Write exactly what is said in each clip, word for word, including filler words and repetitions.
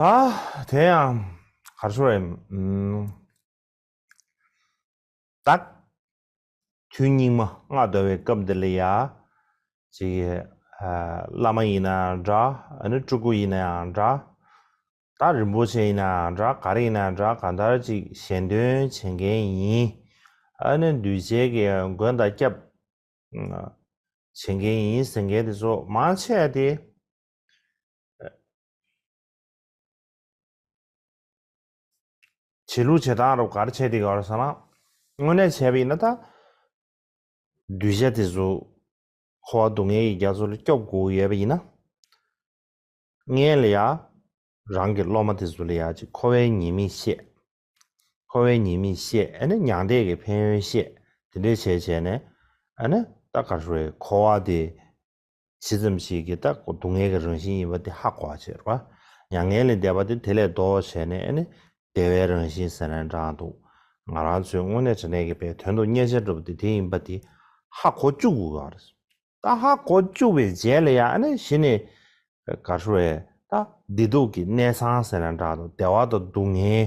ད་དེ་ཡང་ག་རེ་ཞུ་དགོས་རེད། ཨམ། ད་དུས་སྙིགས་མ་ལྔ་བདོ་བའི་སྐབས་འདི་ལ་ཡ། ཅིག་ཨ། བླ་མ་ཡིན་ན་འདྲ། ཨ་ནི་སྤྲུལ་སྐུ་ཡིན་ན་ཡང་འདྲ། ད་རིན་པོ་ཆེ་ཡིན་ན་ཡང་འདྲ། ག་རེ་ཡིན་ན་ཡང་འདྲ། གང་ལྟར་ཅིག་ཞལ་འདོན་བྱེད་མཁན་ཡིན། ཨ་ནི་གདུལ་བྱའི་གི་མགོན་དང་སྐྱབས་བྱེད་མཁན་ཡིན་ཟེར་མཁན་དེ་ཚོ་མང་ཆེ་བ་དེ། བྱེད་ལུགས་བྱེད་སྟངས་རུ་ག་རེ་བྱས་བསྡད་ཀྱི་ཡོད་རེད་ཟེར་ན། དངོས་གནས་བྱས་པ་ཡིན་ན་ད། གདུལ་བྱ་དེ་ཚོ་འཁོར་བ་སྡུག་བསྔལ་གྱི་རྒྱ་མཚོ་ལ་སྐྱོབ་དགོས་ཡོད་པ་ཡིན་ན། སྔོན་ལ་ཡ། རང་གི་སློབ་མ་དེ་ཚོ་ལ་ཡ་ཅིག་འཁོར་བའི་ཉེས་དམིགས་བཤད། འཁོར་བའི་ཉེས་དམིགས་བཤད། ཨ་ནི་མྱང་འདས་ཀྱི་ཕན་ཡོན་བཤད། དེ་འདྲས་བྱས་བྱས་ནས། ཨ་ནི་ད་ག་རེ་ཞུ་དགོས་རེད། འཁོར་བ་དེ། ཇི་ཙམ་ཞིག་གིས་ད་སྡུག་བསྔལ་གྱི་རང་བཞིན་ཡིན་པ་དེ་ཧ་གོ་བ་བྱེད་རོགས། མྱ་ངན་ལས་འདས་པ་དེ་དེ་ལས་ལྡོག་བྱས་ནས། ཨ་ནི་བདེ་བའི་རང་བཞིན་ཟེར་ན་འདྲ་འདུག་ང་རང་ཚོའི་དངོས་གནས་དྲང་གནས་ཀྱི་དཔེ་དོན་དུ་གཉེར་བྱ་འདྲ་པོ་དེ་དེ་ཡིན་པ་དེ་ཧ་གོ་བཅུག་དགོས་ཀྱི་ཡོད་རེད། ད་ཧ་གོ་བཅུག་པའི་རྗེས་ལ་ཡང་། ཨ་ནི་གཞི་ནས་ག་རེ་ཞུ་དགོས་རེད། ད་བདེ་སྡུག་གི་གནས་ཚང་ཟེར་ན་འདྲ་འདུག་བདེ་བ་དང་སྡུག་བསྔལ་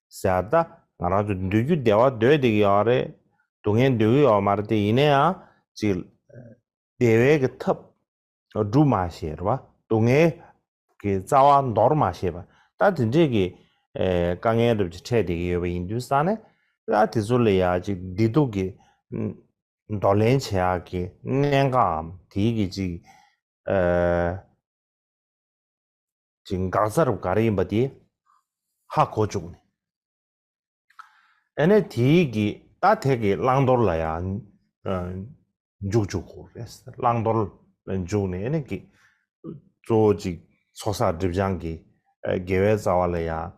ཟེར། ད་ང་རང་ཚོ་འདོད་རྒྱུ་བདེ་བ་འདོད་བསྡད་ཀྱི་ཡོད་རེད། སྡུག་བསྔལ་འདོད་ཀྱི་ཡོད་མ་རེད་དེ། ཡིན་ན་ཡང་ཅིག་བདེ་བའི་གི་ཐབས་སྒྲུབ་མ་ཤེས་རེད་པ། སྡུག་བསྔལ་གྱི་རྩ་བ་འདོར་མ་ཤེས་པ། ད་དེ་འདྲས་ཀྱི་ཨེ། དཀའ་ངལ་འདྲ་པོ་ཅིག་འཕྲད་བསྡད་ཀྱི་ཡོད་པ་ཡིན་དུས་ཙང་ནས། ད་དེ་ཚོ་ལ་ཡ་ཅིག་བདེ་སྡུག་གི་འདོར་ལེན་བྱེད་ཡག་གི་གནད་འགག་དེའི་གི་ཅིག་ཨེ། ཅིག་འགག་རྩ་རུ་ག་རེ་ཡིན་པ་དེ་ཧ་གོ་བཅུག་ནས། ཨ་ནི་དེའི་གི་ད་དེ་གི་བླང་དོར་ལ་ཡང་འཇུག་བཅུག་དགོས་རེད། བླང་དོར་ལ་འཇུག་ནས། ཨ་ནི་གི་གཙོ་བོ་ཅིག་ཚོགས་བསགས་སྒྲིབ་སྦྱང་གི་དགེ་བའི་རྩ་བ་ལ་ཡང་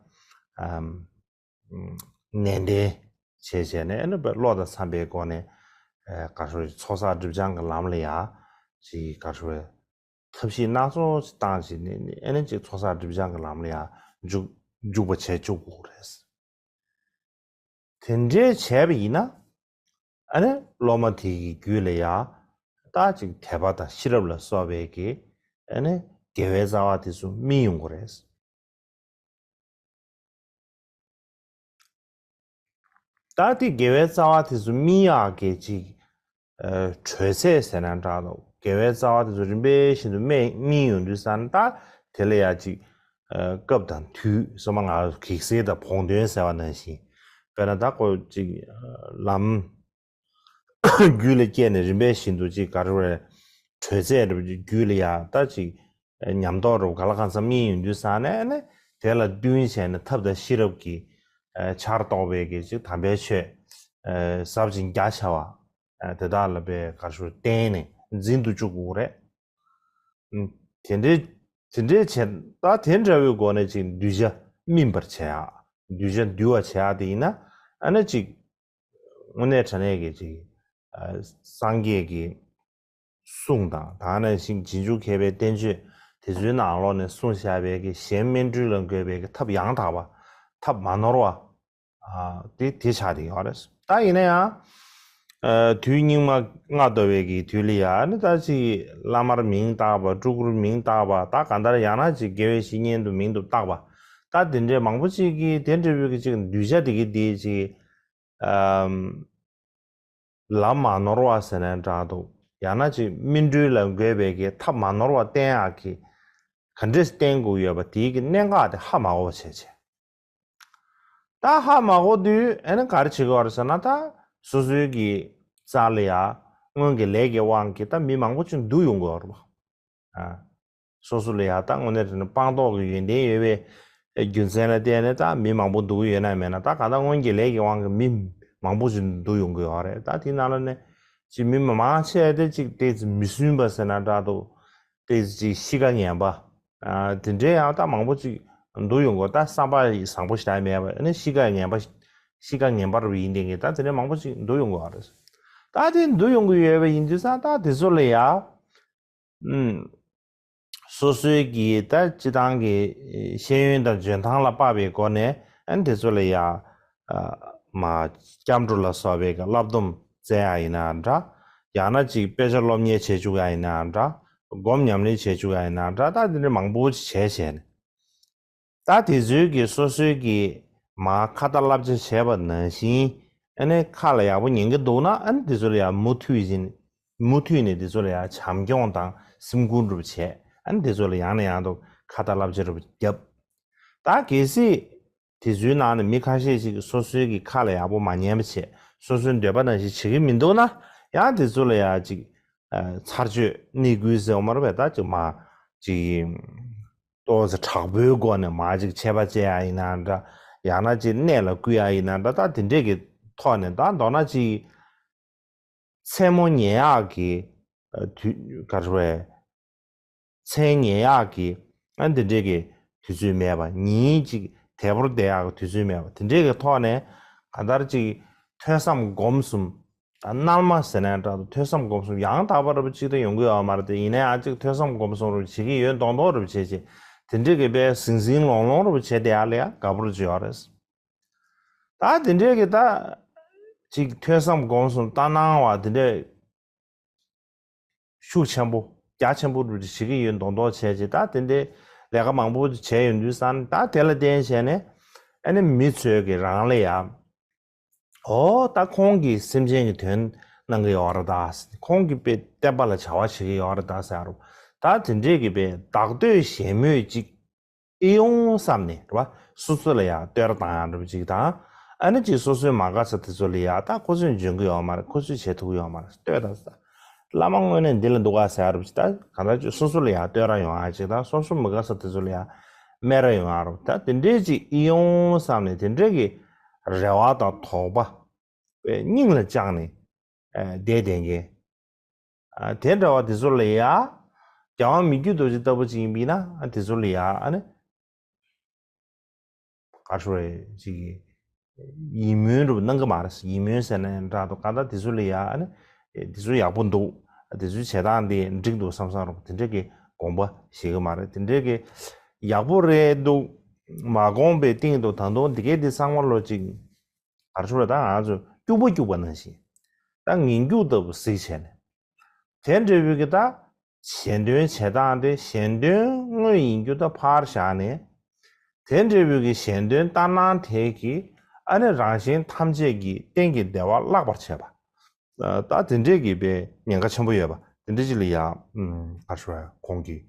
ནན་ཏན་བྱས་བྱས་ནས། ཨ་ནི་བློ་དང་འཚམ་པའི་སྒོ་ནས་ག་རེ་ཞུ། ཚོགས་བསགས་སྒྲིབ་སྦྱང་གི་ལམ་ལ་ཡང་ཅིག་ག་རེ་ཞུ། ཐབས་ཤེས་སྣ་ཚོགས་ཤིག་བཏང་བྱས་ནས། ཨ་ནི་ཅིག་ཚོགས་བསགས་སྒྲིབ་སྦྱང་གི་ལམ་ལ་ཡང་འཇུག་འཇུག་པ་བྱེད་བཅུག་དགོས་རེད། དེ་འདྲའི་བྱས་པ་ཡིན་ན། ཨ་ནི་སློབ་མ་དེ་གི་རྒྱུད་ལ་ཡང་ད་ཅིག་དད་པ་དང་ཤེས་རབ་ལ་སོགས་པའི་གི། ཨ་ནི་དགེ་བའི་རྩ་བ་དེ་ཚོ་སྨིན་ཡོང་གི་རེད། ད་དེ་དགེ་བའི་རྩ་བ་དེ་ཚོ་སྨིན་ཡག་གི་ཅིག་ཨ། དྲོད་ཚད་ཟེར་ན་འདྲ་འདུག་དགེ་བའི་རྩ་བ་དེ་ཚོ་རིམ་པས་བཞིན་དུ་སྨིན་སྨིན་ཡོང་དུས་ཙང་ནས། ད་དེ་ལ་ཡ་ཅིག་ཨ། སྐབས་དང་དུས་སོ་མ་ང་གེགས་སེལ་དང་བོགས་འདོན་ཟེར་བ་ནང་བཞིན། དཔེར་ན་ད་ཁོ་ཅིག་ཨ། ལམ་རྒྱུད་ལ་སྐྱེས་ནས་རིམ་པས་བཞིན་དུ་ཅིག་ག་རེ་རེད། དྲོད་ཚད་རེད། རྒྱུད་ལ་ཡ་ད་ཅིག་ཨ། ཉམས་རྟོགས་རེད། ག་ལ་གང་འཚམ་སྨིན་ཡོང་དུས་ཙང་ནས། ཨ་ནི་དེ་ལ་བསྟུན་བྱས་ནས་ཐབས་དང་ཤེས་རབ་ཀྱི་ཨ། ཆར་གཏོགས་པའི་གི་ཅིག་དམ་པའི་ཆོས་ཨ། ཟབ་ཅིང་རྒྱ་ཆེ་བ་ཨ། དེ་དག་ལ་དཔེ་ག་རེ་ཞུ། བརྟེན་ནས་འཛིན་དུ་བཅུག་དགོས་རེད། ཨ། དེ་འདྲའི་དེ་འདྲའི་བྱས། ད་དེ་འདྲ་བའི་སྒོ་ནས་ཅིག་གདུལ་བྱ་སྨིན་པར་བྱེད་ཡག་གདུལ་བྱ་འདུལ་བར་བྱེད་ཡག་དེ་ཡིན་ན། ཨ་ནི་ཅིག་དངོས་གནས་དྲང་གནས་ཀྱི་ཅིག་ཨ། སངས་རྒྱས་ཀྱི་གསུང་དང་། ད་ག་ནང་བཞིན་རྗེས་འཇུག་མཁས་པའི་བསྟན་བཅོས་དེ་ཚོའི་ནང་ལོགས་ནས་གསུངས་བཞག་པའི་གི་གཞན་སྨིན་གྲོལ་ལ་འགོད་པའི་གི་ཐབས་ཡང་དག་པ། ཐབས་མ་ནོར་བ། ཨ། དེ་དེ་ཆགས་བསྡད་ཡོད་རེད། ད་ཡིན་ན་ཡང་ཨ། དུས་སྙིགས་མ་ལྔ་བདོ་བའི་གི་དུས་ལ་ཡ། ཨ་ནི་ད་ཅིག་བླ་མར་མིང་བཏགས་པ། སྤྲུལ་སྐུར་མིང་བཏགས་པ། ད་གང་ལྟར་ཡང་ན་ཅིག་དགེ་བའི་བཤེས་གཉེན་དུ་མིང་དུ་བཏགས་པ། ད་དེ་འདྲའི་མང་པོ་ཅིག་གིས་དེ་འདྲ་བའི་གི་ཅིག་གདུལ་བྱ་དེ་གི་དེ་ཅིག་ཨམ། ལམ་མ་ནོར་བ་ཟེར་ན་འདྲ་འདུག་ཡང་ན་ཅིག་སྨིན་གྲོལ་ལ་འགོད་པའི་གི་ཐབས་མ་ནོར་བ་བསྟེན་ཡག་གི་ག་འདྲས་བསྟེན་དགོས་ཡོད་པ་དེའི་གི་གནད་འགག་དེ་ཧ་མ་གོ་བ་བྱས་བྱས། ད་ཧ་མ་གོ་དུས་ཨ་ནི་ག་རེ་བྱེད་དགོས་རེད་ཟེར་ན། ད་སོ་སོའི་གི་རྩ་ལ་ཡ་སྔོན་གྱི་ལས་ཀྱི་དབང་གིས་ད་མི་མང་པོ་ཅིག་འདུ་ཡོང་གི་ཡོད་རེད་པ། ཨ། སོ་སོ་ལ་ཡ་ད་དངོས་གནས་དྲང་གནས་སྤངས་རྟོགས་ཀྱི་ཡོན་ཏན་ཡོད་པའི་རྒྱུ་མཚན་ལ་བརྟེན་ནས་ད་མི་མང་པོ་འདུ་གི་ཡོད་ན་མེད་ན། ད་གང་ལྟར་སྔོན་གྱི་ལས་ཀྱི་དབང་གིས་མི་མང་པོ་ཅིག་འདུ་ཡོང་གི་ཡོད་རེད། ད་དེའི་ནང་ལ་ནས་ཅིག་མི་མང་ཆེ་བ་དེ་ཅིག་ཏོག་ཙམ་མི་སྲུན་པ་ཟེར་ན་འདྲ་འདུག་ཏོག་ཙམ་ཅིག་གཤིས་ཀ་ངན་པ། ཨ། དེ་འདྲའི་ཡང་ད་མང་པོ་ཅིག་འདུ་ཡོང་གི། ད་བསམ་པ་བཟང་པོ་ཞེ་དྲག་མེད་པ། ཨ་ནི་གཤིས་ཀ་ངན་པ། གཤིས་ཀ་ངན་པ་རུ་ཡིན་དེ་གི་ད་དེ་འདྲའི་མང་པོ་ཅིག་འདུ་ཡོང་གི་ཡོད་རེད། ད་དེ་འདུ་ཡོང་གི་ཡོད་པ་ཡིན་དུས་ཙང་། ད་དེ་ཚོ་ལ་ཡ། ཨུམ། སོ་སོའི་གི་ད་སྤྱི་བཏང་གི་ཤེས་ཡོན་དང་འཇོན་ཐང་ལ་དཔག་པའི་སྒོ་ནས། ཨ་ནི་དེ་ཚོ་ལ་ཡ། ཨ། མར་སྐྱབས་འགྲོ་ལ་སོགས་པའི་གི་བསླབ་སྡོམ་སྩལ་ཡག་ཡིན་ན་འདྲ། ཡང་ན་ཅིག་དཔེ་ཆ་སློབ་གཉེར་བྱེད་བཅུག་ཡག་ཡིན་ན་འདྲ། སྒོམ་ཉམས་ལེན་བྱེད་བཅུག་ཡག་ཡིན་ན་འདྲ། ད་དེ་འདྲ་མང་པོ་ཅིག་བྱས་བྱས་ནས། ད་དེ་ཚོའི་གི་སོ་སོའི་གི་མ་ཁ་ཏ་བསླབ་བྱ་བྱས་པ་ནང་བཞིན། ཨ་ནི་ཁ་ལ་ཡག་པོ་ཉན་གྱི་འདུག་ན། ཨ་ནི་དེ་ཚོ་ལ་ཡང་མུ་མཐུད་བཞིན། མུ་མཐུད་ནས་དེ་ཚོ་ལ་ཡང་བྱམས་སྐྱོང་དང་སེམས་ཁུར་འདྲ་པོ་བྱས། ཨ་ནི་དེ་ཚོ་ལ་ཡང་ནས་ཡང་དུ་ཁ་ཏ་བསླབ་བྱ་འདྲ་པོ་བརྒྱབ། ད་གལ་སྲིད་དེ་ཚོའི་ནང་ནས་མི་ཁ་ཤས་ཤིག་སོ་སོའི་གི་ཁ་ལ་ཡག་པོ་མ་ཉན་པ་བྱས། སོ་སོའི་འདོད་པ་ནང་བཞིན་བྱེད་ཀྱི་མི་འདུག་ན། ཡང་དེ་ཚོ་ལ་ཡང་ཅིག་ཨ་ཚར་གཅོད་ནི་བསྐུལ་ཟེར་བ་མ་རེད་པས། ད་ཅིག་མ་ཅིག་ཏོག་ཙམ་དྲག་པོའི་སྒོ་ནས་མ་ཅིག་ཆད་པ་བཅད་ཡ་ཡིན་ན་འདྲ། ཡང་ན་ཅིག་གནས་ལ་བསྐུལ་ཡ་ཡིན་ན་འདྲ། ད་དེ་འདྲས་ཀྱི་ཐོག་ནས། ད་མདོར་ན་ཅིག་མཚན་མོ་ཉལ་ཡག་གི་ཨ་དུས། ག་རེ་ཟེར་བས། མཚན་ཉལ་ཡག་གི་ཨ་འདི་འདྲས་ཀྱི་དུས་ཚོད་མེད་པ། ཉིན་གཅིག་དལ་པོར་བསྡད་ཡག་གི་དུས་ཚོད་མེད་པ། དེ་འདྲས་ཀྱི་ཐོག་ནས་གང་ལྟར་ཅིག་ཐོས་བསམ་སྒོམ་གསུམ། ད་རྣལ་མ་ཟེར་ནའི་འདྲ་འདུག་ཐོས་བསམ་སྒོམ་གསུམ་ཡང་དག་པ་འདྲ་པོ་ཅིག་ད་ཡོང་གི་ཡོད་མ་རེད་དེ། ཡིན་ན་ཡང་ཅིག་ཐོས་བསམ་སྒོམ་གསུམ་འདྲ་པོ་བྱེད་ཀྱི་ཡོད་མདོག་མདོག་འདྲ་པོ་བྱས་བྱས། དེ་འདྲས་ཀྱི་དཔེ་ཟིང་ཟིང་ལོང་ལོང་འདྲ་པོ་བྱས་བསྡད་ཡག་ལ་ཡང་དགའ་པོ་འདྲ་ཅིག་ཡོད་རེད། ད་དེ་འདྲས་ཀྱི་ད་ཅིག་ཐོས་བསམ་སྒོམ་གསུམ་ལྟར་སྣང་བ་དེ་འདྲས་ཤུགས་ཆེན་པོ། རྒྱ་ཆེན་པོ་འདྲ་པོ་ཅིག་བྱེད་ཀྱི་ཡོད་མདོག་མདོག་བྱས་བྱས། ད་དེ་འདྲའི་ལས་ཀ་མང་པོ་བྱས་ཡོང་དུས་ཙང་། ད་དེ་ལ་བརྟེན་བྱས་ནས་ཨ་ནི་མི་ཚོས་ཀྱི་རང་ལ་ཡ། ཨོ་ད་ཁོང་གིས་སེམས་ཅན་གྱི་དོན་གནང་གི་ཡོད་རེད་ད། ཁོང་གིས་དཔེ་བསྟན་པ་ལ་བྱ་བ་བྱེད་ཀྱི་ཡོད་རེད་ད་ཟེར་རོ། ད་དེ་འདྲས་ཀྱི་དཔེ་བདག་བསྟོད་གཞན་སྨོད་ཅིག་ཨེ་ཡོང་བསམ་ནས་རེད་བ། སོ་སོ་ལ་ཡང་བསྟོད་ར་བཏང་ཡག་འདྲ་པོ་ཅིག་དང་། ཨ་ནི་ཅིག་སོ་སོའི་མ་དགའ་ས་དེ་ཚོ་ལ་ཡང་། ད་ཁོ་ཚོས་འཇོན་གི་ཡོད་མ་རེད། ཁོ་ཚོས་བྱེད་ཐུབ་ཀྱི་ཡོད་མ་རེད། བསྟོད་དང་ཟེར། བླ་མ་དངོས་གནས་འདི་ལ་འདུག་ག་ཟེར་ཡག་འདྲ་པོ་ཅིག་ད་གང་ལྟར་ཅིག་སོ་སོ་ལ་ཡང་བསྟོད་ར་ཡོང་ཡག་ཅིག་དང་། སོ་སོ་མི་དགའ་ས་དེ་ཚོ་ལ་ཡང་སྨད་ར་ཡོང་ཡག་རེད། ད་དེ་འདྲས་ཅིག་ཨེ་ཡོང་བསམ་ནས། དེ་འདྲས་ཀྱི་རེ་བ་དང་དོགས་པ་དཔེ་སྙིང་ལ་བཅངས་ནས་བསྡད་བསྡད་མཁན། ཨ་དེ་འདྲ་བ་དེ་ཚོ་ལ་ཡ། རྒྱལ་དབང་མི་བསྐྱོད་རྡོ་རྗེ་ལྟ་བུ་ཅིག་ཡིན་པ་ཡིན་ན། ཨ་དེ་ཚོ་ལ་ཡ་ཨ་ནི་ག་རེ་ཟེར་ཅིག་ཡིད་སྨོན་རུ་གནང་གི་མ་རེད། ཡིད་སྨོན་ཟེར་ན་འདྲ་འདུག་གང་ལྟར་དེ་ཚོ་ལ་ཡ་ཨ་ནི་དེ་ཚོ་ཡག་པོ་འདུག་དེ་ཚོའི་བྱེད་སྟངས་དེ་འགྲིག་འདུག་བསམ་བསམ་རུ་དེ་འདྲས་ཀྱི་དགོངས་པ་བཞེས་གི་མ་རེད། དེ་འདྲས་ཀྱི་ཡག་པོ་རེད་འདུག་མ་དགོངས་པའི་སྟེང་དུ་ད་དུང་འདི་གས་འདི་ཚང་མ་ལོ་ཅིག་ག་རེ་ཟེར་བ། ད་ང་ཚོ་སྐྱུག་པ་སྐྱུག་པ་ནང་བཞིན། ད་ངན་སྐྱུག་ལྟ་བུ་གཟིགས་བྱས་ནས། དེ་འདྲ་བོའི་གི་ད་གཞན་དོན་བྱེད་སྟངས་དེ་གཞན་དོན་དངོས་ཡིན་རྒྱུ་ད་ཕར་བཞག་ནས། དེ་འདྲ་བོའི་གི་གཞན་དོན་ལྟར་སྣང་དེ་གིས་ཨ་ནི་རང་གཞན་ཐམས་ཅད་ཀྱི་གཏན་གྱི་བདེ་བ་བརླག་པར་བྱེད་པ། ད་དེ་འདྲས་ཀྱི་དཔེ་ཉེན་ཁ་ཆེན་པོ་ཡོད་པ་དེ་འདྲ་ཅིག་ལ་ཡ། ཨ་ག་རེ་ཟེར་བ། ཁོང་གིས་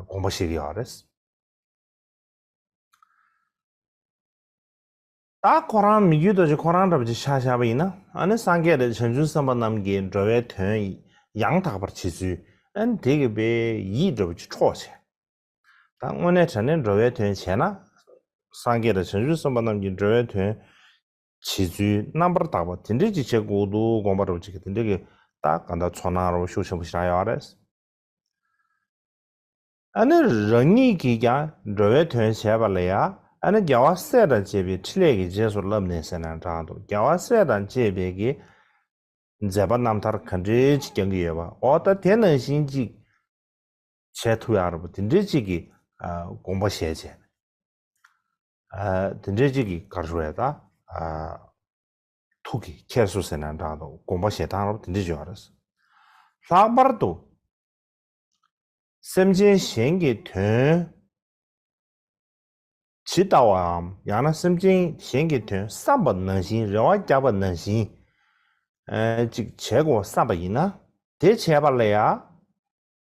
དགོངས་པ་བཞེས་ཀྱི་ཡོད་རེད། ད་ཁོ་རང་མི་བསྐྱོད་རྡོ་རྗེ་ཁོ་རང་འདྲ་པོ་ཅིག་ཆ་བཞག་པ་ཡིན་ན། ཨ་ནི་སངས་རྒྱས་དང་བྱང་ཆུབ་སེམས་དཔའ་རྣམས་ཀྱིས་འགྲོ་བའི་དོན་ཡང་དག་པར་བྱེད་ཚུལ། ཨ་ནི་དེ་གི་དཔེ་ཡིད་འདྲ་པོ་ཅིག་འཕྲོག་བྱས། ད་དངོས་གནས་དྲང་གནས་འགྲོ་བའི་དོན་བྱས་ན། སངས་རྒྱས་དང་བྱང་ཆུབ་སེམས་དཔའ་རྣམས་ཀྱིས་འགྲོ་བའི་དོན་བྱེད་ཚུལ་རྣམ་པར་དག་པ་དེ་འདྲས་ཅིག་བྱེད་དགོས་འདུག་དགོངས་པ་འདྲ་པོ་ཅིག་གི་དེ་འདྲས་ཀྱི་ད་གང་ལྟར་ཚོར་སྣང་འདྲ་པོ་ཤུགས་ཆེན་པོ་ཞིག་རག་ཡོད་རེད། ཨ་ནི་རང་ཉིད་ཀྱིས་ཀྱང་འགྲོ་བའི་དོན་བྱས་པ་ལ་ཡ། ཨ་ནི་རྒྱལ་བ་སྲས་དང་བཅས་པའི་ཕྲིན་ལས་ཀྱི་རྗེས་སུ་བསླབས་ནས་ཟེར་ན་འདྲ་འདུག་རྒྱལ་བ་སྲས་དང་བཅས་པའི་གི་མཛད་པ་རྣམ་ཐར་ག་འདྲས་ཅིག་ཀྱང་གི་ཡོད་པ། འོ་ད་དེ་ནང་བཞིན་ཅིག་བྱས་ཐུབ་ཡག་རེད་པ། དེ་འདྲས་ཅིག་གི་ཨ་དགོངས་པ་བཞེས་བྱས་ནས། ཨ་དེ་འདྲས་ཅིག་གི་ག་རེ་ཟེར་བ། ད་ཨ་ཐུགས་ཀྱི་འཁྱེར་སོ་ཟེར་ན་འདྲ་འདུག་དགོངས་པ་བཞེས་སྟངས་རེད་པ། དེ་འདྲས་ཅིག་ཡོད་རེད། ལྷག་པར་དུ། སེམས་ཅན་གཞན་གྱི་དོན་ཇི་ལྟ་བའམ། ཡང་ན་སེམས་ཅན་གཞན་གྱི་དོན་བསམ་པ་ནང་བཞིན། རེ་བ་བརྒྱབ་པ་ནང་བཞིན་ཨ་ཅིག་བྱེད་དགོས་བསམ་པ་ཡིན་ན། དེ་བྱས་པ་ལ་ཡང་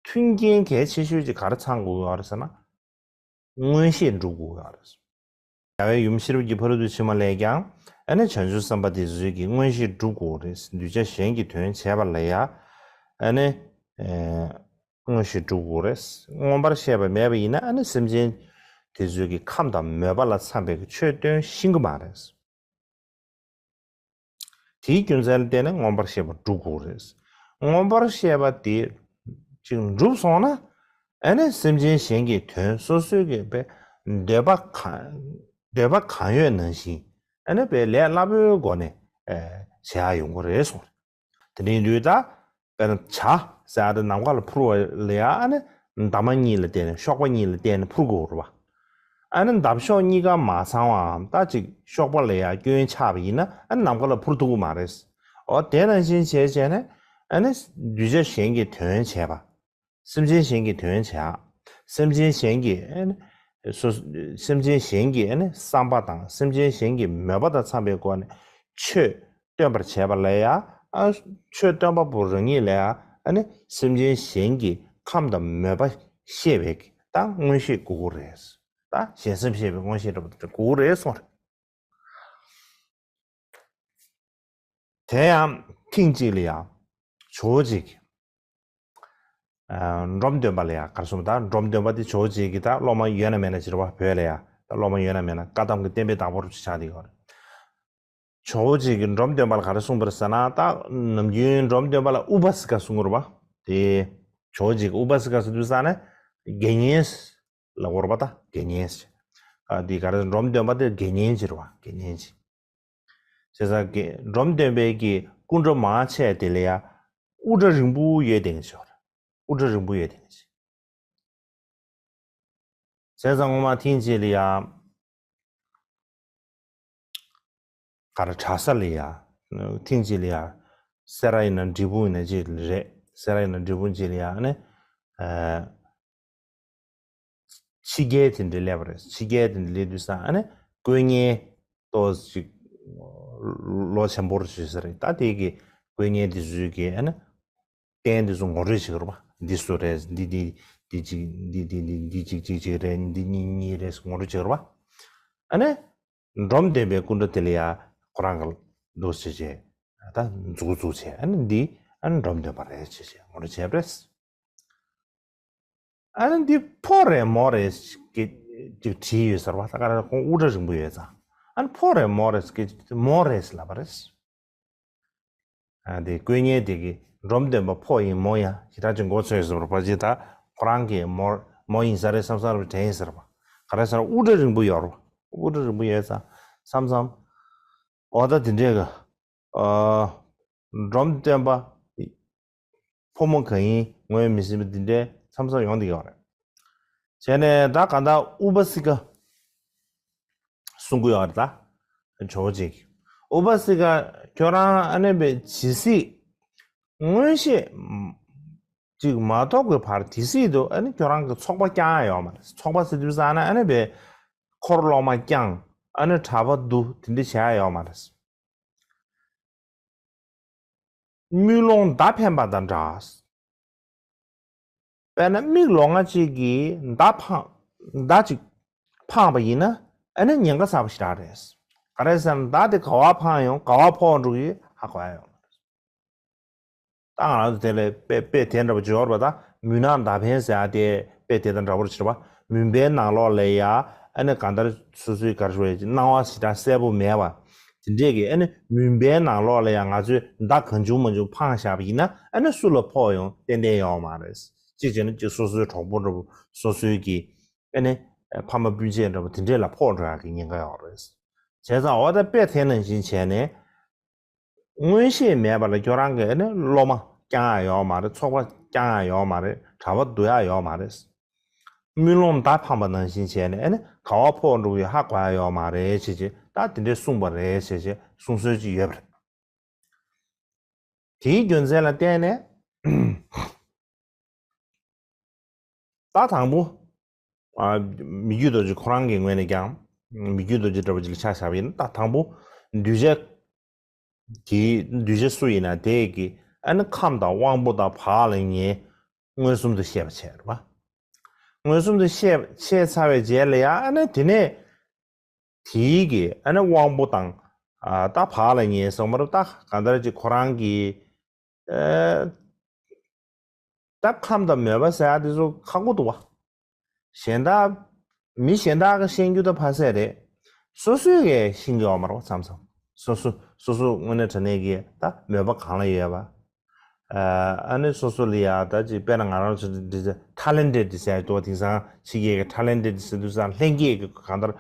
མཐུན་རྐྱེན་གལ་ཆེ་ཤོས་ཅིག་ག་རེ་ཚང་དགོས་ཡོད་རེད་ཟེར་ན། མངོན་ཤེས་འགྲུབ་དགོས་ཡོད་རེད། རྒྱལ་བའི་ཡུམ་ཤེས་རབ་ཀྱི་ཕ་རོལ་ཏུ་ཕྱིན་མ་ལས་ཀྱང་། ཨ་ནི་བྱང་ཆུབ་སེམས་དཔའ་དེ་ཚོའི་གི་མངོན་ཤེས་འགྲུབ་དགོས་རེད། གདུལ་བྱ་གཞན་གྱི་དོན་བྱས་པ་ལ་ཡ། ཨ་ནི་ཨེ་མངོན་ཤེས་འགྲུབ་དགོས་རེད། མངོན་པར་ཤེས་པ་མེད་པ་ཡིན་ན། ཨ་ནི་སེམས་ཅན་དེ་ཚོའི་གི་ཁམས་དང་མོས་པ་ལ་འཚམ་པའི་གི་ཆོས་སྟོན་ཤེས་ཀྱི་མ་རེད། དེའི་རྒྱུ་མཚན་ལ་བརྟེན་ནས་མངོན་པར་ཤེས་པ་འགྲུབ་དགོས་རེད། མངོན་པར་ཤེས་པ་དེ་ཅིག་འགྲུབ་སོང་ན། ཨ་ནི་སེམས་ཅན་གཞན་གྱི་དོན་སོ་སོའི་གི་དཔེ་འདོད་པ་གང་འདོད་པ་གང་ཡོད་ནང་བཞིན། ཨ་ནི་དཔེ་ལས་སླ་པོའི་སྒོ་ནས་ཨེ་བྱེད་ཡག་ཡོང་གི་རེད་གསུངས། དེ་འདྲ་ཡིན་དུས་ད་དཔེར་ན་ཇ་ཟེར་ཡག་དེ་ནམ་མཁའ་ལ་འཕུར་བ་ལ་ཡ། ཨ་ནི་འདབ་མ་གཉིས་ལ་བརྟེན་ནས། གཤོག་པ་གཉིས་ལ་བརྟེན་ནས་འཕུར་དགོས་རེད་པ། ཨ་ནི་འདབ་གཤོག་གཉིས་ཀ་མ་ཚང་བའམ། ད་ཅིག་གཤོག་པ་ལ་ཡ་སྐྱོན་ཆགས་པ་ཡིན་ན། ཨ་ནི་ནམ་མཁའ་ལ་འཕུར་ཐུབ་ཀྱི་མ་རེད། འོ་དེ་ནང་བཞིན་བྱས་བྱས་ནས། ཨ་ནི་གདུལ་བྱ་གཞན་གྱི་དོན་བྱས་པ། སེམས་ཅན་གཞན་གྱི་དོན་བྱས། སེམས་ཅན་གཞན་གྱི་ཨ་ནི་ སོ་སེམས་ཅན་གཞན་གྱི་ཨ་ནི་བསམ་པ་དང་སེམས་ཅན་གཞན་གྱི་མོས་པ་དང་འཚམ་པའི་སྒོ་ནས་ཆོས་སྟོན་པར་བྱེད་པ་ལ་ཡང་ཨ་ཆོས་སྟོན་པ་པོ་རང་ཉིད་ལ་ཡང་ཨ་ནི་སེམས་ཅན་གཞན་གྱི་ཁམས་དང་མོས་པ་ཤེས་པའི་ད་མངོན་ཤེས་དགོས་ཀྱི་རེད། ད་གཞན་སེམས་ཤེས་པའི་མངོན་ཤེས་འདྲ་པོ་དེ་དགོས་ཀྱི་རེད་གསུངས་རེད། དེ་ཡང་ཐེངས་གཅིག་ལ་ཡང་ཇོ་བོ་རྗེ་གིས་ཨ་འབྲོམ་སྟོན་པ་ལ་ཡང་ག་རེ་གསུངས་པ། ད་འབྲོམ་སྟོན་པ་དེ་ཇོ་བོ་རྗེ་གི་ད་སློབ་མ་ཡོད་ན་མེད་ན་ཅིག་རེད་པ། བོད་ལ་ཡང་ད་སློབ་མ་ཡོད་ན་མེད་ན་བཀའ་གདམས་ཀྱི་བསྟན་པའི་བདག་པོ་རུ་ཆགས་བསྡད་ཡོད་རེད། ཇོ་བོ་རྗེ་གིས་འབྲོམ་སྟོན་པ་ལ་ག་རེ་གསུངས་པ་རེད་ཟེར་ན། ད་ནམ་རྒྱུན་འབྲོམ་སྟོན་པ་ལ་ཨུ་པ་སི་ཀ་གསུང་གི་རེད་པ། དེ་ཇོ་བོ་རྗེ་གིས་ཨུ་པ་སི་ཀ་ཟེར་དུས་ཙ་ན་དགེ་བསྙེན་ལབ་ཀྱི་ཡོད་རེད་པ། ད་དགེ་བསྙེན་ཟེར། ཨ་དེ་ག་རེ་འབྲོམ་སྟོན་པ་དེ་དགེ་བསྙེན་ཅིག་རེད་པ། དགེ་བསྙེན་ཅིག། བྱས་ཙང་གི་འབྲོམ་སྟོན་པའི་གི་སྐུ་འདྲ་མང་ཆེ་དེ་ལ་ཡང་དབུ་སྐྲ་རིང་པོ་ཡོད་བསྡད་མཁན་ཅིག་ཡོད་རེད། དབུ་སྐྲ་རིང་པོ་ཡོད་བསྡད་མཁན་ཅིག། བྱས་ཙང་སྔོན་མ་ཐེངས་གཅིག་ལ་ཡང་ག་རེ་གྲྭ་ས་ལ་ཡང་ཐེངས་གཅིག་ལ་ཡང་སེ་ར་ཡིན་ན་འབྲས་སྤུངས་ཡིན་ན་ཅིག་རེད། སེ་ར་ཡིན་ན་འབྲས་སྤུངས་ཅིག་ལ་ཡང་ཨ་ནི་ཨ་ཕྱི་རྒྱལ་དེ་འདྲ་སླེབས་པ་རེད། ཕྱི་རྒྱལ་དེ་འདྲ་སླེབས་དུས་ཙ་ཨ་ནི་དཀོན་གཉེར་ཏོག་ཙམ་ཅིག་ལོ་ཆེན་པོ་རུ་བྱེད་ས་རེད། ད་དེ་གི་དཀོན་གཉེར་དེ་ཚོས་གི་ཨ་ནི་རྟེན་དེ་ཚོ་ངོ་སྤྲོད་བྱེད་ཀྱི་རེད་པ། འདི་སུ་རེད། འདི་འདི་འདི་གཅིག་འདི་འདི་འདི་འདི་གཅིག་གཅིག་གཅིག་རེད། འདི་གཉིས་གཉིས་རེད་ངོ་སྤྲོད་བྱེད་ཀྱི་རེད་པ། ཨ་ནི་འབྲོམ་སྟོན་པའི་སྐུ་འདྲ་དེ་ལ་ཡང་ཁོ་རང་གི་འདུག་བྱས་བྱས་ད་མཛུབ་གུ་བཙུགས་བྱས། ཨ་ནི་འདི་ཨ་ནི་འབྲོམ་སྟོན་པ་རེད་བྱས་བྱས་ངོ་སྤྲོད་བྱས་པ་རེད། ཨ་ནི་འདི་ཕོ་རེད་མོ་རེད་ཅིག་ཅིག་བྲིས་ཡོད་ཟེར་བ། ད་ག་རེ་ཁོང་དབུ་སྐྲ་རིང་པོ་ཡོད་ཙང་། ཨ་ནི་ཕོ་རེད་མོ་རེད་ཅིག་མོ་རེད་ལབ་པ་རེད། ཨ་དེ་དཀོན་གཉེར་དེ་གིས་འབྲོམ་སྟོན་པ་ཕོ་ཡིན་མོ་ཡིན་ཞེ་དྲག་ཅིག་མགོ་ཚོས་ཟེར་བ། ཕལ་ཆེར་ད་ཁོ་རང་གིས་མོ་མོ་ཡིན་ས་རེད་བསམ་བསམ་རེད་དྲན་ཡིན་ཟེར་བ། ག་རེ་ཟེར་ན་དབུ་སྐྲ་རིང་པོ་ཡོད་རེད། དབུ་སྐྲ་རིང་པོ་ཡོད་ཙང་བསམ་བསམ། འོ་ད་དེ་འདྲས་གི་ཨ་འབྲོམ་སྟོན་པ་ཕོ་མོ་གང་ཡིན་ངོས་མི་ཟིན་པ་འདི་འདྲའི་མཚམས་མཚམས་ཡོང་བསྡད་ཡོད་རེད། བྱས་ནས་ད་ག་ད་ཨུ་པ་སི་ཀ་གསུང་གི་ཡོད་རེད། ད་ཇོ་བོ་རྗེ་གིས་ཨུ་པ་སི་ཀ་ཁྱོད་རང་ཨ་ནི་པའི་ཇི་སྲིད་མངོན་ཤེས་ཅིག་མ་ཐོབ་ཀྱི་བར་དེ་སྲིད་དུ་ཨ་ནི་ཁྱོད་རང་གི་ཚོགས་པ་བསྐྱང་ཡ་ཡོད་མ་རེད། ཚོགས་པ་ཟེར་དུས་ཙ་ན་ཨ་ནི་པའི་འཁོར་སློབ་མ་བསྐྱང་ཨ་ནི་གྲྭ་པ་བསྡུ་དེ་འདྲ་བྱེད་ཡ་ཡོད་མ་རེད། དམུས་ལོང་མདའ་འཕེན་པ་དང་འདྲ། དཔེར་ན་མིག་ལོང་བ་གཅིག་གིས་མདའ་འཕངས་མདའ་གཅིག་འཕངས་པ་ཡིན་ན་ཨ་ནི་ཉེན་ཁ་ཚ་པོ་ཞེ་དྲག་རེད། ག་རེ་ཟེར་ན་མདའ་དེ་ག་བ་འཕངས་ཡོང་ག་བ་ཕོག་འགྲོ་གི་ཧ་གོ་ཡ་ཡོད་མ་རེད། ད་ང་རང་ཚོ་དེ་ལ་དཔེ་དཔེ་དེ་འདྲ་པོ་བརྗོད་ཡོད་རེད་པ། ད་མུན་ནག་མདའ་འཕེན་ཟེར་ཡ་དེ་དཔེ་དེ་དང་འདྲ་པོ་རེད་པ། མུན་པའི་ནང་ལོགས་ལ་ཡ་ཨ་ནི་གང་ལྟར་སོ་སོའི་ག་རེ་ཞུ་དགོས་རེད། སྣང་བ་ཞེ་དྲག་གསལ་པོ་མེད་པ། དེ་འདྲས་ཀྱི་ཨ་ནི་མུན་པའི་ནང་ལོགས་ལ་ཡ་ང་ཚོས་མདའ་གང་བྱུང་མང་བྱུང་འཕངས་བཞག་པ་ཡིན་ན་ཨ་ནི་སུ་ལ་ཕོག་ཡོང་ཏན་ཏན་ཡོད་མ་རེད། གཅིག་བྱས་ན་གཅིག་སོ་སོའི་གྲོགས་པོ་འདྲ་པོ་སོ་སོའི་གི་ཨ་ནི་ཕ་མ་སྤུན་མཆེད་འདྲ་པོ་དེ་འདྲས་ལ་ཕོག་འགྲོ་ཡག་གི་ཉེན་ཁ་ཡོད་རེད། བྱས་ཙང་འོ་ད་དཔེ་དེ་ནང་བཞིན་བྱས་ནས། མངོན་ཤེས་མེད་པ་ལ་ཁྱོད་རང་གིས་ནི་སློབ་མ་བསྐྱང་ཡ་ཡོད་མ་རེད། ཚོགས་པ་བསྐྱང་ཡ་ཡོད་མ་རེད། གྲྭ་པ་བསྡུ་ཡ་ཡོད་མ་རེད། དམུས་ལོང་མདའ་འཕངས་པ་ནང་བཞིན་བྱས་ནས་ནི་ག་བ་ཕོག་འགྲོ་གི་ཧ་གོ་ཡ་ཡོད་མ་རེད་ཅེས་ཅེས་ད་དེ་འདྲས་གསུངས་པ་རེད་ཅེས་ཅེས་གསུང་སྲོལ་ཅིག་ཡོད་པ་རེད། དེའི་རྒྱུ་མཚན་ལ་བརྟེན་ནས་ད་དང་པོ། ཨ། མི་བསྐྱོད་རྡོ་རྗེ་ཁོ་རང་གི་ངོས་ནས་ཀྱང་། མི་བསྐྱོད་རྡོ་རྗེ་འདྲ་པོ་ཅིག་ལ་ཆ་བཞག་པ་ཡིན་ན་ད་དང་པོ་གདུལ་བྱ་གི་གདུལ་བྱ་སུ་ཡིན་ན་དེ་གི་ཨ་ནི་ཁམས་དང་དབང་པོ་དང་བག་ལ་ཉལ་མངོན་སུམ་དུ་ཤེས་པ་བྱས་རེད་པ། མངོན་སུམ་དུ་ཤེས་ཤེས་ཚར་བའི་རྗེས་ལ་ཡང་ཨ་ནི་དེ་ནས། དེའི་གི་ཨ་ནི་དབང་པོ་དང་། ཨ། ད་བག་ལ་ཉལ་སོང་མ་རེད། ད་གང་ལྟར་ཅིག་ཁོ་རང་གི། ཨ། ད་ཁམས་དང་མོས་པ་ཟེར་ཡ་དེ་ཚོ་ཁག་པོ་འདུག་བ། གཞན་དག་མི་གཞན་དག་གིས་ཤེས་རྒྱུ་ད་ཕ་སེ་རེད། སོ་སོས་གས་ཤེས་ཀྱི་ཡོད་མ་རེད་བ། མཚམས་མཚམས་སོ་སོ་སོ་སོ་དངོས་གནས་དྲང་གནས་ཀྱི་ད་མོས་པ་གང་ལ་ཡོད་པ། ཨ་ནི་སོ་སོ་ལ་ཡ་ད་ཅིག་དཔེར་ན་ང་རང་ཚོ་འདི་ཚོ་ཐ་ལེན་ཊེཌ་ཟེར་ཡ་འདུག་བ། དེང་སང་ཕྱི་རྒྱལ་གྱི་ཐ་ལེན་ཊེཌ་ཟེར་དུས་ཙང་ལྷན་སྐྱེས་ཀྱི་གང་ལྟར་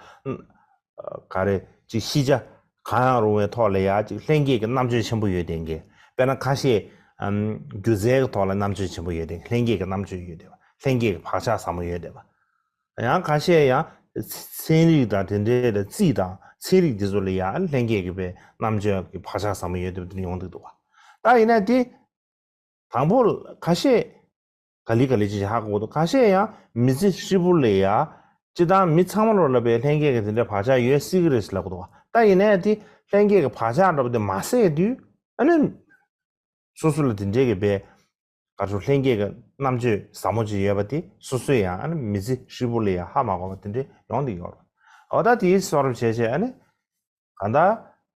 ག་རེ་ཅིག་ཤེས་བྱ་གང་ཡང་རུང་བའི་ཐོག་ལ་ཡ་ཅིག་ལྷན་སྐྱེས་ཀྱི་རྣམ་དཔྱོད་ཆེན་པོ་ཡོད་བསྡད་མཁན། དཔེར་ན་ཁ་ཤས་སྒྱུ་རྩལ་གྱི་ཐོག་ལ་རྣམ་དཔྱོད་ཆེན་པོ་ཡོད་བསྡད་མཁན། ལྷན་སྐྱེས་ཀྱི་རྣམ་དཔྱོད་ཡོད་བསྡད་པ། ལྷན་སྐྱེས་ཀྱི་བག་ཆགས་ཟབ་མོ་ཡོད་བསྡད་པ། ཡང་ཁ་ཤས་ཡང་ཚན་རིག་དང་དེ་འདྲའི་ལ་རྩིས་དང་ཚན་རིག་འདི་ཚོ་ལ་ཡང་ལྷན་སྐྱེས་ཀྱི་པའི་རྣམ་དཔྱོད་ཀྱི་བག་ཆགས་ཟབ་མོ་ཡོད་བསྡད་པ་དེ་འདྲ་ཡོང་བསྡད་འདུག་བ། ད་ཡིན་ན་དེ་དང་པོ་ཁ་ཤས་ག་ལེ་ག་ལེ་ཅིག་ཧ་གོ་འདུག་ཁ་ཤས་ཡང་མི་ཚེ་ཧྲིལ་པོ་ལ་ཡང་ སྤྱིར་བཏང་མི་ཚང་མ་ལོ་ལ་པའི་ལྷན་སྐྱེས་ཀྱི་དེ་འདྲའི་བག་ཆགས་ཡོད་སྲིད་ཀྱི་རེད་ལབ་གི་འདུག་ད་ཡིན་ནའི་དེ་ལྷན་སྐྱེས་ཀྱི་བག་ཆགས་འདྲ་པོ་དེ་མ་ཟད་དུས་ཨ་ནི། སོ་སོ་ལ་དེ་འདྲའི་གི་པའི་ག་རེ་ལྷན་སྐྱེས་ཀྱི་རྣམ་དཔྱོད་ཟབ་མོ་ཅིག་ཡོད་པ་དེ་སོ་སོའི་ཡང་ཨ་ནི་མི་ཚེ་ཧྲིལ་པོ་ལ་ཡང་ཧ་མ་གོ་བ་དེ་འདྲའི་ཡོང་གི་ཡོད་རེད། འོ་ད་དེའི་བཟོ་འདྲ་བྱས་བྱས་ཨ་ནི་གང་ལྟར་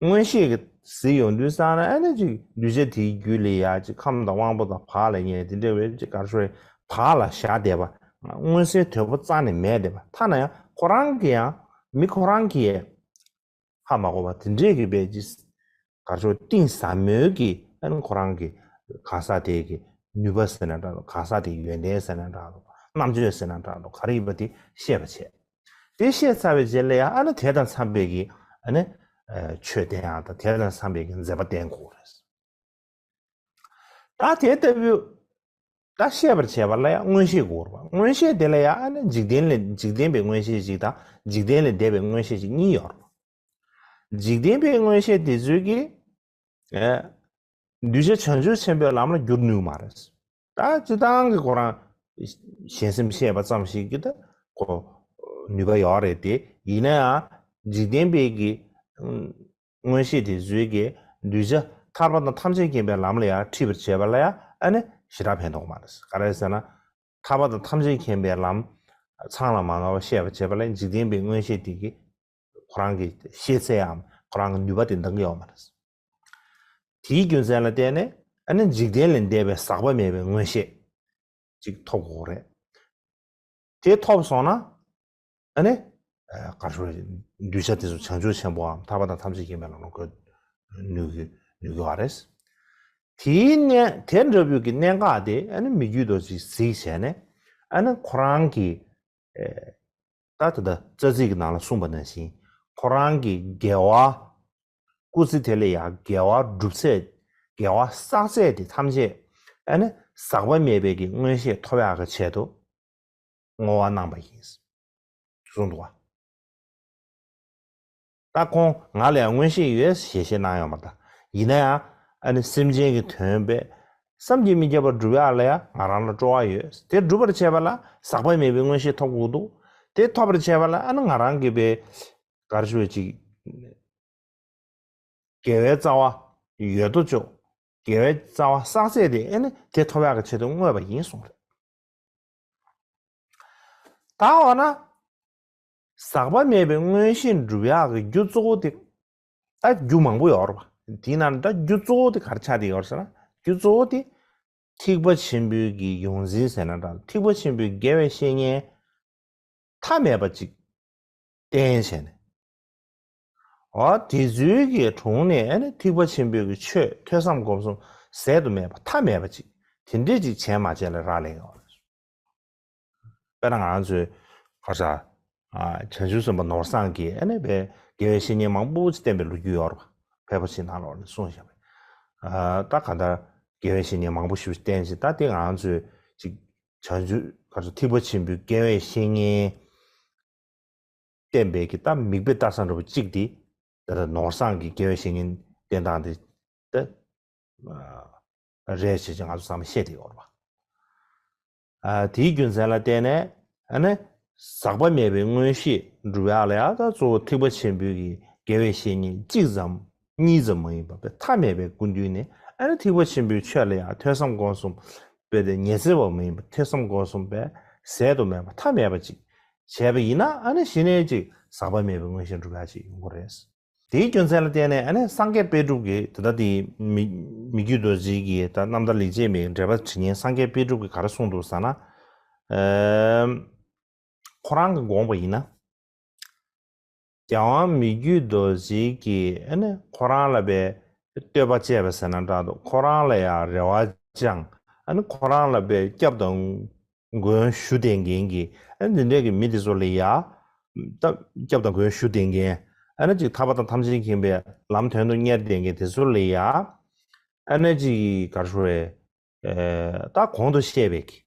མངོན་ཤེས་ཀྱིས་གཟིགས་ཡོང་དུས་ཙང་ན་ཨ་ནི་ཅིག་གདུལ་བྱ་དེའི་རྒྱུད་ལ་ཡང་ཅིག་ཁམས་དང་དབང་པོ་དང་བག་ལ་ཉལ་དེ་འདྲ་བའི་ཅིག་ག་རེ་བག་ལ་བཞག་བསྡད་པ། མངོན་གསལ་དོད་པོ་རྩ་ནས་མེད་བསྡད་པ། ཐ་ན་ཡང་ཁོ་རང་གི་ཡང་མི་ཁོ་རང་གི་ཧ་མ་གོ་བ་དེ་འདྲས་ཀྱི་པའི་ཅིག་ག་རེ་ཟེར་གཏིང་ཟབ་མོའི་གི་ཨ་ནི་ཁོ་རང་གི་གང་ཟག་དེ་གི་ནུས་པ་ཟེར་ན་འདྲ་འདུག་གང་ཟག་དེ་གི་ཡོན་ཏན་ཟེར་ན་འདྲ་འདུག་རྣམ་དཔྱོད་ཟེར་ན་འདྲ་འདུག་ག་རེ་ཡིན་པ་དེ་ཤེས་པ་བྱས། དེ་ཤེས་ཚར་བའི་རྗེས་ལ་ཡང་ཨ་ནི་དེ་དང་འཚམས་པའི་གི་ཨ་ནི་ཆོས་བསྟེན་ཡག་དང་དེ་དང་འཚམས་པའི་གི་མཛད་པ་བསྟེན་དགོས་རེད། ད་དེ་ལྟ་བུའི་ད་ཤེས་པར་བྱེད་པ་ལ་ཡང་མངོན་ཤེས་དགོས་རེད་པ། མངོན་ཤེས་དེ་ལ་ཡང་ཨ་ནི་འཇིག་རྟེན་ལས་འཇིག་རྟེན་པའི་མངོན་ཤེས་ཤིག་དང་འཇིག་རྟེན་ལས་འདས་པའི་མངོན་ཤེས་ཤིག་གཉིས་ཡོད་རེད། འཇིག་རྟེན་པའི་མངོན་ཤེས་དེ་ཚོས་ཀྱིས་ཨེ་གདུལ་བྱ་བྱང་ཆུབ་ཆེན་པོའི་ལམ་ལ་བསྒྱུར་ནུས་མ་རེད། ད་སྤྱིར་བཏང་གི་ཁོ་རང་གཞན་སེམས་ཤེས་པ་ཙམ་ཞིག་གིས་ད་ཁོ་ནུས་པ་ཡོད་རེད་དེ། ཡིན་ན་ཡང་འཇིག་རྟེན་པའི་གི་མངོན་ཤེས་དེ་ཚོས་ཀྱིས་གདུལ་བྱ་ཐར་པ་དང་ཐམས་ཅད་མཁྱེན་པའི་ལམ་ལ་ཡང་ཁྲིད་པར་བྱེད་པ་ལ་ཡང་ཨ་ནི་ཞེ་དྲག་ཕན་ཐོགས་མ་རེད། ག་རེ་ཟེར་ན། ཐར་པ་དང་ཐམས་ཅད་མཁྱེན་པའི་ལམ་ཚང་ལ་མ་ངེས་པ་ཤེས་པར་བྱེད་པ་ལ་འཇིག་རྟེན་པའི་མངོན་ཤེས་དེ་གིས་ཁོ་རང་གི་ཤེས་ཚད་ཡང་ཁོ་རང་གི་ནུས་པ་དེ་འདང་གི་ཡོད་མ་རེད། དེའི་རྒྱུ་མཚན་ལ་བརྟེན་ནས་ཨ་ནི་འཇིག་རྟེན་ལས་འདས་པའི་ཟག་པ་མེད་པའི་མངོན་ཤེས་ཅིག་ཐོབ་དགོས་རེད། དེ་ཐོབ་སོང་ན་ཨ་ནི་ཨ་ག་རེ་ཞུ་རེད། གདུལ་བྱ་དེ་ཚོ་བྱང་ཆུབ་ཆེན་པོའམ་ཐར་པ་དང་ཐམས་ཅད་མཁྱེན་པའི་ལམ་ལ་བཀོད་ནུས་ཀྱི་ནུས་ཀྱི་བ་རེད། དེའི་གནད་དེ་འདྲ་བོའི་གི་གནད་འགག་དེ་ཨ་ནི་མི་བསྐྱོད་རྡོ་རྗེས་གཟིགས་བྱས་ནས་ཨ་ནི་ཁོ་རང་གི་ཨེ་ད་ད་ལྟ་རྩ་ཚིག་གི་ནང་ལ་གསུངས་པ་ནང་བཞིན་ཁོ་རང་གི་དགེ་བ་སྐུ་ཚེ་དེ་ལ་ཡང་དགེ་བ་སྒྲུབ་ཚད་དགེ་བ་བསགས་ཚད་དེ་ཐམས་ཅད་ཨ་ནི་ཟག་པ་མེད་པའི་གི་མངོན་ཤེས་ཐོབ་ཡག་གི་ཆེད་དུ་བསྔོ་བ་གནང་པ་ཡིན་གསུངས་འདུག་བ། ད་ཁོང་ང་ལ་ཡང་མངོན་ཤེས་ཡོད་ཞེས་བཤད་གནང་ཡོད་མ་རེད། ཡིན་ན་ཡང་ཨ་ནི་སེམས་ཅན་གྱི་དོན་པས་བསམ་གྱིས་མི་ཁྱབ་པ་སྒྲུབ་ཡག་ལ་ཡང་ང་རང་ལ་སྤྲོ་བ་ཡོད། དེ་སྒྲུབ་པར་བྱེད་པ་ལ་ཟག་པ་མེད་པའི་མངོན་ཤེས་ཐོབ་དགོས་འདུག་དེ་ཐོབ་པར་བྱེད་པ་ལ་ཨ་ནི་ང་རང་གི་པའི་ག་རེ་ཞུ་བ་ཅིག་དགེ་བའི་རྩ་བ་ཡོད་དོ་ཅོག་དགེ་བའི་རྩ་བ་བསགས་ཚད་དེ་ཨ་ནི་དེ་ཐོབ་ཡག་གི་ཆེད་དུ་བསྔོས་པ་ཡིན་གསུངས་རེད། ད་འོ་ན། ཟག་པ་མེད་པའི་མངོན་ཤེས་འགྲུབ་ཡག་གི་རྒྱུ་གཙོ་བོ་དེ། ད་རྒྱུ་མང་པོ་ཡོད་རེད་པ། དེའི་ནང་ད་རྒྱུ་གཙོ་བོ་དེ་ག་རེ་ཆགས་བསྡད་ཡོད་རེད་ཟེར་ན། རྒྱུ་གཙོ་བོ་དེ། ཐེག་པ་ཆེན་པོའི་གི་ཡོངས་འཛིན་ཟེར་ན་འདྲ། ཐེག་པ་ཆེན་པོའི་དགེ་བའི་བཤེས་གཉེན་མཐའ་མེད་པ་ཅིག་བསྟེན་བྱས་ནས། འོ་དེ་ཚོའི་གི་དྲུང་ནས་ཨ་ནི་ཐེག་པ་ཆེན་པོའི་གི་ཆོས་ཐོས་བསམ་སྒོམ་གསུམ་ཟད་དུ་མེད་པ་མཐའ་མེད་པ་ཅིག་དེ་འདྲས་ཅིག་བྱས་མ་བྱས་ལ་རག་ལས་ཡོད་རེད། དཔེར་ན་ང་ཚོའི་ཧ་ཤ་ཨ་བྱང་ཆུབ་སེམས་དཔའ་ནོར་བཟང་གིས་ཨ་ནི་བའི་དགེ་བའི་བཤེས་གཉེན་མང་པོ་ཅིག་བསྟེན་པའི་ལོ་རྒྱུས་ཡོད་རེད་པ། ཕལ་པ་ཅིག་ནང་ལོགས་ནས་གསུངས་བཞག་པས། ཨ་ད་གང་ལྟར་དགེ་བའི་བཤེས་གཉེན་མང་པོ་ཞིག་བསྟེན་ཅིག་ད་དེ་ང་ཚོས་ཅིག་བྱང་ཆུབ་ག་ཚོད་ཐེག་པ་ཆེན་པོའི་དགེ་བའི་བཤེས་གཉེན་བསྟེན་པའི་གི་ད་མིག་དཔེ་ལྟ་ས་འདྲ་པོ་གཅིག་དེ་ད་ལྟ་ནོར་བཟང་གི་དགེ་བའི་བཤེས་གཉེན་བསྟེན་སྟངས་དེ་ད་རེད་ཅེས་ང་ཚོ་ཚང་མ་བཤད་དེ་ཡོད་རེད་པ། ཨ་དེའི་རྒྱུ་མཚན་ལ་བརྟེན་ནས་ཨ་ནི་ཟག་པ་མེད་པའི་མངོན་ཤེས་འགྲུབ་ཡག་ལ་ཡང་ད་གཙོ་བོ་ཐེག་པ་ཆེན་པོའི་གི་དགེ་བའི་བཤེས་གཉེན་གཅིག་ཙམ་གཉིས་ཙམ་མ་ཡིན་པ་དཔེ་མཐའ་མེད་པའི་སྐུ་མདུན་ནས་ཨ་ནི་ཐེག་པ་ཆེན་པོའི་ཆོས་ལ་ཡང་ཐོས་བསམ་སྒོམ་གསུམ་དཔེ་དེ་ཉི་ཚེ་བ་མ་ཡིན་པ་ཐོས་བསམ་སྒོམ་གསུམ་དཔེ་ཟད་དུ་མེད་པ་མཐའ་མེད་པ་ཅིག་བྱས་པ་ཡིན་ན་ཨ་ནི་གཞི་ནས་ཅིག་ཟག་པ་མེད་པའི་མངོན་ཤེས་འགྲུབ་ཡག་ཅིག་ཡོང་གི་རེད། དེའི་རྒྱུ་མཚན་ལ་བརྟེན་ནས་ཨ་ནི་སངས་རྒྱས་དཔལ་སྒྲུབ་ཀྱི་ད་ལྟ་དེ་མི་མི་བསྐྱོད་རྡོ་རྗེ་གི་ད་རྣམ་ཐར་ལེགས་བྱས་མའི་འགྲེལ་པ་བྲིས་མཁན་སངས་རྒྱས་དཔལ་སྒྲུབ་ཀྱིས་ག་རེ་གསུངས་འདུག་ཟེར་ན། ཨེམ། ཁོ་རང་གི་དགོངས་པ་ཡིན་ན། རྒྱལ་དབང་མི་བསྐྱོད་རྡོ་རྗེ་གིས་ཨ་ནི་ཁོ་རང་ལ་བའི་བསྟོད་པ་བྱས་པ་ཟེར་ན་འདྲ་འདུག་ཁོ་རང་ལ་ཡང་རེ་བ་བཅངས། ཨ་ནི་ཁོ་རང་ལ་བའི་སྐྱབས་དང་མགོན་ཞུ་བསྡད་མཁན་གྱི་ཨ་ནི་འདི་འདྲས་ཀྱི་མི་དེ་ཚོ་ལ་ཡ། ད་སྐྱབས་དང་མགོན་ཞུ་བསྡད་མཁན་ཨ་ནི་ཅིག་ཐར་པ་དང་ཐམས་ཅད་མཁྱེན་པའི་ལམ་དོན་དུ་གཉེར་བསྡད་མཁན་དེ་ཚོ་ལ་ཡ། ཨ་ནི་ཅིག་ག་རེ་ཞུ་རེད། ཨེ་ད་གོང་དུ་བཤད་པའི་གི།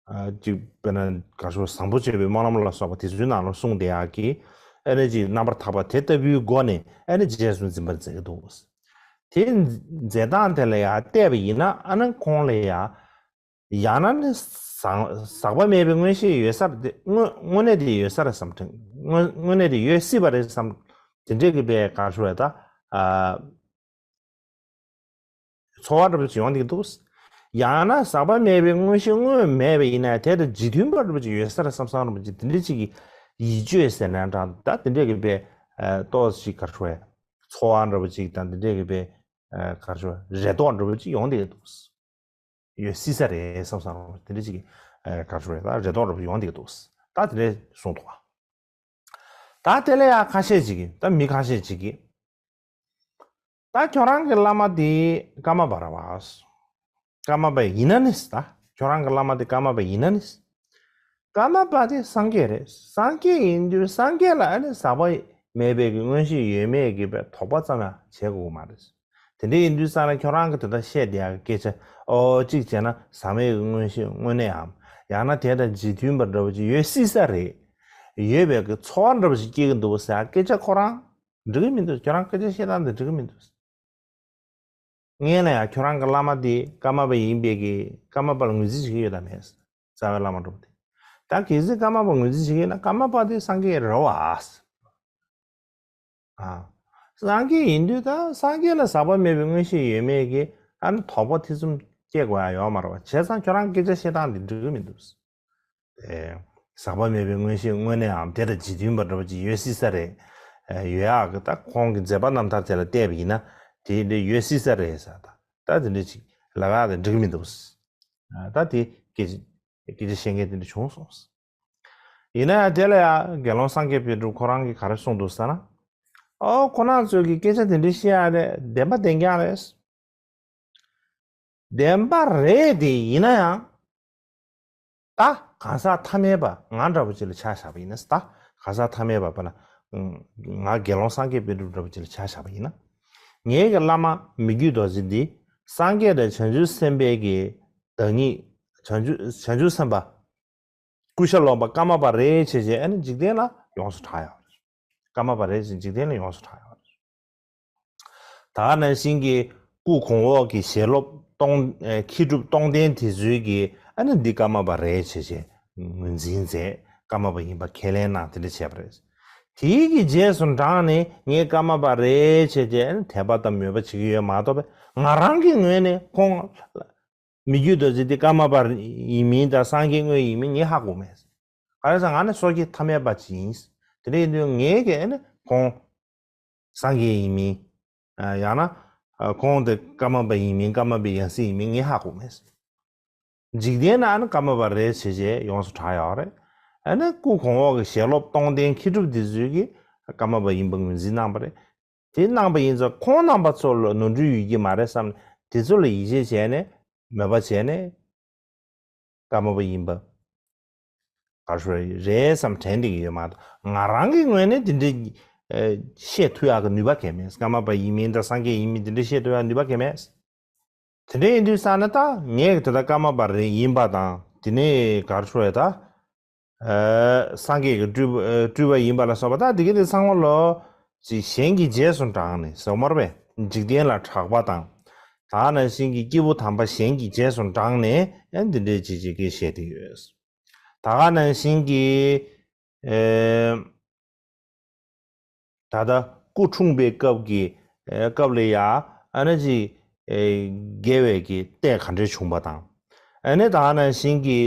ཨ་ཅིག་དཔེར་ན་ག་རེ་ཞུ་བཟང་པོ་སྤྱོད་པའི་སྨོན་ལམ་ལ་སོགས་པ་དེ་ཚོའི་ནང་ལ་གསུངས་བསྡད་ཡག་གི་ཨ་ནི་ཅིག་རྣམ་པར་དག་པ་དེ་ལྟ་བུའི་སྒོ་ནས་ཨ་ནི་རྗེས་སུ་འཛིན་པར་མཛད་ཀྱི་འདུག་དེ་མཛད་སྟངས་དེ་ལ་ཡང་བལྟས་པ་ཡིན་ན་ཨ་ནི་ཁོང་ལ་ཡང་ ཡང་ན་ནི་ཟག་ཟག་པ་མེད་པའི་མངོན་ཤེས་ཡོད་ས་རེད་དེ། དངོས་དངོས་གནས་དེ་ཡོད་ས་རེད་བསམ་དྲན། དངོས་དངོས་གནས་དེ་ཡོད་སྲིད་པ་རེད་བསམ། དེ་འདྲས་ཀྱི་པའི་ག་རེ་ཞུ་དགོས་རེད་ད། ཨ། ཚོར་བ་འདྲ་པོ་ཅིག་ཡོང་བསྡད་ཀྱི་འདུག། ཡང་ན་ཟག་པ་མེད་པའི་མངོན་ཤེས་དངོས་མེད་པ་ཡིན་ན་དེ་དང་རྗེས་མཐུན་པ་འདྲ་པོ་ཅིག་ཡོད་ས་རེད་བསམ་བསམ་འདྲ་པོ་ཅིག་དེ་འདྲ་ཅིག་གི་ཡིད་དཔྱོད་ཟེར་ན་འདྲ། ད་དེ་འདྲས་ཀྱི་པའི་ཨ་ཏོག་ཙམ་ཅིག་ག་རེ་ཞུ་དགོས་རེད། ཚོར་བ་འདྲ་པོ་ཅིག་དང་དེ་འདྲས་ཀྱི་པའི་ཨ་ག་རེ་ཞུ་དགོས་རེད། རེ་དོགས་འདྲ་པོ་ཅིག་ཡོང་བསྡད་ཀྱི་འདུག། ཡོད་སྲིད་ས་རེད་བསམ་བསམ་འདྲ་པོ་དེ་འདྲ་ཅིག་གི་ཨ་ག་རེ་ཞུ་དགོས་རེད། ད་རེ་དོགས་འདྲ་པོ་ཅིག་ཡོང་བསྡད་ཀྱི་འདུག། ད་དེ་འདྲས་གསུངས་འདུག་ག། ད་དེ་ལ་ཡང་ཁ་ཤས་ཅིག་གིས། ད་མི་ཁ་ཤས་ཅིག་གིས། ད་ཁྱོད་རང་གི་བླ་མ་དེ་ཀརྨ་པ་རེད་བ། ཀརྨ་པ་ཡིན་ན་ནི། ད་ཁྱོད་རང་གི་བླ་མ་དེ་ཀརྨ་པ་ཡིན་ན་ནི། ཀརྨ་པ་དེ་སངས་རྒྱས་རེད། སངས་རྒྱས་ཡིན་དུས་སངས་རྒྱས་ལ་ཨ་ནི་ཟག་པ་མེད་པའི་གི་མངོན་ཤེས་ཡོད་མེད་ཀྱི་པའི་དོགས་པ་ཙམ་ཡང་བྱེད་དགོས་མ་རེད། དེ་འདྲ་ཡིན་དུས་ཙང་ལ་ཁྱོད་རང་གི་དེ་ལྟར་བཤད་བསྡད་ཡག་གི་སྐད་ཆ། ཨོ་གཅིག་བྱས་ན་ཟག་མེད་ཀྱི་མངོན་ཤེས་དངོས་གནས་འམ། ཡང་ན་དེ་དང་རྗེས་མཐུན་པ་འདྲ་བོ་ཅིག་ཡོད་སྲིད་ས་རེད། ཡོད་པའི་གི་ཚོར་བ་འདྲ་བོ་ཞིག་སྐྱེ་གི་འདུག་ཟེར་སྐད་ཆ་ཁོ་རང་འགྲིག་གི་མི་འདུག། ཁྱོད་རང་སྐད་ཆ་བཤད་སྟངས་དེ་འགྲིག་གི་མི་འདུག། སྔོན་ལ་ཡང་ཁྱོད་རང་གི་བླ་མ་དེ་ཀརྨ་པ་ཡིན་པའི་གི་ཀརྨ་པ་ལ་ངོས་འཛིན་བྱེད་ཀྱི་ཡོད་དམ་མེད། རྩ་བའི་བླ་མ་འདྲ་བོ་དེ། ད་གལ་སྲིད་ཀརྨ་པ་ངོས་འཛིན་བྱེད་ཀྱི་ཡོད་ན་ཀརྨ་པ་དེ་སངས་རྒྱས་རེད་བ། ཨ། སངས་རྒྱས་ཡིན་དུས་ད་སངས་རྒྱས་ལ་ཟག་པ་མེད་པའི་མངོན་ཤེས་ཡོད་མེད་ཀྱི་ཨ་ནི་དོགས་པ་ཐེ་ཚོམ་སྐྱེ་དགོས་ཡ་ཡོད་མ་རེད་བ། བྱས་ཙང་ཁྱོད་རང་སྐད་ཆ་བཤད་སྟངས་འདི་འགྲིག་གི་མི་འདུག། ཨེ། ཟག་པ་མེད་པའི་མངོན་ཤེས་དངོས་གནས་འམ་དེ་དང་རྗེས་མཐུན་པ་འདྲ་བོ་ཅིག་ཡོད་སྲིད་ས་རེད། ཨེ། ཡོད་ཡག་གི་ད་ཁོང་གི་མཛད་པ་རྣམ་ཐར་དེ་ལ་བལྟས་པ་ཡིན་ན་དེ་འདྲ་ཡོད་སྲིད་ས་རེད་ཟེར། ད་ད་དེ་འདྲ་ཅིག་ལབ་ཡག་དེ་འགྲིག་གི་མི་འདུག། ཨ། ད་དེ་སྐད་ཆ་སྐད་ཆ་བཤད་མཁན་དེ་འདྲ་བྱུང་སོང་། ཡིན་ན་ཡང་དེ་ལ་ཡང་དགེ་སློང་སངས་རྒྱས་པཎ་གྲུབ་ཁོ་རང་གིས་ག་རེ་གསུངས་འདུག་ཟེར་ན། ཨོ་ཁོ་རང་ཚོས་ཀྱི་སྐད་ཆ་དེ་འདྲ་བཤད་ཡ་རེད། བདེན་པ་བདེན་རྐྱང་རེད། བདེན་པ་རེད་དེ། ཡིན་ན་ཡང་ད་གང་ཟག་ཐ་མལ་པ་ང་འདྲ་བོ་ཅིག་ལ་ཆ་བཞག་པ་ཡིན་ན། ད་གང་ཟག་ཐ་མལ་པ་པ་ན་ང་དགེ་སློང་སངས་རྒྱས་པཎ་གྲུབ་འདྲ་བོ་ཅིག་ལ་ཆ་བཞག་པ་ཡིན་ན། ངའི་གི་བླ་མ་མི་བསྐྱོད་རྡོ་རྗེ་འདི་སངས་རྒྱས་དང་བྱང་ཆུབ་སེམས་དཔའི་གི་བདག་ཉིད། བྱང་ཆུབ་བྱང་ཆུབ་སེམས་དཔའ་སྐུ་ཤ་ལོག་པ་ཀརྨ་པ་རེད་བྱས་བྱས་ཨ་ནི་འཇིག་རྟེན་ལ་ཡོངས་སུ་གྲགས་ཡོད་རེད། ཀརྨ་པ་རེད་བྱས་འཇིག་རྟེན་ལ་ཡོངས་སུ་གྲགས་ཡོད་རེད། ད་ག་ནང་བཞིན་གྱི་སྐུ་གོང་འོག་གི་ཞལ་སློབ་སྟོང་ཨེ་མཁས་གྲུབ་སྟོང་ལྡན་དེ་ཚོའི་གི་ཨ་ནི་འདི་ཀརྨ་པ་རེད་བྱས་བྱས་ངོས་འཛིན་མཛད། ཀརྨ་པ་ཡིན་པ་ཁས་ལེན་གནང་། དེ་འདྲ་བྱས་པ་རེད། དེའི་གི་རྗེས་སུ་འབྲངས་ནས་ངས་ཀརྨ་པ་རེད་བྱས་བྱས་ཨ་ནི་དད་པ་དང་མོས་པ་བྱེད་ཀྱི་ཡོད་མ་གཏོགས་པས་ང་རང་གི་ངོས་ནས་ཁོང་མི་བསྐྱོད་རྡོ་རྗེ་འདི་ཀརྨ་པ་ཡིན་མིན་དང་སངས་རྒྱས་དངོས་ཡིན་མིན་ངས་ཧ་གོ་མེད། ག་རེ་ཟེར་ང་ནི་སོ་སྐྱེ་ཐ་མལ་པ་ཅིག་ཡིན། དེ་འདྲ་ཡིན་དུས་ངས་ཀྱི་ཨ་ནི་ཁོང་སངས་རྒྱས་ཡིན་མིན། ཨ། ཡང་ན་ཨ་ཁོང་དེ་ཀརྨ་པ་ཡིན་མིན་ཀརྨ་པའི་ཡང་སྲིད་ཡིན་མིན་ངས་ཧ་གོ་མེད། འཇིག་རྟེན་ན་ཨ་ནི་ཀརྨ་པ་རེད་བྱས་བྱས་ཡོངས་སུ་གྲགས་ཡོད་རེད། ཨ་ནི་སྐུ་གོང་འོག་གི་ཞལ་སློབ་སྟོང་ལྡན་མཁས་གྲུབ་འདི་ཚོས་ཀྱི་ཀརྨ་པ་ཡིན་པ་ངོས་འཛིན་གནང་བ་རེད། དེ་གནང་བ་ཡིན་ཙང་ཁོང་རྣམ་པ་ཚོ་ལ་ནོར་འཁྲུལ་ཡོད་ཀྱི་མ་རེད་བསམ་ནས་དེ་ཚོ་ལ་ཡིད་ཆེས་བྱས་ནས་མོས་པ་བྱས་ནས་ཀརྨ་པ་ཡིན་པ་ག་རེ་ཞུ་རེད་བསམ་དྲན་བསྡད་ཀྱི་ཡོད་མ་གཏོགས་ང་རང་གི་ངོས་ནས་དེ་འདྲའི་ཨེ་བཤད་ཐུབ་ཡག་གི་ནུས་པ་གང་ཡང་མེད། ཀརྨ་པ་ཡིན་མིན་དང་སངས་རྒྱས་ཡིན་མིན་དེ་འདྲ་བཤད་ཐུབ་ཡག་ནུས་པ་གང་ཡང་མེད། དེ་འདྲ་ཡིན་དུས་ཙང་ནས་ད་ངས་དེ་ལྟར་ཀརྨ་པ་རེད་ཡིན་པ་དང་དེ་ནས་ག་རེ་ཞུ་རེད་ད། ཨ། སངས་རྒྱས་ཀྱི་སྤྲུལ་པ་སྤྲུལ་པ་ཡིན་པ་ལ་སོགས་པ་ད་དེ་ག་དེ་ཚང་མ་ལོ་ཅིག་གཞན་གྱི་རྗེས་སུ་འབྲངས་ནས་ཟེར་བ་མ་རེད་པས། འཇིག་རྟེན་ལ་གྲགས་པ་དང་། ད་ག་ནང་བཞིན་གྱི་སྐྱེས་བུ་དམ་པ་གཞན་གྱི་རྗེས་སུ་འབྲངས་ནས་ཡང་འདི་འདྲའི་ཅིག་ཅིག་གི་བཤད་དེ་ཡོད། ད་ག་ནང་བཞིན་གྱི་ཨེ། ད་ལྟ་སྐུ་འཁྲུངས་པའི་སྐབས་ཀྱི་ཨེ་སྐབས་ལ་ཡ་ཨ་ནི་ཅིག་ཨེ་དགེ་བའི་གི་ལྟས་ག་འདྲས་བྱུང་བ་དང་། ཨ་ནི་ད་ག་ནང་བཞིན་གྱི་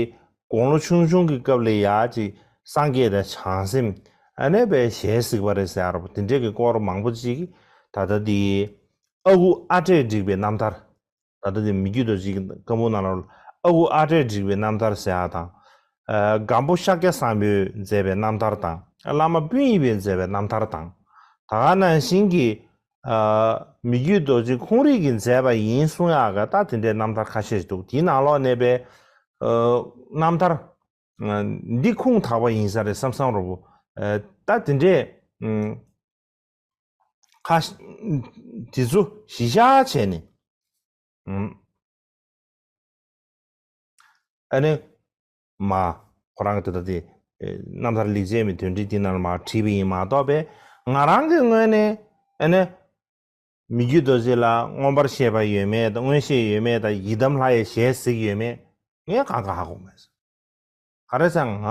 དགུང་ལོ་ཆུང་ཆུང་གི་སྐབས་ལ་ཡ་ཅིག་སངས་རྒྱས་དང་བྱང་སེམས་ཨ་ནི་པའི་ཞལ་གཟིགས་པ་རེད་ཟེར་ཡ་ར་བ་དེ་འདྲས་ཀྱི་སྐོར་མང་པོ་ཅིག་ད་ལྟ་འདི་ཨ་ཁུ་ཨ་འབྲས་བསྒྲིགས་པའི་རྣམ་ཐར། ད་ལྟ་དེ་མི་བསྐྱོད་རྡོ་རྗེའི་བཀའ་འབུམ་ནང་ལ་ཨ་ཁུ་ཨ་འབྲས་བསྒྲིགས་པའི་རྣམ་ཐར་ཟེར་ཡ་དང་། ཨ། སྒམ་པོ་ཤཱཀྱ་བཟང་པོས་མཛད་པའི་རྣམ་ཐར་དང་། བླ་མ་སྤུན་ཡིད་པས་མཛད་པའི་རྣམ་ཐར་དང་། ད་ག་ནང་བཞིན་གྱི། ཨ། མི་བསྐྱོད་རྡོ་རྗེ་ཁོང་རང་གིས་མཛད་པ་ཡིན་གསུང་ཡག་གི་ད་དེ་འདྲའི་རྣམ་ཐར་ཁ་ཤས་ཤིག་འདུག། དེའི་ནང་ལོགས་ནས་པའི། ཨ། རྣམ་ཐར། ཨ། འདི་ཁུངས་དག་པ་ཡིན་ས་རེད་བསམ་བསམ་ར་བོ། ཨ། ད་དེ་འདྲས། ཨ། ཁ་ཤས་དེ་ཚོ་གཞི་བཞག་བྱས་ནས། ཨ་ནི་མ་ཁོ་རང་གི་ད་ལྟ་དེ་རྣམ་ཐར་ལེགས་བྱས་མའི་དོན་འགྲེལ་དེ་ནང་ལ་མ་བྲིས་པ་ཡིན་མ་གཏོགས་པས་ང་རང་གི་ངོས་ནས་ཨ་ནི་མི་བསྐྱོད་རྡོ་རྗེ་ལ་མངོན་པར་ཤེས་པ་ཡོད་མེད་དང་མངོན་ཤེས་ཡོད་མེད་དང་ཡི་དམ་ལྷ་ཡི་ཞལ་གཟིགས་ཡོད་མེད། ངས་གང་ག་ཧ་གོ་མེད། ག་རེ་ཟེར་ང་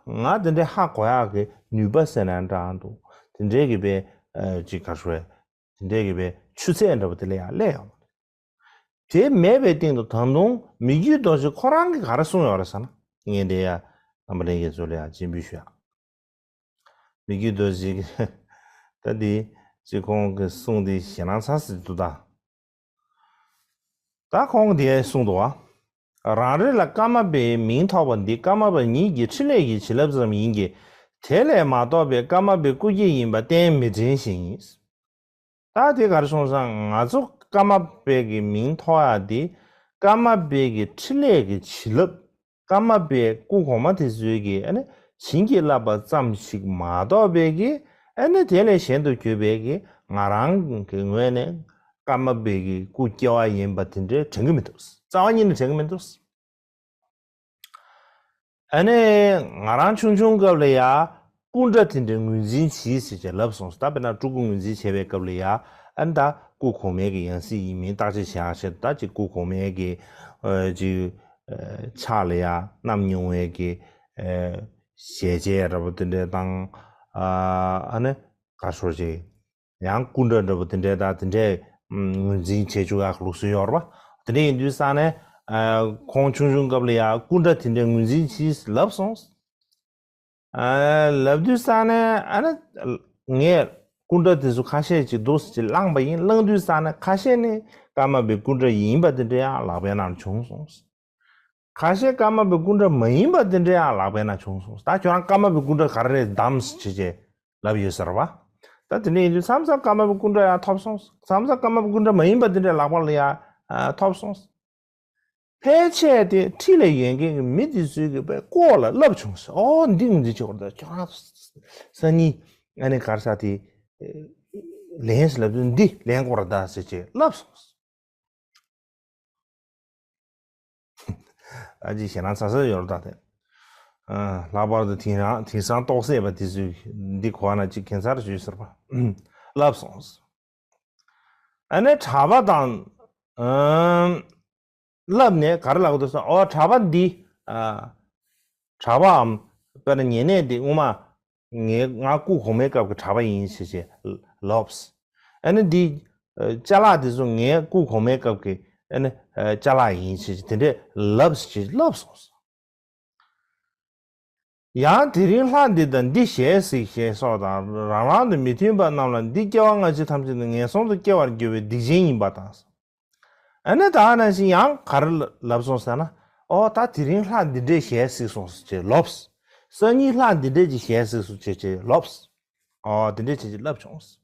ང་དེ་འདྲའི་ཧ་གོ་ཡག་གི་ནུས་པ་ཟེར་ན་འདྲ་འདུག་དེ་འདྲའི་གི་པའི་ཅིག་ག་ཧྲུའི་དེ་འདྲའི་གི་པའི་ཆུ་ཚད་འདྲ་པོ་དེ་ལ་ཡང་སླེབས་ཡོང་། དེ་མེད་པའི་སྟེང་དུ་ད་དུང་མི་བརྒྱུད་རྡོ་རྗེ་ཁོ་རང་གིས་ག་རེ་གསུངས་ཡོད་རེད་ཟེར་ན། ངས་འདི་ཡ་རྣམ་པ་ལྷན་རྒྱས་ཚོ་ལ་ཡང་སྤྱན་འབུལ་ཞུ་ཡ། མི་བརྒྱུད་རྡོ་རྗེ་གིས་ད་འདི་ཅིག་ཁོང་གི་གསུང་འདི་ཞེད་སྣང་ཚ་ཟེར་འདུག་ད། ད་ཁོང་གིས་འདི་གསུངས་འདུག་བ། རང་རེ་ལ་ཀརྨ་པའི་མིང་ཐོགས་པ་འདི་ཀརྨ་པ་ཉིད་ཀྱི་ཕྲིན་ལས་ཀྱི་བྱིན་རླབས་ཙམ་ཡིན་གྱི། དེ་ལས་མ་གཏོགས་པའི་ཀརྨ་པའི་སྐུ་སྐྱེ་ཡིན་པ་གཏན་མི་དྲན་ཞིང་། ད་དེ་ག་རེ་སོང་ཙང་ང་ཚོ་ཀརྨ་པའི་གི་མིང་ཐོགས་ཡ་དེ་ཀརྨ་པའི་གི་ཕྲིན་ལས་ཀྱི་བྱིན་རླབས། ཀརྨ་པའི་སྐུ་གོང་མ་དེ་ཚོའི་གི་ཨ་ནི་བྱིན་གྱིས་བརླབས་པ་ཙམ་ཞིག་མ་གཏོགས་པའི་གི་ཨ་ནི་དེ་ལས་གཞན་དུ་གྱུར་པའི་གི་ང་རང་གི་ངོས་ནས་ཀརྨ་པའི་གི་སྐུ་སྐྱེ་བ་ཡིན་པ་དེ་འདྲའི་དྲན་གི་མི་འདུག་རྩ་བ་ཉིད་ནས་དྲན་གི་མི་འདུག་ཨ་ནི་ང་རང་ཆུང་ཆུང་སྐབས་ལ་ཡ་སྐུ་འདྲ་དེ་འདྲའི་ངོས་འཛིན་བྱེད་ཟེར་བྱས་ལབ་སོང་། ད་དཔེར་ན་སྤྲུལ་སྐུ་ངོས་འཛིན་བྱས་པའི་སྐབས་ལ་ཡ་ཨ་ནི་ད་སྐུ་གོང་མའི་གི་ཡང་སྲིད་ཡིན་མིན་བརྟག་དཔྱད་བྱེད་ཡག་ཆེད་དུ་ད་ཅིག་སྐུ་གོང་མའི་གི་ཨ་ཅིག་ཨ་ཕྱག་ལ་ཡ་བསྣམས་མྱོང་བའི་གི་ཨ་ཞལ་ཆས་འདྲ་པོ་དེ་འདྲ་དང་ཨ་ཨ་ནི་ག་ཤོར་ཅིག་ཡང་སྐུ་འདྲ་འདྲ་པོ་དེ་འདྲའི་དང་དེ་འདྲའི་ངོས་འཛིན་བྱེད་བཅུག་ཡག་ལུགས་སྲོལ་ཡོད་རེད་པ། དེ་འདྲ་ཡིན་དུས་ཙང་ནས་ཨ་ཁོང་ཆུང་ཆུང་སྐབས་ལ་ཡང་སྐུ་འདྲ་དེ་འདྲའི་ངོས་འཛིན་བྱས་ལབ་སོང་། ཨ་ལབ་དུས་ཙང་ནས་ཨ་ནི་ངས་སྐུ་འདྲ་དེ་ཚོ་ཁ་ཤས་ཅིག་འདུག་ཅིག་བླངས་པ་ཡིན། བླངས་དུས་ཙང་ནས་ཁ་ཤས་ནི་ཀརྨ་པའི་སྐུ་འདྲ་ཡིན་པ་དེ་འདྲ་ཡང་ལག་པའི་ནང་བྱུང་སོང་། ཁ་ཤས་ཀརྨ་པའི་སྐུ་འདྲ་མ་ཡིན་པ་དེ་འདྲ་ཡང་ལག་པའི་ནང་བྱུང་སོང་། ད་ཁྱོད་རང་ཀརྨ་པའི་སྐུ་འདྲ་ག་རེ་རེད་བདམས་བྱས་བྱས་ལབ་ཡོད་ཟེར་བ། ད་དེ་འདྲ་ཡིན་དུས་མཚམས་མཚམས་ཀརྨ་པའི་སྐུ་འདྲ་ཡང་ཐོབ་སོང་། མཚམས་མཚམས་ཀརྨ་པའི་སྐུ་འདྲ་མ་ཡིན་པ་དེ་འདྲ་ལག་པ་ལ་ཡང་ཐོབ་སོང་། ཕལ་ཆེར་དེ་འཁྲིས་ལ་ཡོད་མཁན་གྱི་མི་དེ་ཚོའི་གི་པའི་སྐོར་ལ་ལབ་བྱུང་ཟེར། ཨོ་འདི་ངོས་འཛིན་བྱེད་དགོས་རེད། ད་ཁྱོད་རང་སང་ཉིན་ཨ་ནི་ག་རེ་ཟེར་དེ་ལེན་ཟེར་ལབ་དུས་འདི་ལེན་དགོས་རེད་ད་ཟེར་བྱས་ལབ་སོང་། ཨ་ཅེ་ཞེད་སྣང་ཚ་ཚ་ཡོད་རེད་ད་དེ། ཨ་ལྷག་པར་དུ་དེང་རང་དེང་སང་རྟོགས་སད་པ་དེ་ཚོས་འདི་གོ་ན་ཅིག་ཁྱད་མཚར་ཞུས་ཟེར་བ་ལབ་སོང་། ཨ་ནི་གྲྭ་པ་དང་ཨམ་ལབ་ནས་ག་རེ་ལབ་འདུག་ཟེར། ཨོ་གྲྭ་པ་འདི་ཨ་གྲྭ་པའམ་དཔེར་ན་ཉེ་གནས་འདི་སྔོན་མ་ངའི་ང་སྐུ་གོང་མའི་སྐབས་ཀྱི་གྲྭ་པ་ཡིན་ཞེས་བྱས་ལབས། ཨ་ནི་འདི་ཨ་ཅ་ལག་འདི་ཚོ་ངའི་སྐུ་གོང་མའི་སྐབས་ཀྱི་ཨ་ནི་ཨ་ཅ་ལག་ཡིན་ཞེས་བྱས་དེ་འདྲས་ལབས་ཞེས་ལབ་སོང་། ཡང་དེ་རིང་ལྷ་འདི་དང་འདི་ཞལ་གཟིགས་ཞེས་སོགས་དང་རང་རང་དང་མི་མཐུན་པ་རྣམས་ལ་འདི་སྐྱེ་བ་སྔ་ཕྱི་ཐམས་ཅད་དུ་ངན་སོང་དུ་སྐྱེ་བར་འགྱུར་བའི་སྡིག་ཅན་ཡིན་པ་དང་། ཨ་ནི་ད་ནང་བཞིན་ཡང་ག་རེ་ལབ་སོང་ཟེར་ན། ཨོ་ད་དེ་རིང་ལྷ་འདི་འདྲས་ཞལ་གཟིགས་སོང་ཟེར་ལབས། སང་ཉིན་ལྷ་འདི་འདྲས་ཀྱི་ཞལ་གཟིགས་སོང་ཟེར་ལབས། ཨོ་དེ་འདྲས་བྱས་ཀྱི་ལབ་བྱུང་།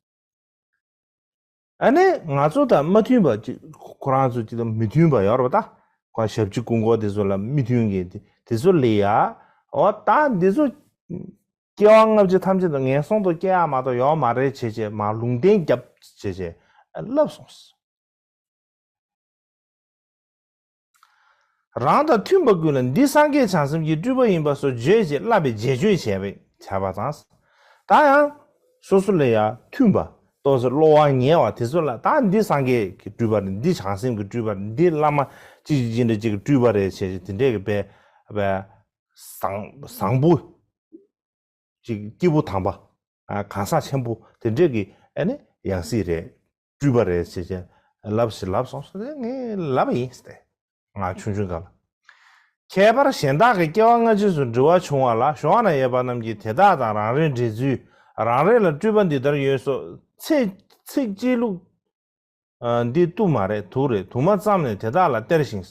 ཨ་ནི་ང་ཚོ་དང་མ་མཐུན་པ་ཅིག་ཁོ་རང་ཚོ་ཅིག་དང་མི་མཐུན་པ་ཡོད་རེད་པ། ད་ཁོ་ཞབས་ཕྱི་སྐུ་འཁོར་དེ་ཚོ་ལ་མི་མཐུན་མཁན་དེ་དེ་ཚོ་ལ་ཡ། ཨོ་ད་འདི་ཚོ་སྐྱེ་བ་སྔ་ཕྱི་ཐམས་ཅད་དུ་ངན་སོང་དུ་སྐྱེ་ཡ་མ་གཏོགས་ཡོད་མ་རེད་བྱས་བྱས་མར་ལུང་བསྟན་རྒྱབ་བྱས་བྱས་ལབ་སོང་། རང་དང་མཐུན་པ་ཀུན་ལ་འདི་སངས་རྒྱས་བྱང་སེམས་ཀྱི་སྤྲུལ་པ་ཡིན་པ་སོགས་བརྗོད་ཅེས་བསླབ་པའི་རྗེས་གཅོད་བྱས་པས་བྱས་པ་དང་། ད་ཡང་སོ་སོ་ལ་ཡང་མཐུན་པ་ཏོག་ཙམ་བློ་དབང་ཉེ་བ་དེ་ཚོ་ལ་ད་འདི་སངས་རྒྱས་ཀྱི་སྤྲུལ་པ་རེད། འདི་བྱང་སེམས་ཀྱི་སྤྲུལ་པ་རེད། འདི་བླ་མ་ཅི་ཅི་ཅི་འདྲ་ཅིག་གི་སྤྲུལ་པ་རེད་བྱས་ཅིག་དེ་འདྲས་ཀྱི་པའི་པའི་བཟང་བཟང་པོ་ཅིག་སྐྱེས་བུ་དམ་པ་ཨ་གང་ཟག་ཆེན་པོ་དེ་འདྲས་ཀྱི་ཨ་ནི་ཡང་སྲིད་རེད། སྤྲུལ་པ་རེད་ཟེར་བྱས་ལབ་ཞེས་ལབ་སོང་ཟེར་ངས་ལབ་པ་ཡིན་ཟེར། ང་ཆུང་ཆུང་སྐབས་ལ། ཁྱད་པར་གཞན་དག་གི་སྐྱེ་བ་སྔ་ཕྱིས་སུ་འདྲི་བ་བྱུང་བ་ལ་ཞོགས་ན་ཡོད་པ་རྣམས་ཀྱིས་དེ་དག་དང་རང་རེའི་འབྲེལ་ཚུལ། རང་རེ་ལ་སྤྲུལ་པ་འདི་ལྟར་ཡོད་སོགས་ཚིག་ཚིགས་བཅད་ལྷུག་འདི་བཏུབ་མ་རེད། དུག་རེད། དུ་མ་བརྩམས་ནས་དེ་དག་ལ་སྟེར་ཞིང་།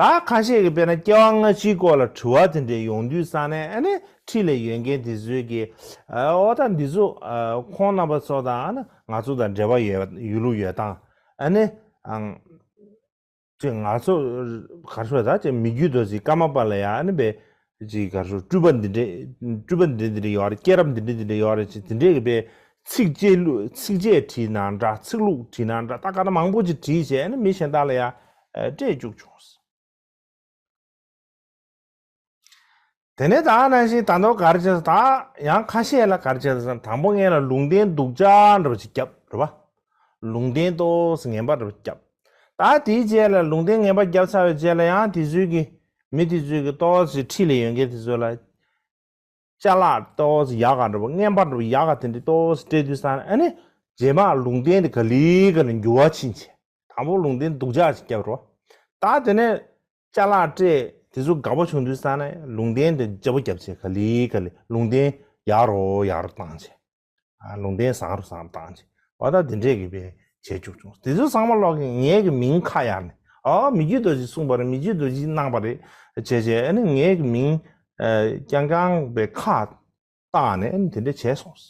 ད་ཁ་ཤས་ཀྱིས་དཔེར་ན་སྐྱེ་བ་སྔ་ཕྱིའི་སྐོར་ལ་དྲི་བ་དེ་འདྲས་ཡོང་དུས་ཙང་ནས་ཨ་ནི་འཁྲིས་ལ་ཡོད་མཁན་དེ་ཚོས་ཀྱིས་ཨོ་ད་འདི་ཚོ་ཁོང་རྣམ་པ་ཚོ་དང་ཨ་ནི་ང་ཚོ་དང་འབྲེལ་བ་ཡོད་ཡོད་ལུགས་ཡོད་སྟངས་ཨ་ནི། ཅིག་ང་ཚོ་ག་རེ་ཞུ་ད་ཅིག་མི་རྒྱུད་དོ་ཅིག་ཀརྨ་པ་ལ་ཡང་ཨ་ནི་པའི་ཅིག་ག་རེ་ཞུ་སྤྲུལ་པ་འདི་འདྲས་སྤྲུལ་པ་འདི་འདྲས་འདི་འདྲས་ཡོད་རེད། སྐྱེས་རབས་འདི་འདྲས་འདི་འདྲས་ཡོད་རེད། ཅིག་དེ་འདྲས་ཀྱི་པའི་ཚིགས་བཅད་ལྷུག་ཚིགས་བཅད་བྲིས་ན་འདྲ། ཚིག་ལྷུག་བྲིས་ན་འདྲ། ད་ག་ན་མང་པོ་ཅིག་བྲིས་བྱས་ཨ་ནི་མི་གཞན་དག་ལ་ཡང་སྤྲད་བཅུག་བྱུང་། དེ་ནས་ད་ནང་བཞིན་ད་དུང་ག་རེ་བྱས་ད་ཡང་ཁ་ཤས་ལ་ག་རེ་བྱས་ད་དང་པོ་ངེད་ལ་ལུང་བསྟན་སྡུག་ཅག་འདྲ་པོ་ཅིག་བརྒྱབ་རེད་པ། ལུང་བསྟན་ཏོག་ཙམ་ངན་པ་འདྲ་པོ་བརྒྱབ། ད་དེའི་རྗེས་ལ་ལུང་བསྟན་ངན་པ་བརྒྱབ་ཚར་བའི་རྗེས་ལ་ཡང་དེ་ཚོའི་གི་ མི་དེ་ཚོས་ཀྱི་ཏོག་ཙམ་འཁྲིས་ལ་ཡོད་མཁན་དེ་ཚོ་ལ་ཅ་ལག་ཏོག་ཙམ་ཡག་ག་འདྲ་པོ་རྔན་པ་འདྲ་པོ་ཡག་ག་དེ་འདྲ་ཏོག་ཙམ་སྤྲད་དུས་ཙང་ཨ་ནི་རྗེས་མ་ལུང་བསྟན་དེ་ག་ལེ་ག་ལེ་འགྱུར་བ་ཕྱིན་བྱས། དང་པོ་ལུང་བསྟན་སྡུག་ཅག་ཅིག་བརྒྱབ་རོ། ད་དེ་ནས་ཅ་ལག་སྤྲད་དེ་ཚོ་དགའ་པོ་བྱུང་དུས་ཙང་ནས་ལུང་བསྟན་དེ་ལྕགས་པོ་བརྒྱབ་བྱས་ག་ལེ་ག་ལེ་ལུང་བསྟན་ཡག་རུ་ཡག་རུ་བཏང་བྱས། ཨ། ལུང་བསྟན་བཟང་རུ་བཟང་བཏང་བྱས། འོ་ད་དེ་འདྲས་ཀྱི་བས་བྱས་བཅུག་བྱུང་། དེ་ཚོ་ཚང་མ་ལོག་གི་ངའི་གི་མིང་ཁ་གཡར་ནས། ཨ། མི་རྒྱུད་རྡོ་རྗེས་གསུངས་པ་རེད། མི་རྒྱུད་རྡོ་རྗེས་གནང་པ་རེད་བྱས་བྱས། ཨ་ནི་ངའི་གི་མིང་ཨ། རྐྱང་རྐྱང་བའི་ཁ་བཏགས་ནས་ཨ་ནི་དེ་འདྲས་བྱས་སོང་།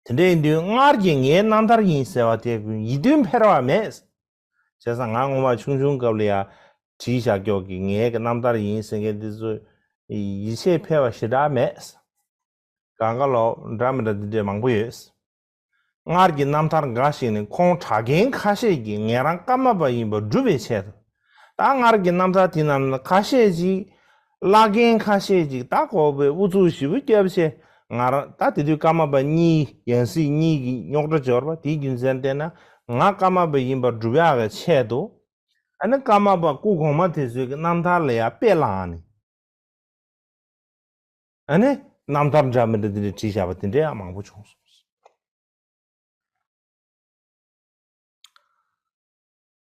དེ་འདྲས་ཡིན་དུས་སྔར་གྱི་ངའི་རྣམ་ཐར་ཡིན་ཟེར་བ་དེ་ཡིད་རྟོན་འཕེར་བ་མེད། བྱས་ཙང་ང་སྔོན་མ་ཆུང་ཆུང་སྐབས་ལ་ཡ་བྲིས་བཞག་ཀྱོག་གི་ངའི་གི་རྣམ་ཐར་ཡིན་ཟེར་མཁན་འདི་ཚོ་ཡིད་ཆེས་འཕེར་བ་ཞེ་དྲག་མེད། གང་ག་ལོག་འདྲ་མི་འདྲ་འདི་འདྲས་མང་པོ་ཡོད། སྔར་གྱི་རྣམ་ཐར་འགའ་ཞིག་ནི་ཁོང་གྲྭ་རྒན་ཁ་ཤས་ཀྱིས་ངེད་རང་ཀརྨ་པ་ཡིན་པ་སྒྲུབ་པའི་ཆེད་དུ། ད་སྔར་གྱི་རྣམ་ཐར་དེ་རྣམས་ནི་ཁ་ཤས་ཅིག་བླ་རྒན་ཁ་ཤས་ཅིག་ད་ཁོ་པའི་ཨུ་ཚུགས་ཞེ་པོ་བརྒྱབ་བྱས། ང་རང་ད་དེ་དུས་ཀརྨ་པ་གཉིས་ཡང་སྲིད་གཉིས་ཀྱི་རྙོག་དྲ་འབྱོར་བ་དེའི་རྒྱུ་མཚན་བལྟས་ན་ང་ཀརྨ་པ་ཡིན་པ་སྒྲུབ་ཡག་གི་ཆེད་དུ། ཨ་ནི་ཀརྨ་པ་སྐུ་གོང་མ་དེ་ཚོའི་གི་རྣམ་ཐར་ལ་ཡང་དཔེ་བླངས་ནས། ཨ་ནི་རྣམ་ཐར་འདྲ་མི་འདྲ་དེ་འདྲ་བྲིས་བཞག་པ་དེ་འདྲ་ཡང་མང་པོ་བྱུང་སོང་།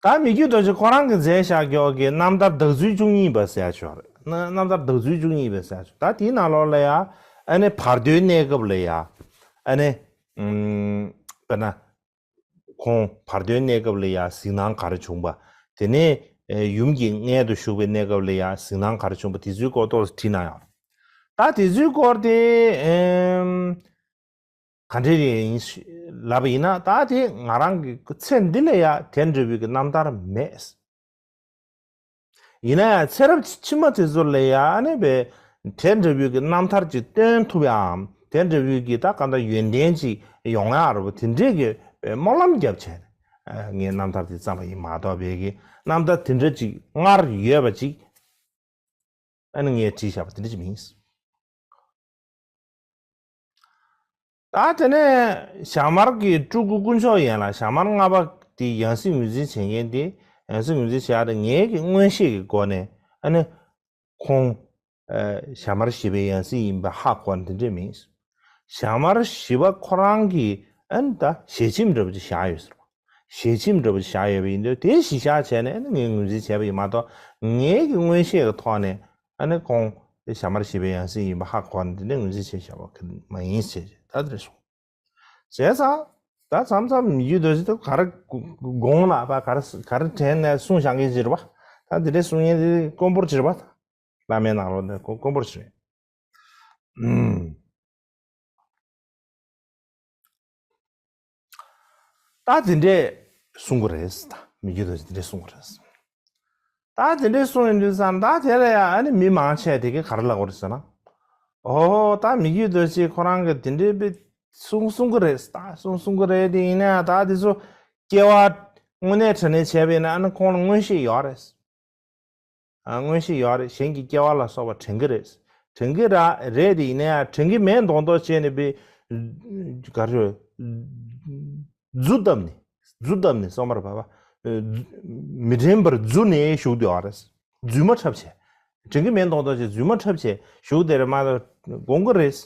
ད་མི་རྒྱུད་རྡོ་རྗེ་ཁོ་རང་གི་མཛད་བཞག་ཀྱོག་གི་རྣམ་ཐར་བདག་ཚུལ་བཅུ་གཉིས་པ་ཟེར་ཡ་ཅིག་ཡོད་རེད། ན་རྣམ་ཐར་བདག་ཚུལ་བཅུ་གཉིས་པ་ཟེར་ཡ་ཅིག་ད་དེའི་ནང་ལོགས་ལ་ཡ་ཨ་ནི་བར་དོའི་གནས་སྐབས་ལ་ཡ་ཨ་ནི་ཨུམ། དཔེར་ན། ཁོང་བར་དོའི་གནས་སྐབས་ལ་ཡང་གཟིགས་སྣང་ག་རེ་བྱུང་པ། དེ་ནས་ཡུམ་གྱི་མངལ་དུ་ཞུགས་པའི་གནས་སྐབས་ལ་ཡང་གཟིགས་སྣང་ག་རེ་བྱུང་པ་དེ་ཚོའི་སྐོར་ཏོག་ཙམ་བྲིས་གནང་ཡོད། ད་དེ་ཚོའི་སྐོར་དེ་ཨེམ། ག་འདྲས་ཡིན་ལབ་པ་ཡིན་ན་ད་དེ་ང་རང་གི་ཚེ་འདི་ལ་ཡང་དེ་འདྲ་བའི་གི་རྣམ་ཐར་མེད། ཡིན་ན་ཡང་ཚེ་རབས་ཕྱི་མ་དེ་ཚོ་ལ་ཡང་ཨ་ནི་བས་དེ་འདྲ་བོའི་གི་རྣམ་ཐར་ཅིག་སྟོན་ཐུབ་ཡའམ་དེ་འདྲ་བོའི་གི་ད་ག་འདྲ་ཡོན་ཏན་ཅིག་ཡོང་ཡག་རེད་པ། དེ་འདྲའི་གི་སྨོན་ལམ་བརྒྱབ་བྱས་ནས་ངས་རྣམ་ཐར་དེ་བརྩམས་པ་ཡིན་མ་གཏོགས་པའི་གི་རྣམ་ཐར་དེ་འདྲ་ཅིག་སྔར་ཡོད་པ་ཅིག་ཨ་ནི་ངས་བྲིས་བཞག་པ་དེ་འདྲ་ཅིག་མིན། ད་དེ་ནས་ཞྭ་དམར་གྱི་སྤྲུལ་སྐུ་དཀོན་མཆོག་ཡན་ལག་ཞྭ་དམར་ལྔ་པ་དེ་ཡང་སྲིད་ངོས་འཛིན་བྱེད་མཁན་དེ་ཡང་སྲིད་ངོས་འཛིན་བྱེད་ཡག་དེ་ངེད་ཀྱི་མངོན་ཤེས་ཀྱི་སྒོ་ནས་ཨ་ནི་ཁོང་ཨ་ཞྭ་དམར་བཞི་པའི་ཡང་སྲིད་ཡིན་པ་ཧ་གོ་ནས་དེ་འདྲས་མིན། ཞྭ་དམར་བཞི་པ་ཁོ་རང་གིས་ཨ་ནི་ད་ཞལ་ཆེམས་འདྲ་པོ་ཅིག་བཞག་ཡོད་ཟེར་བ། ཞལ་ཆེམས་འདྲ་པོ་ཅིག་བཞག་ཡོད་པ་ཡིན་དུས་དེ་གཞི་བཞག་བྱས་ནས་ཨ་ནི་ངས་ངོས་འཛིན་བྱས་པ་ཡིན་མ་གཏོགས་ངེད་ཀྱི་མངོན་ཤེས་ཀྱི་ཐོག་ནས། ཨ་ནི་ཁོང་དེ་ཞྭ་དམར་བཞི་པའི་ཡང་སྲིད་ཡིན་པ་ཧ་གོ་ནས་དེ་ནས་ངོས་འཛིན་བྱས་བཞག་པ་མ་ཡིན་ཞེས་ད་དེ་རེད་གསུངས། བྱས་ཙང་ད་མཚམས་མཚམས་མི་རྒྱུད་རྡོ་རྗེ་དེ་ག་རེ་དགོངས་ལ་ཕ་ག་རེ་ག་རེ་དྲན་ནས་གསུངས་བཞག་མཁན་ཅིག་རེད་པ། ད་དེ་འདྲའི་གསུང་མཁན་དེ་དཀོན་པོར་ཅིག་རེད་པ། བླ་མའི་ནང་ལོགས་ནས་དཀོན་པོར་ཅིག་རེད། ཨུམ། ད་དེ་འདྲས་གསུང་གི་རེད་ད། མི་རྒྱུད་རྡོ་རྗེ་དེ་འདྲས་གསུང་གི་རེད། ད་དེ་འདྲས་གསུང་ཡོང་དུས་ཙང་ད་དེ་ལ་ཡང་ཨ་ནི་མི་མང་ཆེ་དེ་གས་ག་རེ་ལབ་དགོས་རེད་ཟེར་ན། ཨོ་ད་མི་རྒྱུད་རྡོ་རྗེ་ཁོ་རང་གིས་དེ་འདྲས་པའི་གསུང་གསུང་གི་རེད་ད། གསུང་གསུང་གི་རེད་དེ་ཡིན་ན་ཡང་ད་དེ་ཚོ་སྐྱེ་བ་དངོས་གནས་དྲང་གནས་བྱས་པ་ཡིན་ན་ཨ་ནི་ཁོང་ལ་མངོན་ཤེས་ཡོད་རེད། ཨ་མངོན་ཤེས་ཡོད་རེད། གཞན་གྱི་སྐྱེ་བ་ལ་སོགས་པ་དྲན་གྱི་རེད། དྲན་གྱི་ར་རེད་དེ་ཡིན་ན་ཡང་དྲན་གྱི་མེད་མདོག་མདོག་བྱས་ནས་པའི་ག་རེ་རྫུ་བཏབ་ནས་རྫུ་བཏབ་ནས་སོང་བར་བབ་པ། མི་དྲན་པར་རྫུ་ནས་བཞུགས་བསྡད་ཡོད་རེད། རྫུན་མ་འཁྲབ་བྱས། དྲན་གྱི་མེད་མདོག་མདོག་བྱས་རྫུན་མ་འཁྲབ་བྱས་བཞུགས་བསྡད་རེད་མ་གཏོགས་དགོངས་ཀྱི་རེད།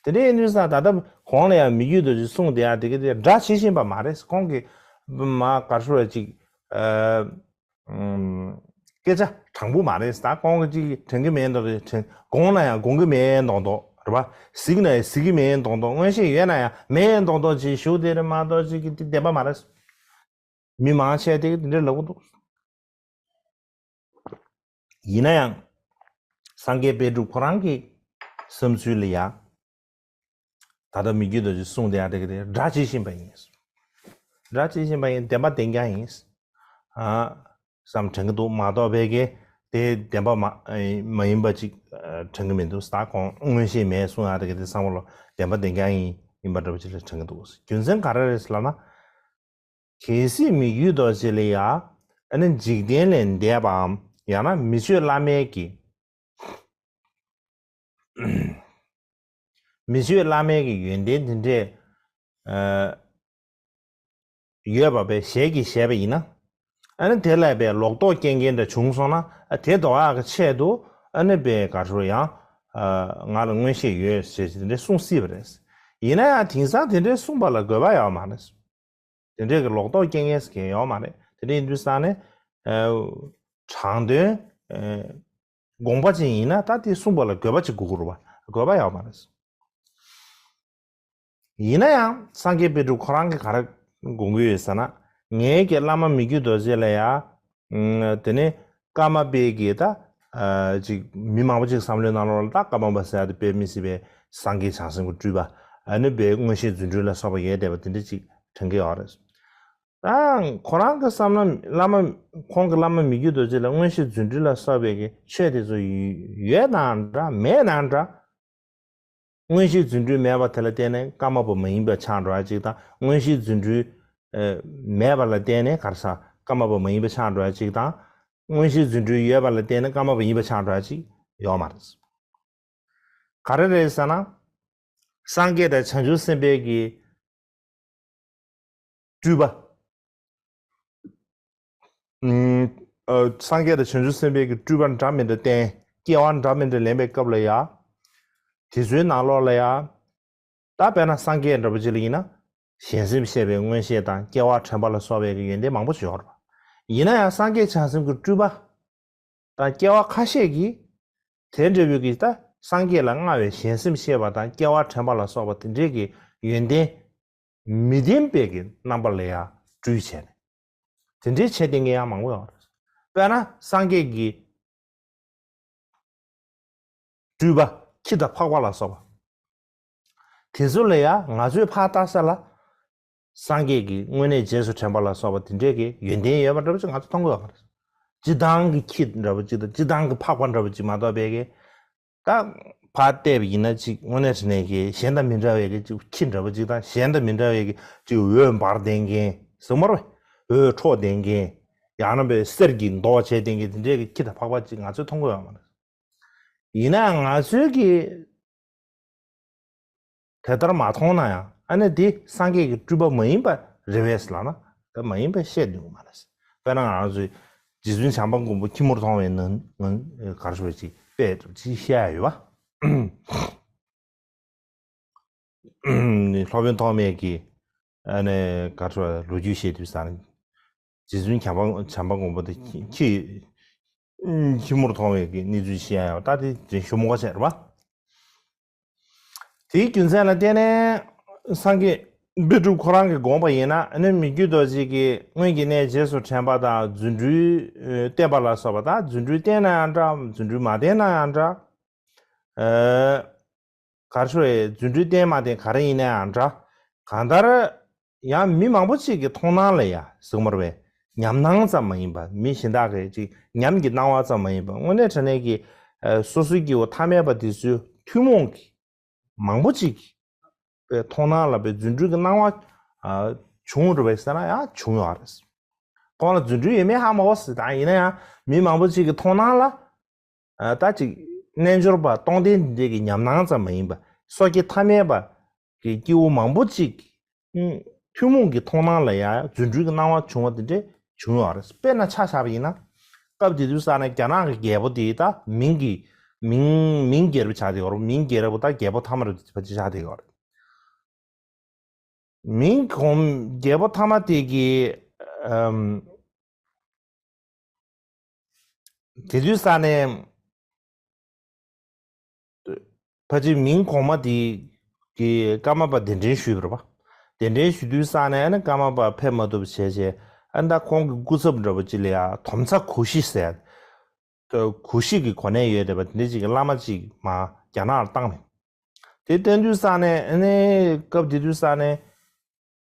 དེ་འདྲ་ཡིན་དུས་ཙང་ད་ལྟ་གོང་ལ་ཡང་མི་རྒྱུད་དུ་ཅིག་གསུངས་བསྡད་ཡ་དེ་ག་དེ་འདྲ་བྱེད་བཞིན་པ་མ་རེད། ཁོང་གིས་མ་ག་རེ་ཞུ་བ་ཅིག་ཨ། ཨུམ། སྐད་ཆ་དྲང་པོ་མ་རེད། ད་ཁོང་གིས་ཅིག་དྲན་གྱི་མེད་མདོག་དྲན། དགོངས་ན་ཡང་དགོངས་ཀྱི་མེད་མདོག་མདོག་རེད་པ། གཟིགས་ན་ཡང་གཟིགས་ཀྱི་མེད་མདོག་མདོག་མངོན་ཤེས་ཡོད་ན་ཡང་མེད་མདོག་མདོག་ཅིག་ཞུ་བསྡད་རེད་མ་གཏོགས་ཅིག་གི་དེ་བདེན་པ་མ་རེད། མི་མང་ཆེ་དེ་གིས་དེ་འདྲ་ལབ་ཀྱི་འདུག་ཡིན་ན་ཡང་། སངས་རྒྱས་དཔལ་སྤྲུལ་ཁོ་རང་གི་བསམ་ཚུལ་ལ་ཡ། ད་ལྟ་མི་རྒྱུད་དུ་གསུངས་བསྡད་ཡ་དེ་ག་དེ་སྒྲ་ཇི་བཞིན་པ་ཡིན། སྒྲ་ཇི་བཞིན་པ་ཡིན་བདེན་པ་བདེན་རྐྱང་ཡིན། ཨ། བསམ་དྲན་གྱི་འདུག་མ་གཏོགས་པའི་གི་དེ་བདེན་པ་མ་མ་ཡིན་པ་ཅིག་དྲན་གྱི་མི་འདུག་ད་ཁོང་མངོན་ཤེས་མེད་གསུང་ཡ་དེ་ག་དེ་བསམ་བློ་བདེན་པ་བདེན་རྐྱང་ཡིན་ཡིན་པ་འདྲ་པོ་ཅིག་ལ་དྲན་གྱི་འདུག་རྒྱུ་མཚན་ག་རེ་རེད་ལབ་ན། གལ་སྲིད་མི་རྒྱུད་རྡོ་རྗེ་ལ་ཡ་ཨ་ནི་འཇིག་རྟེན་ལས་འདས་པའམ་ཡང་ན་མི་ཆོས་བླ་མའི་གི་མི་ཆོས་བླ་མའི་གི་ཡོན་ཏན་དེ་འདྲས་ཨ་ཡོད་པ་བས་ཞལ་གྱིས་བཞེས་པ་ཡིན་ན། ཨ་ནི་དེ་ལ་པའི་ལོག་རྟོག་སྐྱེ་མཁན་འདྲ་བྱུང་སོང་ན། ཨ་དེ་ཟློག་ཡག་གི་ཆེད་དུ་ཨ་ནི་པའི་ག་རེ་ཟེར་ཡང་ཨ་ང་ལ་མངོན་ཤེས་ཡོད་ཟེར་དེ་འདྲ་གསུང་སྲིད་པ་རེད། ཡིན་ན་ཡང་དེང་སང་དེ་འདྲའི་གསུངས་པ་ལ་དགོས་པ་ཡོད་མ་རེད། དེ་འདྲའི་གི་ལོག་རྟོག་སྐྱེ་མཁན་ཟེར་མཁན་ཡོད་མ་རེད། དེ་འདྲ་ཡིན་དུས་ཙང་ནས་ཨ་དྲང་དོན་ཨ་དགོངས་པ་ཅན་ཡིན་ན་ད་དེ་གསུངས་པ་ལ་དགོས་པ་ཅིག་དགོས་ཀྱི་རེད་པ། དགོས་པ་ཡོད་མ་རེད། ཡིན་ན་ཡང་སངས་རྒྱས་པཎ་གྲུབ་ཁོ་རང་གིས་ག་རེ་དགོངས་ཀྱི་ཡོད་ཟེར་ན། ངའི་གི་བླ་མ་མི་བསྐྱོད་རྡོ་རྗེ་ལ་ཡང་དེ་ནས་ཀརྨ་པའི་གི་ད་ཅིག་མི་མང་པོ་ཅིག་བསམ་བློའི་ནང་ལོགས་ལ་ད་ཀརྨ་པ་ཟེར་ཡ་དེ་དཔེ་མི་སྲིད་པའི་སངས་རྒྱས་བྱང་སེམས་ཀྱི་སྤྲུལ་པ། ཨ་ནི་པའི་མངོན་ཤེས་རྫུ་འཕྲུལ་ལ་སོགས་པ་ཡོད་བསྡད་པ་དེ་འདྲ་ཅིག་དྲན་གྱི་ཡོད་རེད། ད་ཁོ་རང་གི་བསམ་ན་བླ་མ་ཁོང་གི་བླ་མ་མི་བསྐྱོད་རྡོ་རྗེ་ལ་མངོན་ཤེས་རྫུ་འཕྲུལ་ལ་སོགས་པའི་གི་ཆོས་དེ་ཚོ་ཡོད་ན་འདྲ་མེད་ན་འདྲ། མངོན་ཤེས་རྫུ་འཕྲུལ་མེད་པ་དེ་ལ་བརྟེན་ནས་ཀརྨ་པ་མ་ཡིན་པ་ཆགས་འགྲོ་ཡ་གཅིག་དང་། མངོན་ཤེས་རྫུ་འཕྲུལ་མེད་པ་ལ་བརྟེན་ནས་ག་རེ་ཟ་ཀརྨ་པ་མ་ཡིན་པ་ཆགས་འགྲོ་ཡ་གཅིག་དང་། མངོན་ཤེས་རྫུ་འཕྲུལ་ཡོད་པ་ལ་བརྟེན་ནས་ཀརྨ་པ་ཡིན་པ་ཆགས་འགྲོ་ཡ་གཅིག་ཡོད་མ་རེད། ག་རེ་རེད་ཟེར་ན། སངས་རྒྱས་དང་བྱང་ཆུབ་སེམས་དཔའི་གི་སྤྲུལ་པ། ཨ་སངས་རྒྱས་དང་བྱང་ཆུབ་སེམས་དཔའི་གི་སྤྲུལ་པ་འདྲ་མི་འདྲ་བསྟན། སྐྱེ་བ་འདྲ་མི་འདྲ་ལེན་པའི་སྐབས་ལ་ཡ། དེ་ཚོའི་ནང་ལོགས་ལ་ཡ། ད་དཔེར་ན་སངས་རྒྱས་འདྲ་པོ་ཅིག་ལ་ཡིན་ན། གཞན་སེམས་ཤེས་པའི་མངོན་ཤེས་དང་སྐྱེ་བ་དྲན་པ་ལ་སོགས་པའི་གི་ཡོན་ཏན་མང་པོ་ཞིག་ཡོད་རེད་པ། ཡིན་ན་ཡང་སངས་རྒྱས་བྱང་སེམས་ཀྱི་སྤྲུལ་པ། དང་སྐྱེ་བ་ཁ་ཤས་ཀྱིས། དེ་འདྲ་བོའི་གི་ད་སངས་རྒྱས་ལ་མངའ་བའི་གཞན་སེམས་ཤེས་པ་དང་སྐྱེ་བ་དྲན་པ་ལ་སོགས་པ་དེ་འདྲའི་གི་ཡོན་ཏན་མི་ལྡན་པའི་གི་རྣམ་པ་ལ་ཡང་སྤྲུལ་བྱས་ནས། དེ་འདྲའི་བྱས་བསྡད་མཁན་ཡང་མང་པོ་ཡོད་རེད། དཔེར་ན་སངས་རྒྱས་ཀྱི་སྤྲུལ་པ་ཁྱི་དང་ཕག་པ་ལ་སོགས་པ། དེ་ཚོ་ལ་ཡང་ང་ཚོས་ཕར་ལྟ་ས་ལ། སངས་རྒྱས་ཀྱི་དངོས་གནས་རྗེས་སུ་དྲན་པ་ལ་སོགས་པ་དེ་འདྲས་ཀྱི་ཡོན་ཏན་ཡོད་པ་འདྲ་པོ་ཅིག་ང་ཚོ་མཐོང་གི་ཡོད་མ་རེད། སྤྱིར་བཏང་གི་ཁྱི་འདྲ་པོ་ཅིག་དང་སྤྱིར་བཏང་གི་ཕག་པ་འདྲ་པོ་ཅིག་མ་གཏོགས་པའི་གི། ད་ཕར་བལྟས་པ་ཡིན་ན་ཅིག་དངོས་གནས་དྲང་གནས་ཀྱི་གཞན་དང་མི་འདྲ་བའི་གི་ཅིག་ཁྱི་འདྲ་པོ་ཅིག་དང་གཞན་དང་མི་འདྲ་བའི་གི་ཅིག་འོད་འབར་ལྡན་མཁན་ཟེར་མ་རེད། འོད་འཕྲོ་ལྡན་མཁན། ཡང་ན་པའི་གསེར་གྱི་མདོག་བྱས་ལྡན་མཁན་དེ་འདྲས་ཀྱི་ཁྱི་དང་ཕག་པ་ཅིག་ང་ཚོས་མཐོང་གི་ཡོད་མ་རེད། ཡིན་ནའང་ང་ཚོའི་གི་དེ་ལྟར་མ་མཐོང་ན་ཡང་ཨ་ནི་དེ་སངས་རྒྱས་ཀྱི་སྤྲུལ་པ་མ་ཡིན་པ་རེད་པས་ལབ་ན་དེ་མ་ཡིན་པ་བཤད་འདུག་མ་རེད། དཔེར་ན་ང་རང་ཚོའི་རྗེ་བཙུན་བྱམས་པ་མགོན་པོ་ཁྱི་མོར་མཐོང་བའི་ནང་ནང་ག་རེ་ཞུ་བ་ཅིག་དཔེ་ཅིག་བཤད་ཡ་ཡོད་པ། སློབ་དཔོན་ཐོགས་མེད་ཀྱིས་ཨ་ནི་ག་རེ་ཞུ་བ་ལོ་རྒྱུས་བཤད་དུས་ཙང་རྗེ་བཙུན་བྱམས་པ་བྱམས་པ་མགོན་པོ་དེ་ཁྱི་ཁྱི་མོར་མཐོང་བའི་གི་གནས་ཚུལ་བཤད་ཡ་ཡོད་པ་ད་དེ་ཞུ་མི་དགོས་བྱས་རེད་པ། དེའི་རྒྱུ་མཚན་ལ་བརྟེན་ནས་སངས་རྒྱས་པཎ་གྲུབ་ཁོ་རང་གིས་དགོངས་པ་ཡིན་ན་ཨ་ནི་མི་བསྐྱོད་རྡོ་རྗེ་གིས་སྔོན་གྱི་གནས་རྗེས་སུ་དྲན་པ་དང་རྫུ་འཕྲུལ་བསྟན་པ་ལ་སོགས་པ་དང་རྫུ་འཕྲུལ་བསྟན་ན་ཡང་འདྲ་རྫུ་འཕྲུལ་མ་བསྟན་ན་ཡང་འདྲ། ཨ་ག་རེ་ཞུ་རེད། རྫུ་འཕྲུལ་བསྟན་མ་བསྟན་ག་རེ་ཡིན་ན་ཡང་འདྲ། གང་ལྟར་ཡང་མི་མང་པོ་ཅིག་གི་མཐོང་སྣང་ལ་ཡ་ཟེར་གྱི་མ་རེད་པས། ཉམས་སྣང་ཙམ་མ་ཡིན་པ་མི་གཞན་དག་གི་ཅིག་ཉམས་ཀྱི་སྣང་བ་ཙམ་མ་ཡིན་པ་དངོས་གནས་དྲང་གནས་ཀྱི་ཨ་སོ་སོའི་སྐྱེ་བོ་ཐ་མལ་པ་དེ་ཚོའི་ཐུན་མོང་གི་མང་པོ་ཅིག་གི་མཐོང་སྣང་ལ་པའི་རྫུ་འཕྲུལ་གྱི་སྣང་བ་ཨ་བྱུང་རེད་པས་ཟེར་ན་ཡང་བྱུང་ཡོད་རེད། ཁོང་ལ་རྫུ་འཕྲུལ་ཡོད་མེད་ཧ་མ་གོ་ཟེར། ད་ཡིན་ན་ཡང་མི་མང་པོ་ཅིག་གི་མཐོང་སྣང་ལ། ཨ་ད་ཅིག་རྣལ་འབྱོར་པ་སྟོང་ལྡན་འདི་འདྲས་ཀྱི་ཉམས་སྣང་ཙམ་མ་ཡིན་པ་སོ་སྐྱེ་ཐ་མལ་པ་གི་སྐྱེ་བོ་མང་པོ་ཅིག་གི་ཨུམ་ཐུན་མོང་གི་མཐོང་སྣང་ལ་ཡང་རྫུ་འཕྲུལ་གྱི་སྣང་བ་བྱུང་བ་འདི་འདྲས་བྱུང་ཡོད་རེད། དཔེར་ན་ཆ་བཞག་པ་ཡིན་ན། སྐབས་དེ་དུས་ས་ནས་རྒྱ་ནག་གི་རྒྱལ་པོ་དེ་ད་མིང་གི་མིང་མིང་རྒྱལ་པོ་ཆགས་བསྡད་ཡོད་རེད། མིང་རྒྱལ་པོ་ད་རྒྱལ་པོ་ཐ་མ་རེད་ཕལ་ཆེར་ཆགས་བསྡད་ཡོད་རེད། མིང་གོང་རྒྱལ་པོ་ཐ་མ་དེ་གི་ཨམ། དེ་དུས་ས་ནས་ཕལ་ཆེར་མིང་གོང་མ་དེ་གི་ཀརྨ་པ་གདན་འདྲེན་ཞུས་པ་རེད་པ། གདན་འདྲེན་ཞུ་དུས་ས་ནས་ཨ་ནི་ཀརྨ་པ་ཕེབས་མ་ཐུབ་བྱས་བྱས་ཨ་ནི་ད་ཁོང་གི་སྐུ་ཚབ་འདྲ་པོ་ཅིག་ལ་ཡ་དོམ་ཚ་གུ་ཤྲི་ཟེར། གུ་ཤྲི་གི་གོ་གནས་ཡོད་བསྡད་པ་དེ་འདྲ་ཅིག་གི་བླ་མ་ཅིག་མར་རྒྱ་ནག་ལ་བཏང་ནས། དེ་བསྟན་དུས་ས་ནས་ཨ་ནི་སྐབས་དེ་དུས་ས་ནས།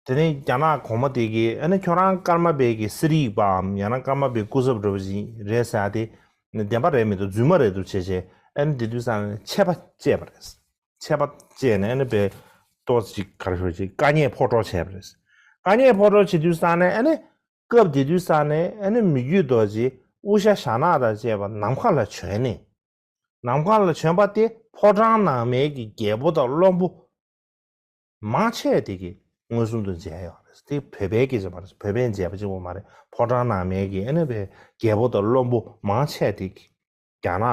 དེ་ནས་རྒྱ་ནག་གོང་མ་དེ་གིས་ཨ་ནི་ཁྱོད་རང་ཀརྨ་པའི་གི་གསེར་ཡིག་པའམ་ཡང་ན་ཀརྨ་པའི་སྐུ་ཚབ་འདྲ་པོ་ཞིག་རེད་ཟེར་ཡ་དེ་བདེན་པ་རེད་མི་འདུག་རྫུན་མ་རེད་འདུག་བྱས་བྱས་ཨ་ནི་དེ་དུས་ས་ནས་ཆད་པ་བཅད་པ་རེད། ཆད་པ་བཅད་ནས་ཨ་ནི་པའི་ཏོག་ཙམ་ཅིག་ག་རེ་ཞུ་ཅིག་དཀའ་ངལ་ཕོག་གྲོགས་བྱས་པ་རེད། དཀའ་ངལ་ཕོག་གྲོགས་བྱེད་དུས་ས་ནས་ཨ་ནི་སྐབས་དེ་དུས་ས་ནས་ཨ་ནི་མི་བསྐྱོད་རྡོ་རྗེ་དབུ་ཞྭ་ཞྭ་ནག་དང་བཅས་པ་ནམ་མཁའ་ལ་བྱོན་ནས། ནམ་མཁའ་ལ་བྱོན་པ་དེ་ཕོ་བྲང་ནང་མའི་གི་རྒྱལ་པོ་དང་བློན་པོ་མང་ཆེ་དེ་གི་མངོན་སུམ་དུ་མཇལ་ཡོད་ དེ་བོད་པའི་སྐད་ཆ་མ་རེད། བོད་པས་མཇལ་བ་གཅིག་པོ་མ་རེད། ཕོ་བྲང་ནང་མའི་གི་ཨ་ནི་བའི་རྒྱལ་པོ་དང་བློན་པོ་མང་ཆེ་དེ་རྒྱ་ནག་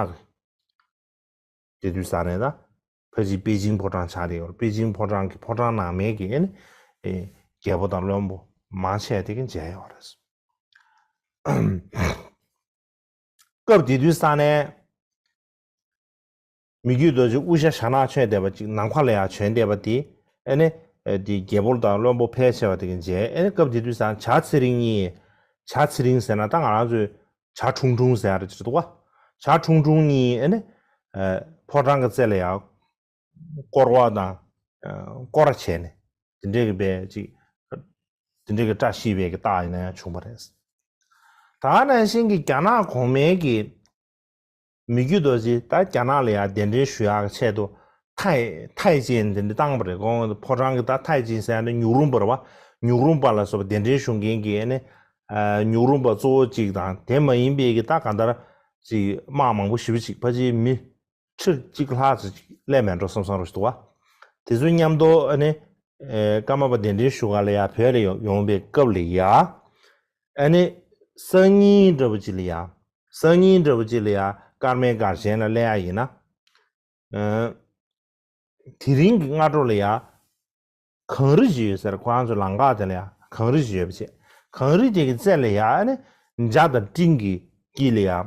གི་དེ་དུས་ས་ནས་ད། ཕལ་ཆེར་པེ་ཅིང་ཕོ་བྲང་ཆགས་བསྡད་ཡོད་རེད། པེ་ཅིང་ཕོ་བྲང་གི་ཕོ་བྲང་ནང་མའི་གི་ཨ་ནི་ཨེ་རྒྱལ་པོ་དང་བློན་པོ་མང་ཆེ་དེ་གི་མཇལ་ཡོད་རེད། སྐབས་དེ་དུས་ས་ནས་མི་བསྐྱོད་རྡོ་རྗེ་དབུ་ཞྭ་ཞྭ་ནག་མཆོངས་བསྡད་པ་ཅིག་ནམ་མཁའ་ལ་ཡར་བྱོན་བསྡད་པ་དེ་ཨ་ནི་ཨེ་དེ་རྒྱལ་པོ་དང་བློན་པོ་ཕལ་ཆེ་བ་དེ་གི་མཇལ། ཨ་ནི་སྐབས་དེ་དུས་ས་ནས་བྱ་ཚེ་རིང་གཉིས། བྱ་ཚེ་རིང་ཟེར་ན་ད་ང་རང་ཚོས་བྱ་ཁྲུང་ཁྲུང་ཟེར་ཡ་རེ་ཅིག་འདུག་ག་བྱ་ཁྲུང་ཁྲུང་གཉིས་ཨ་ནི་ཨེ་ཕོ་བྲང་གི་རྩེ་ལ་ཡར་སྐོར་བ་དང་ཨ་སྐོར་ར་བྱས་ནས་དེ་འདྲའི་གི་བས་ཅིག་དེ་འདྲའི་གི་བཀྲ་ཤིས་པའི་གི་རྟགས་ཡིན་ན་ཡང་བྱུང་བ་རེད། ད་ནང་བཞིན་གྱི་རྒྱ་ནག་གོང་མའི་གི་མི་བསྐྱོད་རྡོ་རྗེ་ད་རྒྱ་ནག་ལ་ཡང་གདན་འདྲེན་ཞུ་ཡག་ཆེད་དུ་ཐའི་ཐའི་ཅིན་དེ་འདྲ་བཏང་བ་རེད། ཁོང་ཕོ་བྲང་གི་ད་ཐའི་ཅིན་ཟེར་ཡ་ནི་ཉུག་རུམ་པ་རེད་བ། ཉུག་རུམ་པ་ལ་སོགས་པ་གདན་འདྲེན་ཞུ་མཁན་གྱི་ཨ་ནི་ཨ་ཉུག་རུམ་པ་གཙོ་བོ་གཅིག་དང་དེ་མ་ཡིན་པའི་གི་ད་གང་ལྟར་ཅིག་དམག་མང་པོ་ཞེ་པོ་ཅིག་ཕལ་ཆེར་མི་ཁྲི་གཅིག་ལྷག་ཙམ་ཅིག་སླེབས་མེད་འགྲོ་བསམ་བསམ་རོ་ཞིག་འདུག་བ། དེ་ཚོ་མཉམ་དུ་ཨ་ནི་ཨེ་ཀརྨ་པ་གདན་འདྲེན་ཞུ་ག་ལ་ཡ་བོད་ལ་ཡོང་ཡོང་བའི་སྐབས་ལ་ཡ་ཨ་ནི་སང་ཉིན་འདྲ་བོ་ཅིག་ལ་ཡ། སང་ཉིན་འདྲ་བོ་ཅིག་ལ་ཡ་ཀརྨའི་སྒར་ཆེན་ལ་སླེབས་ཡ་ཡིན་ན། ཨ་དེ་རིང་གི་སྔ་དྲོ་ལ་ཡ་གངས་རི་ཞིག་ཡོད་ཟེར། ཁོ་རང་ཚོ་ལམ་ཁ་དེ་ལ་ཡ་གངས་རི་ཞིག་ཡོད་པ་བྱས། གངས་རི་དེ་གི་རྩེ་ལ་ཡ་ཨ་ནི་འཇའ་དང་སྤྲིན་གྱི་དཀྱིལ་ལ་ཡ་ཨ་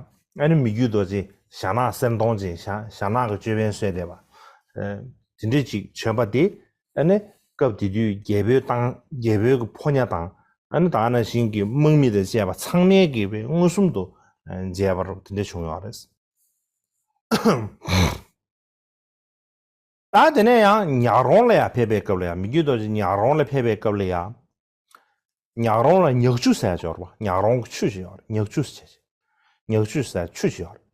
ནི་མི་བསྐྱོད་རྡོ་རྗེ་ཞྭ་ནག་གསེར་མདོང་ཅན་ཞྭ་ཞྭ་ནག་གི་ཅོད་པན་གསོལ་བསྡད་པ། ཨ་དེ་འདྲས་ཅིག་བྱོན་པ་དེ་ཨ་ནི་སྐབས་དེ་དུས་རྒྱལ་པོའི་ཏང་རྒྱལ་པོའི་གི་ཕོ་ཉ་དང་ཨ་ནི་ད་ག་ནང་བཞིན་གྱི་དམག་མི་དང་བཅས་པ་ཚང་མས་གི་བས་མངོན་སུམ་དུ་མཇལ་བ་རུ་དེ་འདྲས་བྱུང་ཡོད་རེད། ད་དེ་ནས་ཡང་ཉག་རོང་ལ་ཡང་ཕེབས་པའི་སྐབས་ལ་ཡང་མི་བསྐྱོད་རྡོ་རྗེ་ཉག་རོང་ལ་ཕེབས་པའི་སྐབས་ལ་ཡང་ཉག་རོང་ལ་ཉག་ཆུ་ཟེར་ཡ་ཅིག་ཡོད་རེད་པ། ཉག་རོང་གི་ཆུ་ཞིག་ཡོད་རེད། ཉག་ཆུ་ཟེར་ཆུ་ཞིག་ཡོད་རེད།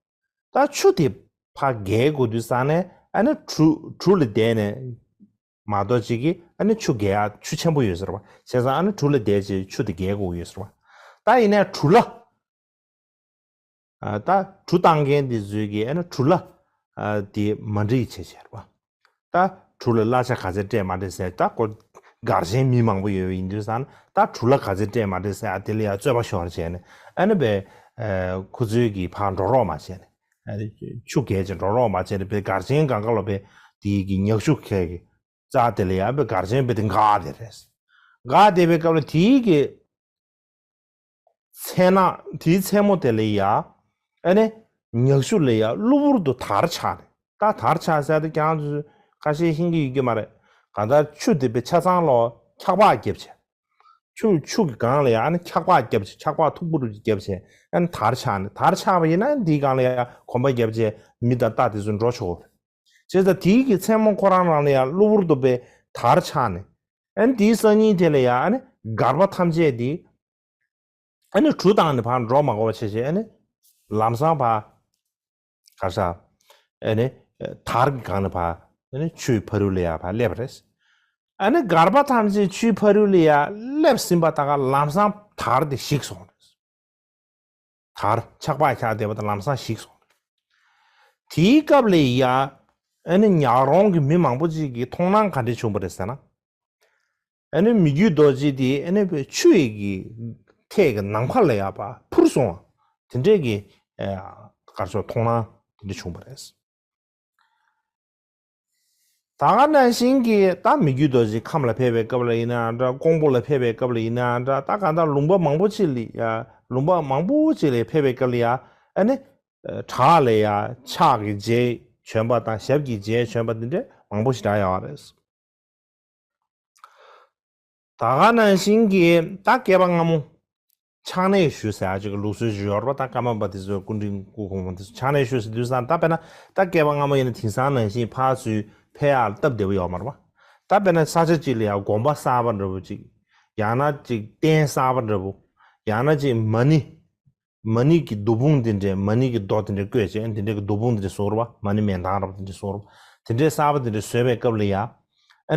ད་ཆུ་དེ་ཕར་བརྒལ་དགོས་དུས་ཙང་ནས་ཨ་ནི་གྲུ་གྲུ་ལ་བསྡད་ནས་མ་གཏོགས་ཅིག་གིས་ཨ་ནི་ཆུ་བརྒལ་ཡ་ཆུ་ཆེན་པོ་ཡོད་ཟེར་བ། བྱས་ཙང་ཨ་ནི་གྲུ་ལ་བསྡད་ཅིག་ཆུ་དེ་བརྒལ་དགོས་ཡོད་ཟེར་བ། ད་ཡིན་ནའི་གྲུ་ལ། ཨ་ད་གྲུ་བཏང་མཁན་དེ་ཚོས་ཀྱིས་ཨ་ནི་གྲུ་ལ་ཨ་དེ་མ་འགྲིག་བྱས་བྱས་རེད་པ། ད་གྲུ་ལ་གླ་ཆ་ག་ཚད་སྤྲད་མ་སྤྲད་ཟེར། ད་ཁོ་སྒར་ཆེན་མི་མང་པོ་ཡོད་པ་ཡིན་དུས་ཙང་ད་གྲུ་ལ་ག་ཚད་སྤྲད་མ་སྤྲད་ཟེར། ཨ་དེ་ལ་ཡང་རྩོད་པ་ཤོར་བྱས་ནས་ཨ་ནི་བས་ཨ་ཁོ་ཚོས་ཀྱིས་ཕར་འགྲོ་རོགས་མ་བྱས་ནས་ཨ་ནི་ཆུ་བརྒལ་བྱས་འགྲོ་རོགས་མ་བྱས་ནས་བས་སྒར་ཆེན་སྒང་ག་ལ་བས་དེའི་གི་ཉག་ཆུ་ཁའི་གི་རྩ་དེ་ལ་ཡང་བས་སྒར་ཆེན་བས་དེ་འགག་བསྡད་རེད། འགག་བསྡད་པའི་སྐབས་ལ་དེའི་གི་མཚན་ནག་དེའི་མཚན་མོ་དེ་ལ་ཡ་ཨ་ནི་ཉག་ཆུ་ལ་ཡ་གློ་བུར་དུ་དར་ཆགས་ནས། ད་དར་ཆགས་ཟེར་དུས་ཁྱེད་རང་ཚོས་ཁ་ཤས་ཤེས་ཀྱི་ཡོད་ཀྱི་མ་རེད། གང་ལྟར་ཆུ་དེ་བས་ཆ་ཚང་ལོ་འཁྱག་པ་བརྒྱབ་བྱས། ཆུ་ཆུ་གི་སྒང་ལ་ཡ་ཨ་ནི་འཁྱག་པ་བརྒྱབ་བྱས། འཁྱག་པ་མཐུག་པོ་རུ་བརྒྱབ་བྱས་ཨ་ནི་དར་ཆགས་ནས། དར་ཆགས་པ་ཡིན་ན་འདིའི་སྒང་ལ་ཡ་གོམ་པ་བརྒྱབ་བྱས་མི་དང་རྟ་དེ་ཚོ་འགྲོ་ཆོག་གི་རེད། བྱས་ཙང་དེའི་གི་མཚན་མོ་ཁོ་རང་རང་ལ་ཡ་གློ་བུར་དུ་བས་དར་ཆགས་ནས། ཨ་ནི་དེའི་སང་ཉིན་དེ་ལ་ཡ་ཨ་ནི་སྒར་པ་ཐམས་ཅད་དེ་ཨ་ནི་གྲུ་བཏང་ནས་ཕར་འགྲོ་མ་དགོས་པ་བྱས་བྱས་ཨ་ནི་ལམ་སང་ཕར་གར་ས་ཨ་ནི་དར་གྱི་སྒང་ནས་ཕར་ཨ་ནི་ཆུའི་ཕ་རོལ་ལ་ཡ་ཕར་སླེབས་པ་རེད། ཨ་ནི་སྒར་པ་ཐམས་ཅད་ཆུའི་ཕ་རོལ་ལ་ཡ་སླེབས་ཟིན་པ་ད་ག་ལམ་སང་དར་དེ་ཞིག་སོང་རེད། དར་འཁྱག་པ་འཁྱག་བསྡད་པ་དང་ལམ་སང་ཞིག་སོང་། དེའི་སྐབས་ལ་ཡ་ཨ་ནི་ཉག་རོང་གི་མི་མང་པོ་ཅིག་གིས་མཐོང་སྣང་ག་འདྲ་བྱུང་བ་རེད་ཟེར་ན། ཨ་ནི་མི་བསྐྱོད་རྡོ་རྗེ་དེ་ཨ་ནི་ཆུ་ཡི་གི་ཐད་ཀྱི་ནམ་མཁའ་ལ་ཡ་ཕར་འཕུར་སོང་བ་དེ་འདྲས་ཀྱི་ཨ་གར་སོགས་མཐོང་སྣང་དེ་འདྲ་བྱུང་བ་རེད། ད་ག་ནང་བཞིན་གྱི་ད་མི་བསྐྱོད་རྡོ་རྗེ་ཁམས་ལ་ཕེབས་པའི་སྐབས་ལ་ཡིན་ན་འདྲ། ཀོང་པོ་ལ་ཕེབས་པའི་སྐབས་ལ་ཡིན་ན་འདྲ། ད་གང་ལྟར་ལུང་པ་མང་པོ་ཅིག་ལ་ཡ་ལུང་པ་མང་པོ་ཅིག་ལ་ཕེབས་པའི་སྐབས་ལ་ཡ་ཨ་ནི་བྲག་ལ་ཡ་ཕྱག་གི་རྗེས་བྱོན་པ་དང་ཞབས་ཀྱི་རྗེས་བྱོན་པ་འདི་འདྲ་མང་པོ་ཞིག་འདྲ་ཡོད་རེད། ད་ག་ནང་བཞིན་གྱི་ད་བསྐལ་པ་སྔ་མོ་ཕྱག་ནས་ཞུས་ཟེར་ཡ་ཅིག་གི་ལུགས་སྲོལ་ཅིག་ཡོད་རེད་པ། ད་ཀརྨ་པ་དེ་ཚོའི་སྐུ་དྲིན་སྐུ་གོང་མ་དེ་ཚོ་ཕྱག་ནས་ཞུས་ཟེར་དུས་ཙང་ད་དཔེར་ན་ད་བསྐལ་པ་སྔ་མོ་ཡིན་ན་དེང་སང་ནང་བཞིན་ཕར་ཚུར་ཕེབས་ཡག་སྟབས་བདེ་པོ་ཡོད་མ་རེད་པ། ད་དཔེར་ན་ས་ཆ་གཅིག་ལ་ཡང་དགོན་པ་གསར་པ་འདྲ་པོ་ཅིག་ཡང་ན་ཅིག་རྟེན་གསར་པ་འདྲ་པོ་ཡང་ན་ཅིག་མ་ཎི་མ་ཎི་གི་རྡོ་སྤུངས་དེ་འདྲའི་མ་ཎི་གི་རྡོ་དེ་འདྲའི་བརྐོས་བྱས་དེ་འདྲའི་གི་རྡོ་སྤུངས་དེ་འདྲའི་བཟོ་རེད་པ། མ་ཎི་མེ་འདང་རབ་དེ་འདྲའི་བཟོ་རེད་པ། དེ་འདྲའི་གསར་པ་དེ་འདྲའི་བཟོས་པའི་སྐབས་ལ་ཡ་ཨ་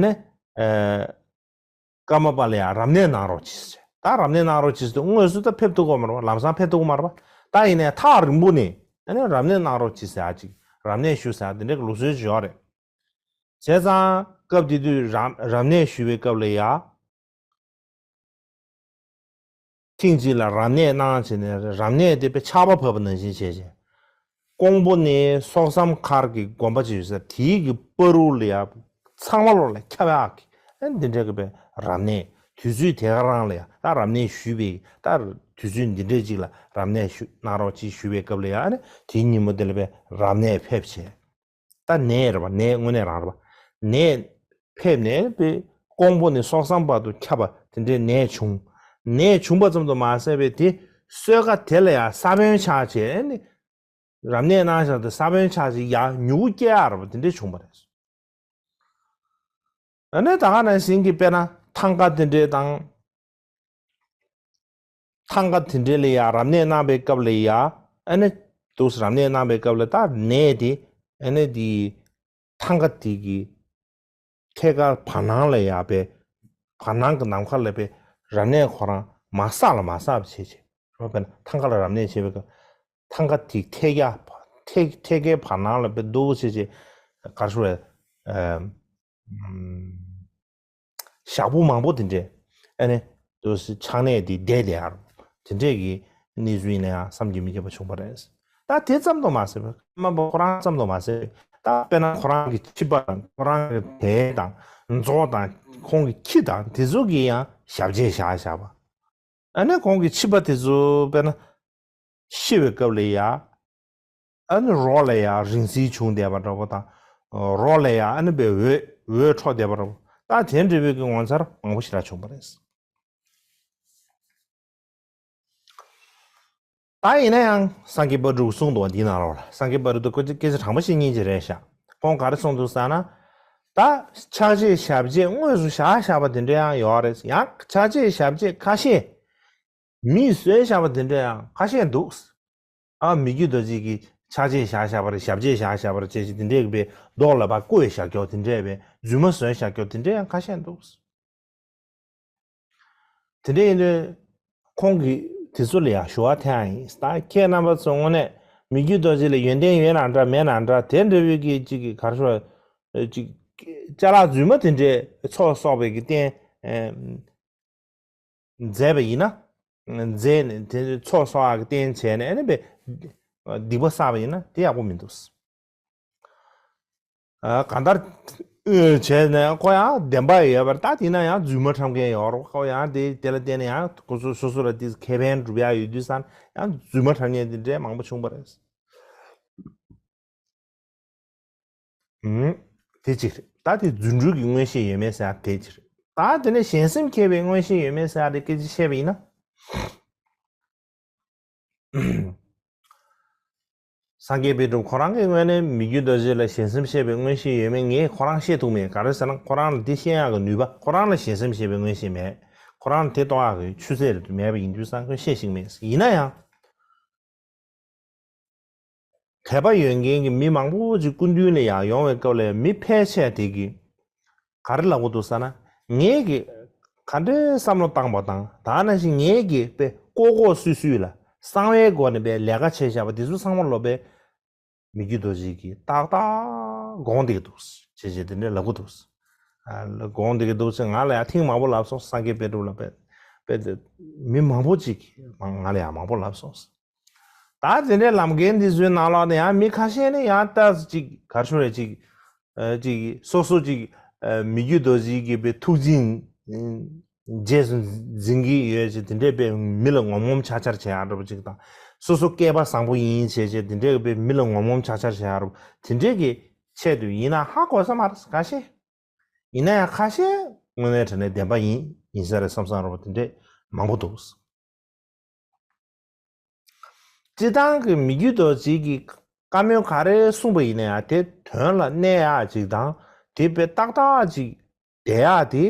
ནི་ཨ། ཀརྨ་པ་ལ་ཡང་རབ་གནས་གནང་རོགས་གྱིས་ཟེར། ད་རབ་གནས་གནང་རོགས་གྱིས་ཟེར་དུས་དངོས་སུ་ད་ཕེབས་ཐུབ་ཀྱི་མ་རེད་པ། ལམ་སང་ཕེབས་ཐུབ་ཀྱི་མ་རེད་པ། ད་ཡིན་ནའི་ཐག་རིང་པོ་ནས་ཨ་ནི་རབ་གནས་གནང་རོགས་གྱིས་ཟེར་ཡ་ཅིག་རབ་གནས་ཞུ་ཟེར་ཡ་དེ་འདྲའི་ལུགས་སྲོལ་ཅིག་ཡོད་རེད། བྱས་ཙང་སྐབས་དེ་དུས་རབ་རབ་གནས་ཞུ་བའི་སྐབས་ལ་ཡ་ ཐེངས་གཅིག་ལ་རབ་གནས་གནང་བྱས་ནས་རབ་གནས་དེ་དཔེ་ཆར་པ་བབས་པ་ནང་བཞིན་བྱས་བྱས། ཀོང་པོ་ནས་སོག་ཟམ་མཁར་གྱི་དགོན་པ་ཅིག་ཡོད་ས་དེའི་གི་བར་དུ་ལ་ཡ་ཚང་མ་ལོག་ལ་ཁྱབ་ཡག་གི་ཨ་འདི་འདྲ་གི་དཔེ་རབ་གནས་དུས་ཚོད་དེ་ག་རང་ལ་ཡ་ད་རབ་གནས་ཞུས་པའི་ད་དུས་ཚོད་འདི་འདྲ་ཅིག་ལ་རབ་གནས་ཞུ་གནང་རོགས་ཅིག་ཞུས་པའི་སྐབས་ལ་ཡ་ཨ་ནི་དེའི་ཉིན་མོ་དེ་ལ་དཔེ་རབ་གནས་ཕེབས་བྱས། ད་ནས་རེད་པ། ནས་དངོས་གནས་རང་རེད་པ། ནས་ཕེབས་ནས་དཔེ་ཀོང་པོ་ནས་སོག་ཟམ་བར་དུ་ཁྱབ་པ་དེ་འདྲའི་ནས་བྱུང་། ནས་བྱུང་པ་ཙམ་དུ་མ་ཟད་པའི་དེ་གསོལ་ཁ་དེ་ལ་ཡང་ས་བོན་ཆགས་བྱས་ནས་རབ་གནས་གནང་བཞག་དེ་ས་བོན་ཆགས་བྱས་ཡང་མྱུ་གུ་སྐྱེ་ཡག་རེད་པ་དེ་འདྲ་བྱུང་བ་རེད། ཨ་ནི་ད་ག་ནང་བཞིན་གྱི་དཔེར་ན་ཐང་ག་དེ་འདྲའི་དང་། ཐང་ག་དེ་འདྲའི་ལ་ཡ་རབ་གནས་གནང་པའི་སྐབས་ལ་ཡ་ཨ་ནི་འདུག་སེ་རབ་གནས་གནང་པའི་སྐབས་ལ་ད་ནས་དེ་ཨ་ནི་དེ་ཐང་ག་དེ་གི་ཐད་ཀར་བར་སྣང་ལ་ཡ་པའི་བར་སྣང་གི་ནམ་མཁའ་ལ་པའི་རབ་གནས་ཁོ་རང་མར་སྲ་ལ་མར་སྲ་བྱེད་བྱེད་རོ། དཔེར་ན་ཐང་ག་ལ་རབ་གནས་བྱེད་པའི་སྐབས་ཐང་ག་དེ་ཐད་ཀར་ཐད་ཐད་ཀའི་བར་སྣང་ལ་པའི་རྡོ་བོ་བྱེད་བྱེད་ག་རེ་ཞུ་དགོས་རེད། ཞག་པོ་མང་པོ་དེ་འདྲས་ཨ་ནི་དུ་ཆགས་གནས་དེ་བསྡད་དེ་ཨ་རུ་དེ་འདྲས་ཀྱི་གནས་ཚུལ་ཡིན་ན་ཡང་བསམ་གྱིས་མི་ཁྱབ་པ་བྱུང་བ་རེད། ད་དེ་ཙམ་དུ་མ་ཟད་པར་ཀརྨ་པ་ཁོ་རང་ཙམ་དུ་མ་ཟད་ད་དཔེར་ན་ཁོ་རང་གི་ཁྱི་པ་དང་ཁོ་རང་གི་བལ་དང་མཛོ་དང་ཁོང་གི་ཁྱི་དང་དེ་ཚོ་གི་ཡང་ཞབས་རྗེས་བཞག་བཞག་པ། ཨ་ནི་ཁོང་གི་ཁྱི་པ་དེ་ཚོ་དཔེར་ན་ཤི་བའི་སྐབས་ལ་ཡ། ཨ་ནི་རོ་ལ་ཡ་རིང་བསྲེལ་བྱུང་བསྡད་པ་འདྲ་པོ་དང་། རོ་ལ་ཡ་ཨ་ནི་པའི་འོད་འོད་འཕྲོ་བསྡད་པ་འདྲ་པོ། ད་དེ་འདྲ་བའི་གི་ངོ་མཚར་མང་པོ་ཞིག་ལ་བྱུང་བ་རེད། ད་ཡིན་ན་ཡང་སངས་རྒྱས་དཔལ་སྤྲུལ་གསུངས་འདུག་བ་འདིའི་ནང་ལོགས་ལ་སངས་རྒྱས་དཔལ་སྤྲུལ་དུ་སྐད་ཆ་དྲང་པོ་བཤད་མཁན་ཅིག་རེད་ཤག་ཁོང་ག་རེ་གསུངས་འདུག་ཟེར་ན། ད་ཕྱག་རྗེས་ཞབས་རྗེས་དངོས་སུ་བཞག་བཞག་པ་དེ་འདྲ་ཡང་ཡོད་རེད། ཡང་ཕྱག་རྗེས་ཞབས་རྗེས་ཁ་ཤས། མིས་བཟོས་བཞག་པ་དེ་འདྲ་ཡང་ཁ་ཤས་འདུག་ཨ་མི་བསྐྱོད་རྡོ་རྗེ་གིས་ཕྱག་རྗེས་བཞག་བཞག་པ་རེད། ཞབས་རྗེས་བཞག་བཞག་པ་རེད་ཅེས་ཅིག་དེ་འདྲས་པའི་མདོག་ལ་ཕར་བཀོད་བཞག་ཀྱོག་དེ་འདྲས་པའི་རྫུན་མ་བཟོས་བཞག་ཀྱོག་དེ་འདྲས་ཡང་ཁ་ཤས་འདུག་དེ་འདྲས་ཡིན་དུས་ཁོང་གིས་དེ་ཚོ་ལ་ཡང་ཞུ་བ་འཐེན་ཡ་ཡིན། ད་ཁྱེད་རྣམ་པ་ཚོ་དངོས་གནས་མི་བསྐྱོད་རྡོ་རྗེ་ལ་ཡོན་ཏན་ཡོད་ན་འདྲ་མེད་ན་འདྲ་དེ་འདྲ་བའི་གི་ཅིག་གི་ག་རེ་ཞུ་བ་ཅིག་ཅ་ལག་རྫུན་མ་དེ་འདྲས་ཚོགས་གསོག་པའི་གི་རྟེན། མཛད་པ་ཡིན་ན། མཛད་ནས་དེ་ཚོགས་གསོག་ཡག་གི་རྟེན་བྱས་ནས་ཨ་ནི་པའི་སྡིག་པ་བསགས་པ་ཡིན་ན་དེ་ཡག་པོ་མི་འདུག་ཨ་གང་ལྟར་བྱས་ནས་ཁོ་ཡང་བདེན་པ་ཡོད་པར་ད་དེ་ན་ཡང་རྫུན་མ་འཁྲབ་མཁན་ཡོད་རེད། ཁོ་ཡང་དེ་དེ་ལ་བརྟེན་ནས་ཡང་ཁོ་ཚོ་སོ་སོ་ལ་དེ་ཁེ་ཕན་སྒྲུབ་ཡག་ཡོད་དུས་ཙང་ཡང་རྫུན་མ་འཁྲབ་མཁན་དེ་འདྲས་མང་པོ་བྱུང་བ་རེད། ཨུམ། དེ་གཅིག་རེད། ད་དེ་རྫུ་འཕྲུལ་གྱི་མངོན་ཤེས་ཡོད་མེད་ཟེར་ཡ་དེ་གཅིག་རེད། ད་དེ་ནས་གཞན་སེམས་མཁས་པའི་མངོན་ཤེས་ཡོད་མེད་ཟེར་ཡ་དེ་སྐད་ཆ་བཤད་པ་ཡིན་ན། སངས་རྒྱས་པཎ་གྲུབ་ཁོ་རང་གི་ངོས་ནས་མི་བསྐྱོད་རྡོ་རྗེ་ལ་གཞན་སེམས་ཤེས་པའི་མངོན་ཤེས་ཡོད་མེད་ངས་ཁོ་རང་ཤེས་ཐུབ་མེད། ག་རེ་ཟེར་ན་ཁོ་རང་ལ་དེ་ཤེས་ཡག་གི་ནུས་པ། ཁོ་རང་ལ་གཞན་སེམས་ཤེས་པའི་མངོན་ཤེས་མེད། ཁོ་རང་ལ་དེ་རྟོགས་ཡག་གི་ཆུ་ཚད་མེད་པ་ཡིན་དུས་ཙང་ཁོས་ཤེས་ཤེས་མེད། ཡིན་ན་ཡང་། དད་པ་ཡོད་མཁན་གྱི་མི་མང་པོ་ཅིག་སྐུ་མདུན་ལ་ཡང་ཡོང་བའི་སྐབས་ལ་མི་ཕལ་ཆེར་དེ་གིས་ག་རེ་ལབ་ཀྱི་འདུག་ཟེར་ན། ངས་ཀྱི་ག་འདྲའི་བསམ་བློ་བཏང་བ་དང་ད་ནང་བཞིན་ངས་ཀྱི་དཔེ་ལྐོག་ལྐོག་སུད་སུད་ལ་གསང་བའི་སྒོ་ནས་དཔེ་ལས་ཀ་བྱས་བཞག་པ་དེ་ཚོ་ཚང་མ་ལོ་པའི་མི་བསྐྱོད་རྡོ་རྗེ་གིས་ཏག་ཏག་དགོངས་བསྡད་ཀྱི་འདུག་ཅེས་བྱས་དེ་འདྲ་ལབ་ཀྱི་འདུག་ཨ་ལ་དགོངས་བསྡད་ཀྱི་འདུག་ཅེས་ང་ལ་ཡང་ཐེངས་མང་པོ་ལབ་སོང་། སངས་རྒྱས་པཎ་གྲུབ་ལ་དཔེ་དཔེ་དེ་མི་མང་པོ་ཅིག་གིས་ང་ལ་ཡང་མང་པོ་ལབ་སོང་། ད་དེ་འདྲའི་ལམ་འགན་འདི་ཚོའི་ནང་ལོགས་ནས་ཡང་མི་ཁ་ཤས་ནས་ཡང་ལྟ་ཅིག་ག་རེ་ཞུ་རེད་ཅིག་ཨ་ཅིག་སོ་སོ་ཅིག་ཨ་མི་བསྐྱོད་རྡོ་རྗེ་གི་པའི་ཐུགས་རྗེ་རྗེས་སུ་འཛིན་གྱི་ཡོད་ཅེས་དེ་འདྲའི་པའི་མི་ལ་ངོམ་ངོམ་ཆག་ཆག་བྱེད་ཡག་འདྲ་པོ་ཅིག་དང་། སོ་སོ་སྐལ་པ་བཟང་པོ་ཡིན་བྱས་བྱས་དེ་འདྲའི་པའི་མི་ལ་ངོམ་ངོམ་ཆག་ཆག་བྱེད་ཡག་འདྲ་པོ་དེ་འདྲའི་གི་ཆེད་དུ་ཡིན་ན་ཧ་གོ་ས་མ་རེད་ཁ་ཤས། ཡིན་ན་ཡང་ཁ་ཤས་དངོས་གནས་དྲང་གནས་བདེན་པ་ཡིན་ཡིན་ས་རེད་བསམ་བསམ་འདྲ་པོ་དེ་འདྲའི་མང་པོ་འདུག་སྤྱིར་བཏང་གི་མི་བསྐྱོད་རྡོ་རྗེ་གི་བཀའ་མོལ་ག་རེ་གསུངས་པ་ཡིན་ན་ཡང་དེ་དོན་ལ་གནས་ཡག་ཅིག་དང་དེ་དཔེ་ཏག་ཏག་ཅིག་བསྡད་ཡག་དེ་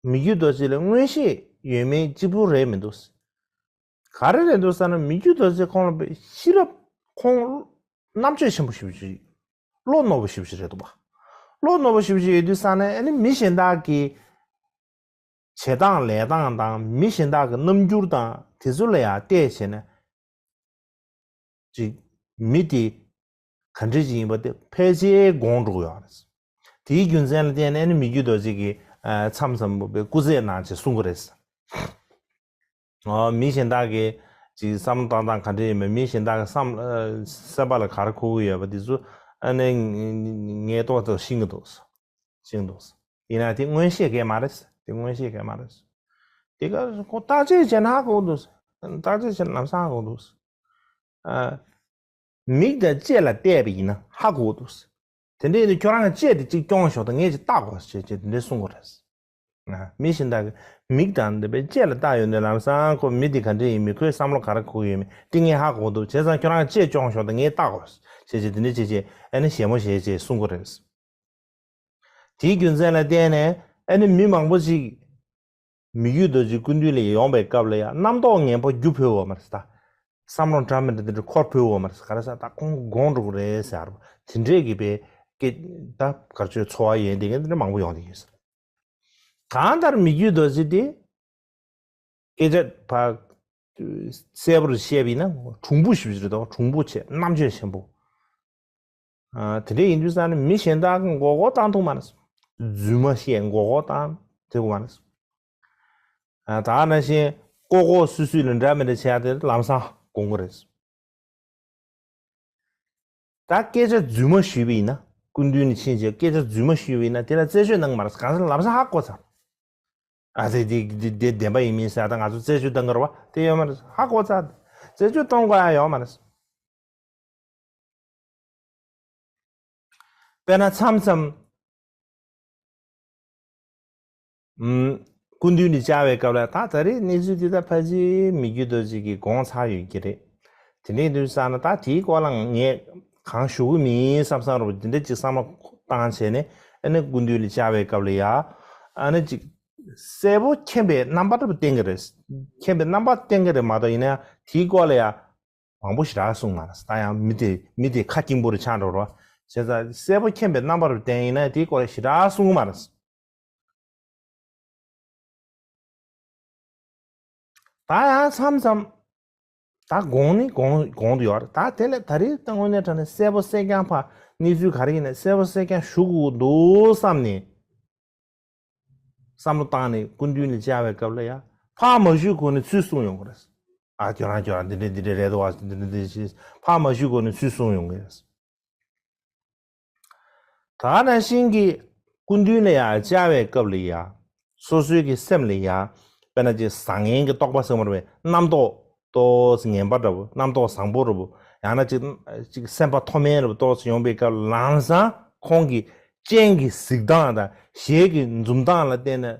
མི་བསྐྱོད་རྡོ་རྗེ་ལ་མངོན་ཤེས་ཡོད་མེད་གཅིག་པུ་རེད་མི་འདུག་ག་རེ་རེད་འདུག་ཟེར་ན་མི་བསྐྱོད་རྡོ་རྗེ་ཁོང་ལ་དཔེ་ཤེས་རབ་ཁོང་རྣམ་དཔྱོད་ཆེན་པོ་ཞེ་པོ་ཅིག་བློ་རྣོ་པོ་ཞེ་པོ་ཅིག་རེད་འདུག་པ། བློ་རྣོ་པོ་ཞེ་པོ་ཅིག་ཡོད་དུས་ཙང་ནས་ཨ་ནི་མི་གཞན་དག་གི་བྱེད་སྟངས་ལས་སྟངས་དང་མི་གཞན་དག་གི་རྣམ་འགྱུར་དང་དེ་ཚོ་ལ་ཡང་བལྟས་བྱས་ནས་ཅིག་མི་དེ་ག་འདྲ་ཅིག་ཡིན་པ་དེ་ཕལ་ཆེར་དགོངས་འགྲོ་གི་ཡོད་རེད། དེའི་རྒྱུ་མཚན་ལ་བརྟེན་ནས་ནི་མི་བསྐྱོད་རྡོ་རྗེ་གིས་མཚམས་མཚམས་པའི་སྐུ་རྩེད་གནང་བྱས་གསུང་གི་རེད། ཨ། མི་གཞན་དག་གིས་ཅིག་བསམ་བློ་བཏང་སྟངས་ག་འདྲ་ཡིན་མིན། མི་གཞན་དག་གི་བསམ་ཨ། སེམས་པ་ལ་ག་རེ་འཁོར་གྱི་ཡོད་པ་དེ་ཚོ་ཨ་ནི་ངས་ཏོག་ཙམ་ཤེས་ཀྱི་འདུག་ཤེས་ཀྱི་འདུག་ཡིན་ན་དེ་མངོན་ཤེས་གང་ཡང་མ་རེད། དེ་མངོན་ཤེས་གང་ཡང་མ་རེད། དེ་ག་ཁོ་བརྟག་དཔྱད་བྱས་ན་ཧ་གོ་འདུག་བརྟག་དཔྱད་བྱས་ན་ལམ་སང་ཧ་གོ་འདུག་ཨ། མིག་དང་ལྕེ་ལ་བལྟས་པ་ཡིན་ན་ཧ་གོ་འདུག་དེ་འདྲ་ཡིན་དུས་ཁྱོད་རང་གི་ལྕེ་དེ་གཅིག་རྐྱོང་ཞོག་དང་། ངས་ཅིག་བལྟ་དགོས་ཞེས་ཅེས་དེ་འདྲ་གསུང་གི་རེད། ཨ། མི་གཞན་དག་གི་མིག་དང་འདི་པའི་ལྕེ་ལ་བལྟ་ཡོང་དུས་ལམ་སང་ཁོ་མི་དེ་ག་འདྲ་ཡིན་མིན། ཁོའི་བསམ་བློ་ག་རེ་འཁོར་ཡོད་མིན་དེ་ངས་ཧ་གོ་འདུག་བྱས་ཙང་ཁྱོད་རང་ལྕེ་རྐྱོང་ཞོག་དང་། ངས་བལྟ་དགོས་ཞེས་ཅེས་དེ་འདྲ་བྱས་བྱས་ཨ་ནི་ཞལ་མོ་ཞེས་ཅེས་གསུང་གི་རེད། དེའི་རྒྱུ་མཚན་ལ་བརྟེན་ནས་ཨ་ནི་མི་མང་པོ་ཞིག་མི་བསྐྱོད་རྡོ་རྗེ་སྐུ་མདུན་ལ་ཡོང་བའི་སྐབས་ལ་ཡང་རྣམ་རྟོག་ངན་པ་རྒྱུག་ཕོད་པ་མ་རེད་ད། བསམ་བློ་འདྲ་མི་འདྲ་དེ་འདྲ་འཁོར་ཕོད་པ་མ་རེད། ག་རེ་ཟེར་ད་ཁོང་དགོངས་འགྲོ་གི་རེད་ཟེར་བ་དེ་འདྲས་ཀྱི་པའི་སྐད་ད་གར་ཆོད་ཚོར་བ་ཡོད་དེ་ག་འདི་འདྲ་མང་པོ་ཡོང་གི་ཡོད་ཟེར། གང་ལྟར་མི་བསྐྱོད་རྡོ་རྗེ་དེ་སྐད་ཆ་ཕ་གསལ་པོར་བཤད་པ་ཡིན་ན་གྲུང་པོ་ཞིག་རེད་དོ། གྲུང་པོ་ཆེ་རྣམ་དཔྱོད་ཆེན་པོ། ཨ། དེ་འདྲ་ཡིན་དུས་ཙང་ནས་མི་གཞན་དག་གི་མགོ་སྐོར་བཏང་ཐུབ་མ་རེད། རྫུན་མ་བཤད་མགོ་སྐོར་བཏང་ཐུབ་མ་རེད། ཨ། ད་ནང་བཞིན་ལྐོག་ལྐོག་སུད་སུད་ལ་འདྲ་མི་འདྲ་བྱས་ཏེ་ལམ་སང་དགོངས་ཀྱི་རེད། ད་སྐད་ཆ་རྫུན་མ་ཞུས་པ་ཡིན་ན། སྐུ་མདུན་ནས་ཕྱིན་བྱས་སྐད་ཆ་རྫུན་མ་ཞུས་པ་ཡིན་ན་དེ་ལ་རྩད་གཅོད་གནང་གི་མ་རེད། གང་ཟེར་ན་ལམ་སང་ཧ་གོ་ཚར། ཨ་ཙི་དེ་དེ་དེ་བདེན་པ་ཡིན་མིན་ཟེར་ད་ང་ཚོ་རྩད་གཅོད་གཏོང་གི་རེད་བ། དེ་ཡོད་མ་རེད། ཧ་གོ་ཚར། རྩད་གཅོད་གཏོང་དགོས་ཡ་ཡོད་མ་རེད། དཔེར་ན་མཚམས་མཚམས། ཨུམ། སྐུ་མདུན་ནས་བཅར་བའི་སྐབས་ལ་ད་ད་རེས་གནས་ཚུལ་འདི་ད་ཕལ་ཆེར་མི་བསྐྱོད་རྡོ་རྗེ་གིས་དགོངས་ཚར་ཡོད་ཀྱི་རེད། དེ་འདྲའི་དུས་ཙང་ན་ད་དེའི་སྐོར་ལ་ངས་གང་ཞུ་གི་མིན་བསམ་བསམ་རུ་འདི་འདྲ་ཅིག་བསམ་བློ་བཏང་བྱས་ནས་ཨ་ནི་སྐུ་མདུན་ལ་བཅར་བའི་སྐབས་ལ་ཡ། ཨ་ནི་ཅིག་གསལ་པོ་མཁྱེན་པའི་རྣམ་པ་འདྲ་པོ་བསྟན་གྱི་རེད། མཁྱེན་པའི་རྣམ་པ་བསྟན་གྱི་རེད་མ་གཏོགས་ཡིན་ན་ཡང་དེའི་སྐོར་ལ་ཡ། མང་པོ་ཞེ་དྲག་གསུངས་མ་རེད། ད་ཡང་མི་དེ་མི་དེ་ཁ་སྐྱེངས་པོ་རུ་ཆགས་འགྲོ་རོགས། བྱས་ཙང་གསལ་པོ་མཁྱེན་པའི་རྣམ་པ་རུ་བསྟན་ཡིན་ན་དེའི་སྐོར་ཞེ་དྲག་གསུང་གི་མ་རེད། ད་ཡང་མཚམས་མཚམས། ད་དགོངས་ནི་དགོངས་དགོངས་དུ་ཡོད་རེད། ད་དེ་ལས་ད་རེས་ད་དངོས་གནས་དྲང་གནས་གསལ་པོ་གསལ་རྐྱང་ཕ་གནས་ཚུལ་ག་རེ་ཡིན་ན་གསལ་པོ་གསལ་རྐྱང་ཞུ་དགོས་འདུག་བསམ་ནས། བསམ་བློ་བཏང་ནས་སྐུ་མདུན་ལ་བཅར་བའི་སྐབས་ལ་ཡ། ཕར་མ་ཞུས་གོང་ནས་ཚུར་གསུངས་ཡོང་གི་རེད། ཨ་ཁྱོད་རང་ཁྱོད་རང་འདི་འདྲ་འདི་འདྲ་རེད་འདུག་བ། འདི་འདྲ་འདི་འདྲ་ཞེས་ཕར་མ་ཞུས་གོང་ནས་ཚུར་གསུངས་ཡོང་གི་རེད། ད་ནང་བཞིན་གྱི་སྐུ་མདུན་ལ་ཡ་བཅར་བའི་སྐབས་ལ་ཡ། སོ་སོའི་གི་སེམས་ལ་ཡ། དཔེར་ན་ཅིག་བཟང་ངན་གྱི་རྟོག་པ་ཟེར་བ་རེད་པས། རྣམ་རྟོག་ཏོག་ཙམ་ངན་པ་འདྲ་པོ། རྣམ་རྟོག་བཟང་པོ་འདྲ་པོ། ཡང་ན་ཅིག་ཅིག་སེམས་པ་མཐོ་དམན་འདྲ་པོ་ཏོག་ཙམ་ཡོང་པའི་སྐབས་ལམ་སང་ཁོང་གི་སྤྱན་གྱི་གཟིགས་སྟངས་དང་ཞལ་གྱི་འཛུམ་མདངས་ལ་བརྟེན་ནས་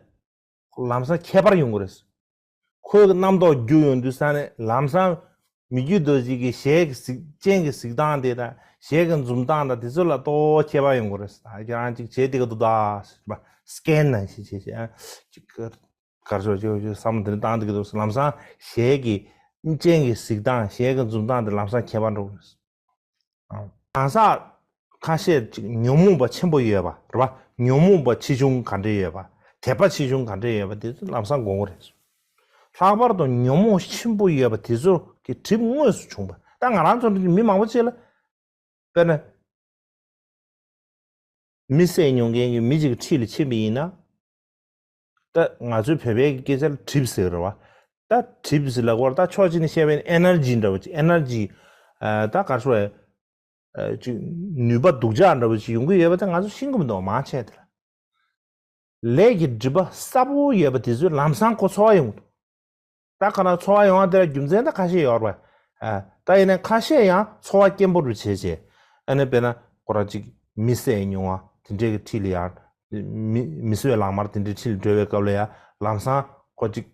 ལམ་སང་ཁྱད་པར་ཡོང་གི་རེད། ཁོའི་རྣམ་རྟོག་རྒྱུག་ཡོང་དུས་ས་ནས་ལམ་སང་མི་བསྐྱོད་རྡོ་རྗེ་གི་ཞལ་གྱི་གཟིགས་སྤྱན་གྱི་གཟིགས་སྟངས་དེ་དང་ཞལ་གྱི་འཛུམ་མདངས་དང་དེ་ཚོ་ལ་ཏོག་ཁྱད་པར་ཡོང་གི་རེད། ད་ཁྱེད་རང་ཅིག་བྱེད་བསྡད་ཀྱི་འདུག་ད། སི་ཀེན་ནང་བཞིན་བྱེད་བྱེད་ཨ། ཅིག་གར་ཆོག་ཅིག་ཅིག་བསམ་བློ་དེ་འདྲ་བཏང་བསྡད་ཀྱི་འདུག་ལམ་སང་ཞལ་གྱི་སྤྱན་གྱི་གཟིགས་སྟངས་ཞལ་གྱི་འཛུམ་མདངས་དེ་ལམ་སང་ཁྱད་པར་འགྲོ་གི་རེད། གང་ཟག་ཁ་ཤས་ཅིག་ཉོན་མོངས་པ་ཆེན་པོ་ཡོད་པ་རེད་པ། ཉོན་མོངས་པ་ཆེ་ཆུང་ག་འདྲ་ཡོད་པ། དད་པ་ཆེ་ཆུང་ག་འདྲ་ཡོད་པ་དེ་ཚོ་ལམ་སང་དགོངས་ཀྱི་རེད། ལྷག་པར་དུ་ཉོན་མོངས་ཆེན་པོ་ཡོད་པ་དེ་ཚོ་གི་གྲིབ་དངོས་སུ་བྱུང་བ། ད་ང་རང་ཚོ་འདྲ་མི་མང་པོ་ཅིག་ལ། དཔེར་ན། མི་བསད་མྱོང་མཁན་གྱི་མི་གཅིག་གི་འཁྲིས་ལ་ཕྱིན་པ་ཡིན་ན། ད་ང་ཚོའི་བོད་པའི་སྐད་ཆ་ལ་གྲིབ་ཟེར་རེད་བ། ད་གྲིབ་ཟེར་ལབ་དགོས་རེད། ད་ཕྱོགས་གཅིག་ནས་བཤད་པ་ཡིན་ན་ཨེ་ནར་ཇི་འདྲ་བོ་ཅིག་ཨེ་ནར་ཇི། ད་ག་རེ་ཟེར་དགོས་རེད། ཅིག་ནུས་པ་སྡུག་ཅག་འདྲ་བོ་ཅིག་ཡོང་གི་ཡོད་པ་དེ་ང་ཚོ་ཤེས་ཀྱི་མི་འདུག་མང་ཆེ་དེ་ལ། ལས་ཀྱི་སྒྲིབ་པ་གསལ་པོ་ཡོད་པ་དེ་ཚོས་ལམ་སང་ཁོ་ཚོར་བ་ཡོང་གི་འདུག་ད་ག་ན་ཚོར་བ་ཡོང་བ་དེ་ལ་རྒྱུ་མཚན་ད་ཁ་ཤས་ཡོད་རེད་པ། ཨ། ད་ཡིན་ན་ཁ་ཤས་ཡང་ཚོར་བ་སྐྱེན་པོ་རུ་བྱས་བྱས། ཨ་ནི་དཔེར་ན་ཁོ་རང་ཅིག་མི་བསད་མྱོང་བ་དེ་འདྲའི་གི་འཁྲིས་ལ་ཡང་། མི་མི་གསོད་ལག་དམར་དེ་འདྲའི་འཁྲིས་ལ་འགྲོ་བའི་སྐབས་ལ་ཡང་ལམ་སང་ཁོ་ཅིག་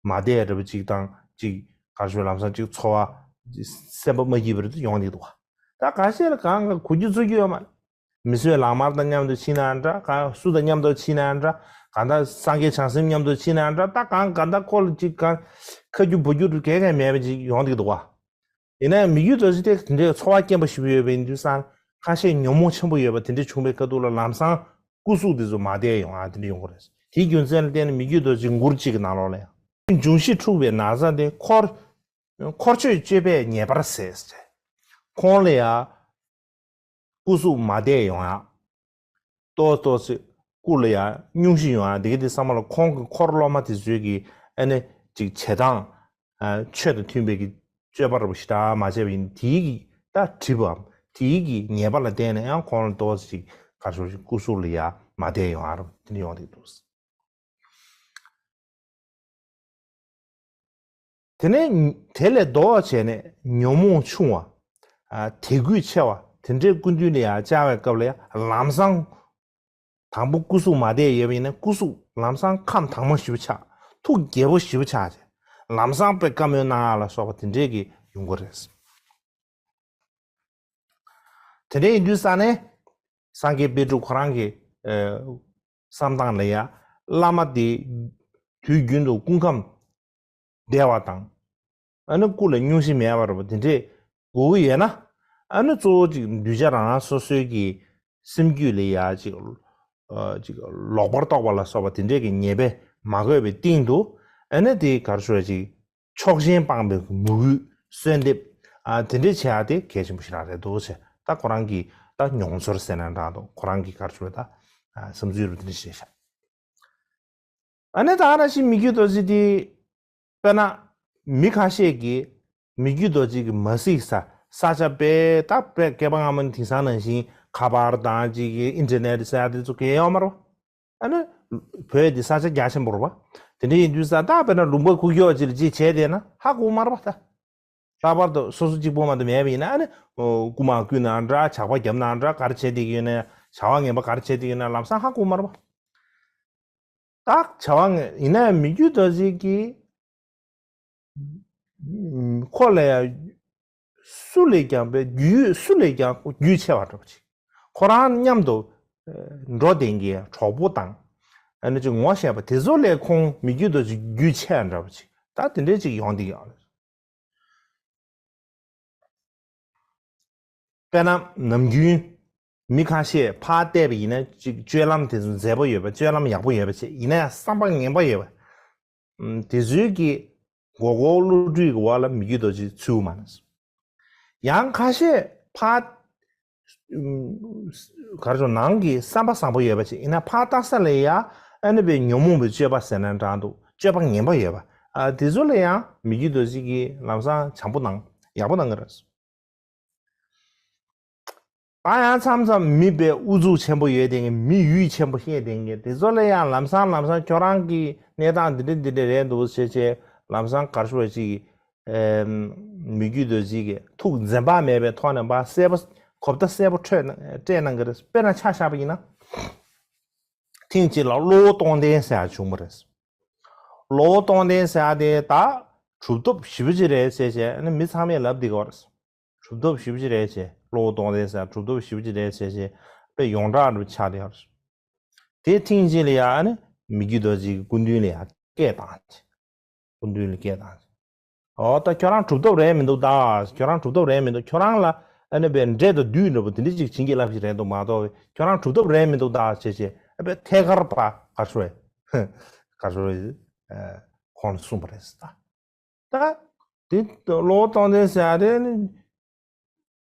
མ་བསྡད་འདྲ་པོ་ཅིག་དང་ཅིག་ག་རེ་ཞུ་ལམ་སང་ཅིག་ཚོར་བ་སེམས་པ་མ་སྐྱིད་པ་རེ་ཡོང་གི་འདུག་ད་ཁ་ཤས་ལ་གང་ག་གོ་རྒྱུ་ཚོར་རྒྱུ་ཡོད་མ་རེད། མི་གསོད་ལག་དམར་དང་མཉམ་དུ་ཕྱིན་ན་འདྲ། གང་སུ་དང་མཉམ་དུ་ཕྱིན་ན་འདྲ། གང་ལྟར་སངས་རྒྱས་བྱང་སེམས་མཉམ་དུ་ཕྱིན་ན་འདྲ། ད་གང་གང་ལྟར་ཁོ་ལ་ཅིག་གང་ཁ་རྒྱུ་བུ་རྒྱུ་གང་གང་མེད་པ་ཅིག་ཡོང་གི་འདུག་བ། ཡིན་ན་ཡང་མི་རྒྱུད་རྡོ་རྗེ་དེ་དེ་འདྲའི་ཚོར་བ་སྐྱེན་པོ་ཞིག་ཡོད་པ་ཡིན་དུས་ཙང་ཁ་ཤས་ཉོན་མོངས་ཆེན་པོ་ཡོད་པ་དེ་འདྲ་བྱུང་བའི་ཁ་ཐུག་ལ་ལམ་སང་སྐུ་གཟུགས་དེ་ཚོ་མ་བདེ་ཡོང་ཨ་དེ་འདྲ་ཡོང་གི་རེད། དེའི་རྒྱུ་མཚན་ལ་བརྟེན་ནས་མི་རྒྱུད་རྡོ་རྗེ་མགུར་གཅིག་གི་ནང་ལོགས་ལ་ཡང་། འབྱུང་བཞི་འཁྲུགས་པའི་ན་ཚ་དེ། འཁོར་འཁོར་ཆོས་སྤྱོད་པས་ཉེས་པར་ཟད། ཁོང་ལ་ཡང་སྐུ་གཟུགས་མ་བདེ་ཡོང་ཡ། ཏོག་ཏོག་ཙི་སྐུ་ལ་ཡང་སྙུང་གཞི་ཡོང་ཡ། དེ་ག་དེ་ཚང་མ་ལ་ཁོང་གི་འཁོར་སློབ་མ་དེ་ཚོས་ཀྱི་ ཨ་ནི་ཅིག་བྱེད་སྟངས་ཆོས་དང་མཐུན་པའི་གི་སྤྱོད་པ་རུ་ཞེ་དྲག་མ་བྱས་པ་ཡིན་དེའི་གི་ད་གྲིབ་བམ་དེའི་གི་ཉེས་པ་ལ་བརྟེན་ནས་ཡང་ཁོང་ལ་ཏོག་ཙམ་ཅིག་གར་སོ་ཞིག་སྐུ་གཟུགས་ལ་ཡ་མ་བསྡད་ཡོང་ཨ་རུ་དེ་འདྲ་ཡོང་བསྡད་འདུག་དེ་ནས་དེ་ལས་ལྡོག་བྱས་ནས་ཉོན་མོངས་ཆུང་བ། དད་གུས་ཆེ་བ་དེ་འདྲའི་སྐུ་མདུན་ལ་ཡང་བཅར་བའི་སྐབས་ལ་ཡང་ལམ་སང་དང་པོ་སྐུ་གཟུགས་མ་བསྡད་ཡོད་པ་ཡིན་ན་སྐུ་གཟུགས་ལམ་སང་ཁམས་དྭངས་མ་ཞེ་པོ་ཆགས། ཐུགས་དགྱེས་པོ་ཞེ་པོ་ཆགས་བྱས་ལམ་སང་དཔེ་བཀའ་མོལ་གནང་ཡག་ལ་སོགས་པ་དེ་འདྲའི་གི་ཡོང་གི་རེད། དེ་འདྲ་ཡིན་དུས་ས་ནས་སངས་རྒྱས་པཎ་གྲུབ་ཁོ་རང་གི་བསམ་སྟངས་ལ་ཡ་བླ་མ་དེ་དུས་རྒྱུན་དུ་སྐུ་ཁམས་བདེ་བ་དང་། ཨ་ནི་སྐུ་ལ་སྙུང་གཞི་མེད་པ་རེད་པ་དེ་འདྲས་དགོས་ཀྱི་ཡོད་ན། ཨ་ནི་གཙོ་བོ་ཅིག་གདུལ་བྱ་རང་རང་སོ་སོའི་གི་སེམས་རྒྱུད་ལ་ཡ་ཅིག་ཅིག་ལོག་པར་རྟོག་པ་ལ་སོགས་པ་དེ་འདྲས་ཀྱི་ཉེས་པས་མ་གོས་པའི་སྟེང་དུ། ཨ་ནི་དེ་གར་ཞུ་བ་ཅིག་ཕྱོགས་ཞེན་སྤངས་པའི་མོས་གུས་གསོལ་འདེབས། ཨ་དེ་འདྲས་བྱེད་ཡ་དེ་གལ་ཆེན་པོ་ཞིག་རང་རེད་འདུག་ཟེར། ད་ཁོ་རང་གི་ད་མྱོང་ཚོར་ཟེར་ན་འདྲ་འདུག་ཁོ་རང་གི་གར་ཞུ་བ་ད་བསམ་ཚུལ་རུ་དེ་འདྲས་བཤད་ཤག་ཨ་ནི་ད་ནང་བཞིན་མི་བསྐྱོད་རྡོ་རྗེ་འདི། དཔེར་ན། མི་ཁ་ཤས་ཀྱིས་མི་བསྐྱོད་རྡོ་རྗེ་གི་མ་གཟིགས་ས་ས་ཆ་དཔེ་ད་དཔེ་བསྐལ་པ་སྔ་མོ་ནས་དེང་སང་ནང་བཞིན་ཁ་པར་དང་ཅིག་གི་ཨིན་ཊར་ནེཊ་ཟེར་ཡ་དེ་ཚོ་གས་ཡོད་མ་རེད་པ། ཨ་ནི། བོད་འདི་ས་ཆ་རྒྱ་ཆེན་པོ་རེད་པ། དེ་འདྲ་ཡིན་དུས་ས་ད་དཔེར་ན་ལུང་པ་ཁུག་ཀྱོག་ཅིག་ལ་ཅིག་བྱས་བསྡད་ན་ཧ་གོ་མ་རེད་པ་ད། ལྷག་པར་དུ་སོ་སོ་གཅིག་པོ་མ་གཏོགས་མེད་པ་ཡིན་ན་ཨ་ནི། རྐུ་མ་རྐུས་ན་འདྲ་ཇག་པ་བརྒྱབ་ན་འདྲ་ག་རེ་བྱས་བསྡད་ཀྱི་ཡོད་ན་ཡང་བྱ་བ་ངན་པ་ག་རེ་བྱས་བསྡད་ཀྱི་ཡོད་ན་ལམ་སང་ཧ་གོ་མ་རེད་པ། ད་བྱ་བ་ངན་ཡིན་ན་ཡང་མི་བསྐྱོད་རྡོ་རྗེ་གིས། ཁོ་ལ་ཡང་། སུ་ལས་ཀྱང་པའི་རྒྱུས་སུ་ལས་ཀྱང་རྒྱུས་ཆེ་བ་འདྲ་པོ་ཅིག་ཁོ་རང་མཉམ་དུ་འགྲོ་བསྡད་མཁན་གྲོགས་པོ་དང་། ཨ་ནི་ཅིག་ངོ་ཤེས་པ་དེ་ཚོ་ལས་ཁོང་མི་བསྐྱོད་རྡོ་རྗེ་རྒྱུས་ཆེ་བ་འདྲ་པོ་ཅིག་ད་དེ་འདྲའི་ཅིག་ཡོང་བསྡད་ཀྱི་ཡོད་རེད། དཔེར་ན་ནམ་རྒྱུན་མི་ཁ་ཤས་ཕར་བལྟས་པ་ཡིན་ན་ཅིག་སྤྱོད་ལམ་དེ་ཚོ་མཛེས་པོ་ཡོད་པ་སྤྱོད་ལམ་ཡག་པོ་ཡོད་པ་བྱས་ཡིན་ན་ཡང་བསམ་པ་ངན་པ་ཡོད་པ། ཨམ། དེ་ཚོའི་གི་མགོ་སྐོར་བསླུ་བྲིད་ཀྱི་འོག་ལ་མི་བསྐྱོད་རྡོ་རྗེ་ཚུད་མ་ནས། ཡང་ཁ་ཤས་ཕར། ཨམ། ག་རེ་ཟེར་ནང་གི་བསམ་པ་བཟང་པོ་ཡོད་པ་ཅིག་ཡིན་ན་ཕར་ལྟ་ས་ལ་ཡ་ཨ་ནི་པའི་ཉོན་མོངས་པའི་སྤྱོད་པ་ཟེར་ན་འདྲ་འདུག་སྤྱོད་པ་ངན་པ་ཡོད་པ། ཨ། དེ་ཚོ་ལ་ཡང་མི་བསྐྱོད་རྡོ་རྗེ་གིས་ལམ་སང་བྱམས་པོ་གནང་ཡག་པོ་གནང་གི་རེད། ད་ཡང་མཚམས་མཚམས་མི་དཔེ་ཨུ་ཚུགས་ཆེན་པོ་ཡོད་དེ་མི་ཡུས་ཆེན་པོ་བཤད་དེ་དེ་ཚོ་ལ་ཡང་ལམ་སང་ལམ་སང་ཁྱོད་རང་གི་གནས་སྟངས་འདི་འདྲ་འདི་འདྲ་རེད་འདུག་ཟེར་བྱས་ལམ་སང་གར་ཤོར་ཅིག་ཨེམ། མི་བསྐྱོད་རྡོ་རྗེ་གིས་ཐུགས་འཛེམ་བག་མེད་པའི་ཐོག་ནས་ཕར་གསལ་པོ་གོ་བརྡ་གསལ་པོ་སྤྲད་གནང་གི་རེད། དཔེར་ན་ཆ་བཞག་པ་ཡིན་ན། ཐེངས་གཅིག་ལ་གློ་བོ་གཏོང་ལྡན་ཟེར་ཡག་བྱུང་བ་རེད། གློ་བོ་གཏོང་ལྡན་ཟེར་ཡག་དེ་ད་གྲུབ་ཐོབ་ཞེ་པོ་ཅིག་རེད་ཟེར་བྱས་ཨ་ནི་མི་ཚང་མས་ལབ་བསྡད་ཀྱི་ཡོད་རེད། གྲུབ་ཐོབ་ཞེ་པོ་ཅིག་རེད་ཟེར། གློ་བོ་གཏོང་ལྡན་ཟེར་ཡག་གྲུབ་ཐོབ་ཞེ་པོ་ཅིག་རེད་ཟེར་བྱས་དཔེ་ཡོངས་གྲགས་འདྲ་པོ་ཆགས་བསྡད་ཡོད་རེད། དེ་ཐེངས་གཅིག་ལ་ཡ་ཨ་ནི་མི་བསྐྱོད་རྡོ་རྗེ་གི་སྐུ་མདུན་ལ་ཡ་སྐད་བཏང་བྱས། སྐུ་མདུན་ལ་སྐད་བཏང་། ཨོ་ད་ཁྱོད་རང་གྲུབ་ཐོབ་རེད་མི་འདུག་ད། ཁྱོད་རང་གྲུབ་ཐོབ་རེད་མི་འདུག་ཁྱོད་རང་ལ་ཨ་ནི་པའི་འདྲེ་དང་བདུད་འདྲ་པོ་དེ་འདྲ་ཅིག་བྱིན་གྱིས་བརླབས་ཤིག་རེད་འདུག་མ་གཏོགས་ཁྱོད་རང་གྲུབ་ཐོབ་རེད་མི་འདུག་ད་བྱས་བྱས་ཨ་པའི་ཐད་ཀར་པ་གར་ཤོར་བས། གར་ཤོར་བས། ཁོང་ལ་གསུངས་པ་རེད་ད། ད། དེ་གློ་བོ་གཏོང་ལྡན་ཟེར་ཡག་དེ་ནི།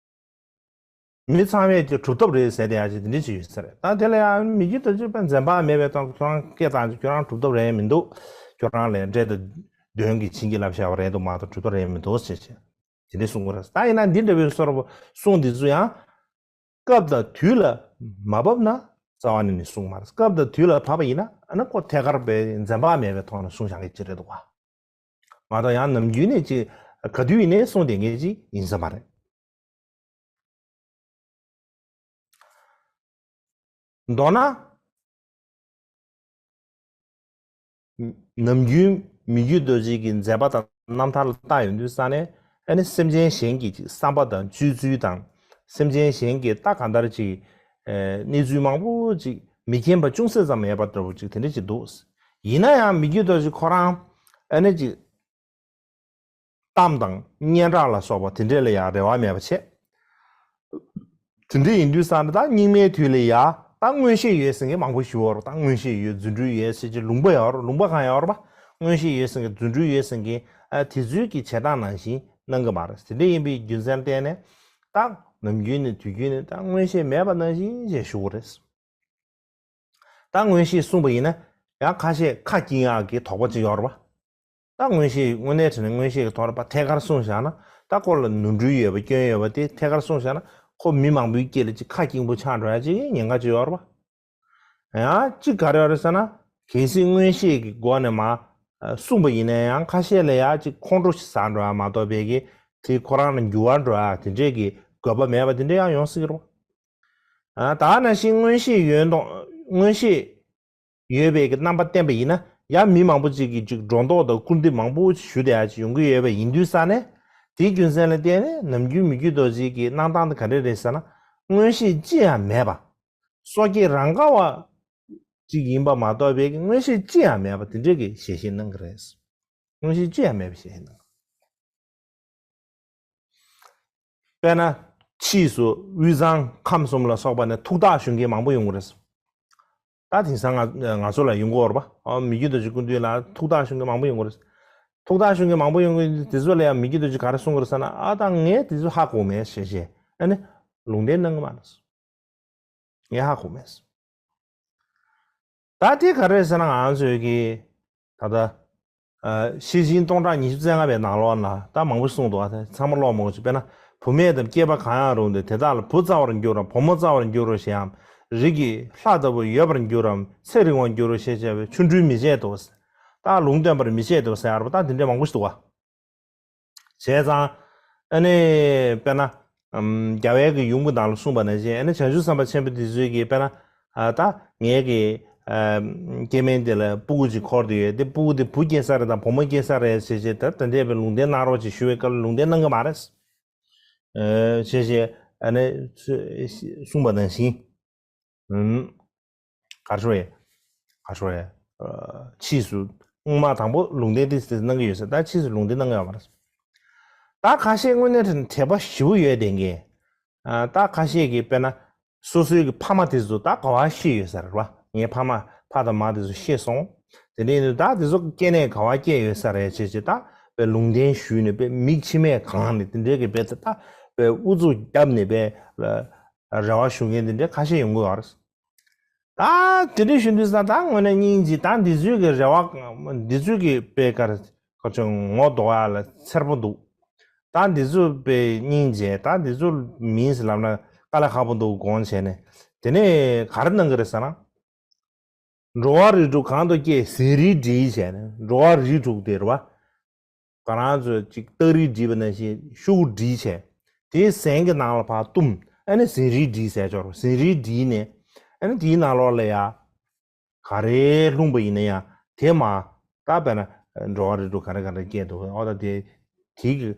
མི་ཚང་མས་ཀྱི་གྲུབ་ཐོབ་རེད་ཟེར་བསྡད་ཡག་ཅིག་དེ་འདྲ་ཅིག་ཡོད་ས་རེད། ད་དེ་ལ་ཡང་མི་བསྐྱོད་རྡོ་རྗེ་དཔེ་འཛེམ་བག་མེད་པའི་ཐོག་ཁྱོད་རང་སྐད་བཏང་ཅིག་ཁྱོད་རང་གྲུབ་ཐོབ་རེད་མི་འདུག་ཁྱོད་རང་ལ་འདྲེ་དང་གདོན་གྱིས་བྱིན་གྱིས་བརླབས་བཞག་པ་རེད་འདུག་མ་གཏོགས་གྲུབ་ཐོབ་རེད་མི་འདུག་ཟེར་བྱས། དེ་འདྲ་གསུང་གི་རེད། ད་ཡིན་ན་འདི་འདྲ་བའི་བཟོ་འདྲ་པོ་གསུང་འདི་ཚོ་ཡང་། སྐབས་དང་དུས་ལ་མ་བབས་ན་རྩ་བ་ནས་ནི་གསུང་མ་རེད། སྐབས་དང་དུས་ལ་བབས་པ་ཡིན་ན་ཨ་ནི་ཁོ་ཐད་ཀར་པའི་འཛེམ་བག་མེད་པའི་ཐོག་ནས་གསུང་བཞག་གི་ཅིག་རེད་འདུག་ག་མ་གཏོགས་ཡང་ནམ་རྒྱུན་ནས་ཅིག་ག་དུས་ཡིན་ནའི་གསུང་བསྡད་མཁན་ཅིག་ཡིན་ས་མ་རེད། མདོར་ན། ནམ་རྒྱུན་མི་བསྐྱོད་རྡོ་རྗེ་གི་མཛད་པ་དང་རྣམ་ཐར་ལ་བལྟ་ཡོང་དུས་ཙ་ནས་ཨ་ནི་སེམས་ཅན་གཞན་གྱི་ཅིག་བསམ་པ་དང་སྤྱོད་ཚུལ་དང་སེམས་ཅན་གཞན་གྱི་ད་གང་ལྟར་ཅིག་གནས་ཚུལ་མང་པོ་ཅིག་མི་མཁྱེན་པ་ཅུང་ཟད་ཙམ་མེད་པ་འདྲ་པོ་ཅིག་དེ་འདྲ་ཅིག་འདུག་ཡིན་ན་ཡང་མི་བསྐྱོད་རྡོ་རྗེ་ཁོ་རང་ཨ་ནི་ཅིག་གཏམ་དང་སྙན་གྲགས་ལ་སོགས་པ་དེ་འདྲས་ལ་ཡང་རེ་བ་མེད་པ་བྱས། དེ་འདྲས་ཡིན་དུས་ཙ་ན་ད་སྙིགས་མའི་དུས་ལ་ཡ་ད་མངོན་ཤེས་ཡོད་ཟེར་མཁན་མང་པོ་ཞིག་ཡོད་རེད། ད་མངོན་ཤེས་ཡོད་རྫུ་འཕྲུལ་ཡོད་ཟེར་གྱི་ལུང་པ་ཡོད་རེད། ལུང་པ་གང་ཡོད་རེད་པ། མངོན་ཤེས་ཡོད་ཟེར་མཁན་རྫུ་འཕྲུལ་ཡོད་ཟེར་མཁན་ཨ་དེ་ཚོའི་གི་བྱེད་སྟངས་ནང་བཞིན་གནང་གི་མ་རེད། དེ་འདྲས་ཡིན་པའི་རྒྱུ་མཚན་བརྟེན་ནས་ད་ནམ་རྒྱུན་ནས་དུས་རྒྱུན་ནས་ད་མངོན་ཤེས་མེད་པ་ནང་བཞིན་ཞེས་ཞུ་གི་རེད། ད་མངོན་ཤེས་གསུངས་པ་ཡིན་ན་ཡང་ཁ་ཤས་ཁ་སྐྱེངས་ཡག་གི་དོགས་པ་ཅིག་ཡོད་རེད་པ། ད་མངོན་ཤེས་དངོས་གནས་དྲང་གནས་མངོན་ཤེས་ཀྱི་ཐོག་ལ་ཕར་ཐད་ཀར་གསུངས་བཞག་ན། ད་ཁོ་ལ་ནོར་འཁྲུལ་ཡོད་པ་སྐྱོན་ཡོད་པ་དེ་ཐད་ཀར་གསུངས་བཞག་ན། ཁོ་མི་མང་པོའི་དཀྱིལ་ལ་ཅིག་ཁ་སྐྱེངས་པོ་ཆགས་འགྲོ་ཡ་ཅིག་ཉེན་ཁ་ཅིག་ཡོད་རེད་པ། ཡང་གཅིག་ག་རེ་ཡོད་རེད་ཟེར་ན། གལ་སྲིད་མངོན་ཤེས་ཀྱི་སྒོ་ནས་མར་གསུངས་པ་ཡིན་ན་ཡང་ཁ་ཤས་ལ་ཡ་གཅིག་ཁོང་ཁྲོ་ཞིག་ཟ་འགྲོ་ཡ་མ་གཏོགས་པའི་གི་དེ་ཁོ་རང་ལ་འགྱུར་བ་འགྲོ་ཡ་དེ་འདྲས་ཀྱི་དགོས་པ་མེད་པ་དེ་འདྲས་ཡང་ཡོང་སྲིད་ཀྱི་རེད་པ། ད་ནང་བཞིན་མངོན་ཤེས་ཡོད་མདོག་མངོན་ཤེས་ཡོད་པའི་གི་རྣམ་པ་བསྟན་པ་ཡིན་ན། ཡང་མི་མང་པོ་ཅིག་གིས་ཅིག་སྒྲོ་འདོགས་དང་སྐུར་འདེབས་མང་པོ་ཞུ་བསྡད་ཡ་ཅིག་ཡོང་གི་ཡོད་པ་ཡིན་དུས་ཙང་ནས། དེའི་རྒྱུ་མཚན་ལ་བརྟེན་ནས་ནམ་རྒྱུན་མི་རྒྱུད་རྡོ་རྗེ་གི་གནང་སྟངས་དེ་ག་འདྲ་རེད་ཟེར་ན། མངོན་ཤེས་ཅི་ཡང་མེད་པ། སོ་སྐྱེ་རང་ག་བ་ཅིག་ཡིན་པ་མ་གཏོགས་པའི་མངོན་ཤེས་ཅི་ཡང་མེད་པ་དེ་འདྲས་ཀྱི་ཞལ་བཞེས་གནང་གི་རེད། མངོན་ཤེས་ཅི་ཡང་མེད་པའི་ཞལ་བཞེས་གནང་གི། དཔེར་ན། ཕྱིས་སུ་དབུས་གཙང་ཁམས་གསུམ་ལ་སོགས་པ་ནས་ཐུགས་ཐག་ཞུ་མཁན་མང་པོ་ཡོང་གི་རེད། ད་དེང་སང་ང་ང་ཚོ་ལ་ཡོང་གི་ཡོད་རེད་པ། ཨ། མི་རྒྱུད་རྡོ་རྗེ་སྐུ་མདུན་ལ་ཐུགས་ཐག་ཞུ་མཁན་མང་པོ་ཡོང་གི་རེད། ཐུགས་ཐག་ཞུ་མཁན་མང་པོ་ཡོང་གི། དེ་ཚོ་ལ་ཡང་མི་རྒྱུད་རྡོ་རྗེ་ག་རེ་གསུང་གི་རེད་ཟེར་ན། ཨ། ད་ངས་དེ་ཚོ་ཧ་གོ་མེད་ཞེས་བྱས། ཨ་ནི་ལུང་བསྟན་གནང་གི་མ་རེད། ངས་ཧ་གོ་མེད། ད་དེ་ག་རེ་རེད་ཟེར་ན། ང་ཚོས་ཀྱི་ད་ལྟ་ཨ། ཤེར་ཕྱིན་སྟོང་ཕྲག་ཉི་ཤུ་རྩ་ལྔ་པའི་ནང་ལོགས་ན་ད་མང་པོ་གསུངས་འདུག་ཨ། ཚང་མ་ཀློག་མ་དགོས་ཅིག་དཔེར་ན། བུད་མེད་དམ་སྐྱེས་པ་གང་ཡང་རུང་སྟེ། དེ་དག་ལ་བུ་བཙའ་བར་འགྱུར་རམ། བུ་མོ་བཙའ་བར་འགྱུར་རོ་ཞེའམ། རིགས་ཀྱི་ལྷ་ལྟ་བུ་ཡོད་པར་འགྱུར་རམ། ཚེ་རིང་བར་འགྱུར་རོ་ཞེས་བྱ་བའི་ཆོ་འཕྲུལ་མི་བྱེད་དོ། ད་ལུང་སྟོན་པར་མི་བྱེད་དོ་ཟེར་བ། ད་དེ་འདྲ་མང་པོ་ཞིག་འདུག་བ། བྱས་ཙང་། ཨ་ནི་དཔེར་ན། ཨམ། རྒྱལ་བའི་གི་ཡུམ་གྱི་ནང་ལ་གསུངས་པ་ནང་བཞིན། ཨ་ནི་བྱང་ཆུབ་སེམས་དཔའ་ཆེན་པོ་དེ་ཚོས་ཀྱིས་དཔེར་ན། ཨ། ད་ངའི་གི། ཨ། སྐྱེ་དམན་དེ་ལ་སྤུ་གུ་ཅིག་འཁོར་དུ་ཡོད། དེ་སྤུ་གུ་དེ་བུ་སྐྱེས་ས་རེད་དང་བུ་མོ་སྐྱེས་ས་རེད་ཟེར་བྱས། ད་དེ་འདྲས་པའི་ལུང་བསྟན་གནང་རོགས་ཅིག་ཞུ་བའི་སྐབས་ལ་ལུང་བསྟན་གནང་གི་མ་རེད། ཨ། བྱས་བྱས། ཨ་ནི་གསུངས་པ་ནང་བཞིན། ཨུམ། ག་རེ་ཞུ་དགོས་རེད། ག་རེ་ཞུ་དགོས་རེད། ཨ། ཕྱིས་སུ་སྔོན་མ་དང་པོ་ལུང་བསྟན་དེ་གནང་གི་ཡོད་ས། ད་ཕྱིས་སུ་ལུང་བསྟན་གནང་གི་ཡོད་མ་རེད། ད་ཁ་ཤས་དངོས་གནས་དྲན་དྲན་པ་ཞེ་པོ་ཡོད་བསྡད་མཁན། ཨ། ད་ཁ་ཤས་ཀྱིས་དཔེར་ན། སོ་སོའི་གི་ཕ་མ་དེ་ཚོ་ད་ག་བ་ཤི་ཡོད་ས་རེད་བ། ངའི་ཕ་མ་ཕ་དང་མ་དེ་ཚོ་ཤི་སོང་། དེ་འདྲ་ཡིན་དུས་ད་དེ་ཚོ་སྐྱེ་གནས་ག་བ་སྐྱེས་ཡོད་ས་རེད་བྱས་བྱས། ད་དཔེ་ལུང་བསྟན་ཞུས་ནས་དཔེ་མིག་མཆི་མས་གང་ནས་དེ་འདྲའི་གི་དཔེ་ད་དཔེ་ཨུ་ཚུགས་བརྒྱབ་ནས་དཔེ་རེ་བ་ཞུ་མཁན་དེ་འདྲ་ཁ་ཤས་ཡོང་གི་ཡོད་རེད། ད་དེ་འདྲ་ཞུ་དུས་ཙང་ད་དངོས་གནས་སྙིང་རྗེ། ད་འདི་ཚོའི་གི་རེ་བ། འདི་ཚོའི་གི་དཔེ་གར་ག་ཚོད་ངོ་ལྡོག་ཡ་ལ་འཚེར་པོ་འདུག་ད་འདི་ཚོ་དཔེ་སྙིང་རྗེ། ད་འདི་ཚོ་མིན་ཟེར་ལབ་ན་དཀའ་ལས་ཁག་པོ་འདུག་དགོངས་བྱས་ནས། དེ་ནས་ག་རེ་གནང་གི་རེད་ཟེར་ན། འགྲོ་བ་རིགས་དྲུག་གང་དུ་སྐྱེ། ཟན་རིལ་བསྒྲིལ་བྱས་ནས། འགྲོ་བ་རིགས་དྲུག་དེ་རེད་བ། ང་རང་ཚོས་ཅིག་སྟག་རིལ་བསྒྲིལ་བ་ནང་བཞིན་ཤུགས་བསྒྲིལ་བྱས། དེའི་ཟན་གྱི་ནང་ལ་ཕར་བཏུམས། ཨ་ནི་ཟན་རིལ་བསྒྲིལ་ཟེར་ཆོག་རེད། ཟན་རིལ་བསྒྲིལ་ནས། ཨ་ནི་དེའི་ནང་ལོགས་ལ་ཡ། ག་རེ་ལྷུང་པ་ཡིན་ན་ཡང་དེ་མར། ད་དཔེར་ན་འགྲོ་བ་རིགས་དྲུག་ག་རེ་ག་རེ་སྐྱེས་འདུག་ཨོ་ད་དེ། དེའི་གི་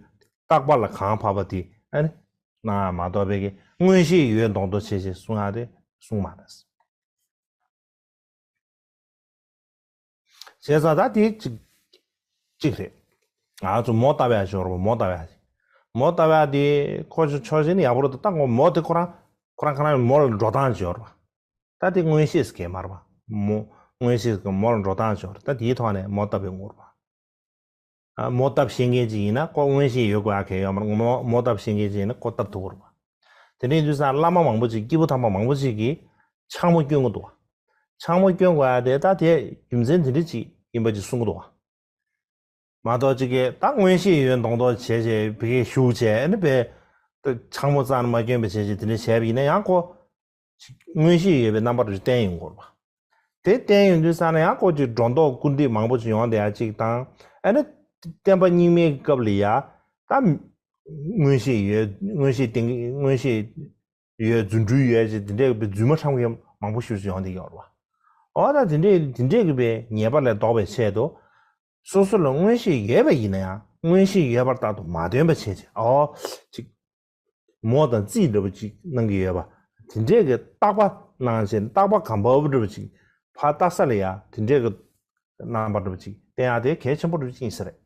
རྟག་པ་ལ་གང་བབས་པ་དེ། ཨ་ནི་གནང་ཡ་མ་གཏོགས་པའི་གི་མངོན་ཤེས་ཡོད་མདོག་མདོག་བྱས་བྱས་གསུང་ཡ་དེ་གསུང་མ་རེད། བྱས་ཙང་ད་དེ་གཅིག་གཅིག་རེད། ང་ཚོ་མོ་བཏབ་ཡ་ཞོར་བ། མོ་བཏབ་ཡ། མོ་བཏབ་ཡ་དེ་ཁོ་ཆོ་ཆོ་བཞིན་ཡག་པོ་རེད། ད་ཁོ་མོ་དེ་ཁོ་རང་ཁོ་རང་ཁོ་རང་མོ་ལ་འགྲོ་སྟངས་ཞོར་བ། ད་དེ་མངོན་ཤེས་སུ་སྐྱེས་མ་རེད་བ། མོ་མངོན་ཤེས་སུ་མོ་ལ་འགྲོ་སྟངས་ཞོར། ད་དེའི་ཐོག་ནས་མོ་བཏབ་པའི་ངོར་བ། ཨ། མོ་བཏབ་ཤེས་མཁན་ཅིག་ཡིན་ན་ཁོ་མངོན་ཤེས་ཡོད་དགོས་ཡ་གལ་ཡོད་མ་རེད། མོ་མོ་བཏབ་ཤེས་མཁན་ཅིག་ཡིན་ན་ཁོ་བཏབ་ཐུབ་ཀྱི་རེད་བ། དེ་འདྲ་ཡིན་དུས་ཙང་བླ་མ་མང་པོ་ཅིག་སྐྱེས་བུ་དམ་པ་མང་པོ་ཅིག་གིས་ཕྱག་མོ་སྐྱོན་གྱི་འདུག་བ། ཕྱག་མོ་སྐྱོན་དགོས་ཡ་དེ་ད་དེ་རྒྱུ་མཚན་དེ་འདྲ་ཅིག་ཡིན་པ་ཅིག་གསུང་གི་འདུག་བ། མ་གཏོགས་ཅིག་གིས་ད་མངོན་ཤེས་ཡོད་མདོག་མདོག་བྱས་བྱས་བི་གས་བཞུགས་བྱས། ཨ་ནི་བས་ཕྱག་མོ་རྩ་ནས་མ་སྐྱོན་པ་བྱས་བྱས་དེ་འདྲ་བྱས་པ་ཡིན་ན་ཡང་ཁོ། ཅིག་མངོན་ཤེས་ཡོད་པའི་རྣམ་པ་རུ་བསྟན་ཡོང་གི་རེད་བ། དེ་བསྟན་ཡོང་དུས་ཙང་ནས་ཡང་ཁོ་ཅིག་སྒྲོ་འདོགས་སྐུར་འདེབས་མང་པོ་ཅིག་ཡོང་བསྡད་ཡ་གཅིག་དང་། ཨ་ནི་བསྟན་པ་རྙིང་མའི་སྐབས་ལ་ཡ་ད་མངོན་ཤེས་ཡོད། མངོན་ཤེས་བསྟན། མངོན་ཤེས་ཡོད། རྫུ་འཕྲུལ་ཡོད་ཅེས་དེ་འདྲའི་རྫུན་མ་འཁྲབ་མཁན་མང་པོ་ཞིག་ཡོང་བསྡད་ཡོད་རེད་བ། འོ་ད་དེ་འདྲའི་དེ་འདྲའི་གི་བའི་ཉེས་པ་ལས་ལྡོག་པའི་ཆེད་དུ། སོ་སོ་ལ་མངོན་ཤེས་ཡོད་པ་ཡིན་ན་ཡང་མངོན་ཤེས་ཡོད་པར་རྟག་ཏུ་མ་སྟོན་པ་བྱས་ཏེ། ཨོ། ཅིག་མོ་དང་རྩིས་འདྲ་པོ་ཅིག་གནང་གི་ཡོད་པ། དེ་འདྲས་ཀྱི་རྟག་པ་གནང་བྱས། རྟག་པ་གང་བབས་འདྲ་པོ་ཅིག་ཕར་ལྟ་ས་ལ་ཡ་དེ་འདྲས་ཀྱི་རྣམ་པ་འདྲ་པོ་ཅིག་བསྟན་ཡ་དེ་གལ་ཆེན་པོ་འདྲ་པོ་ཅིག་ཡིན་ས་རེད།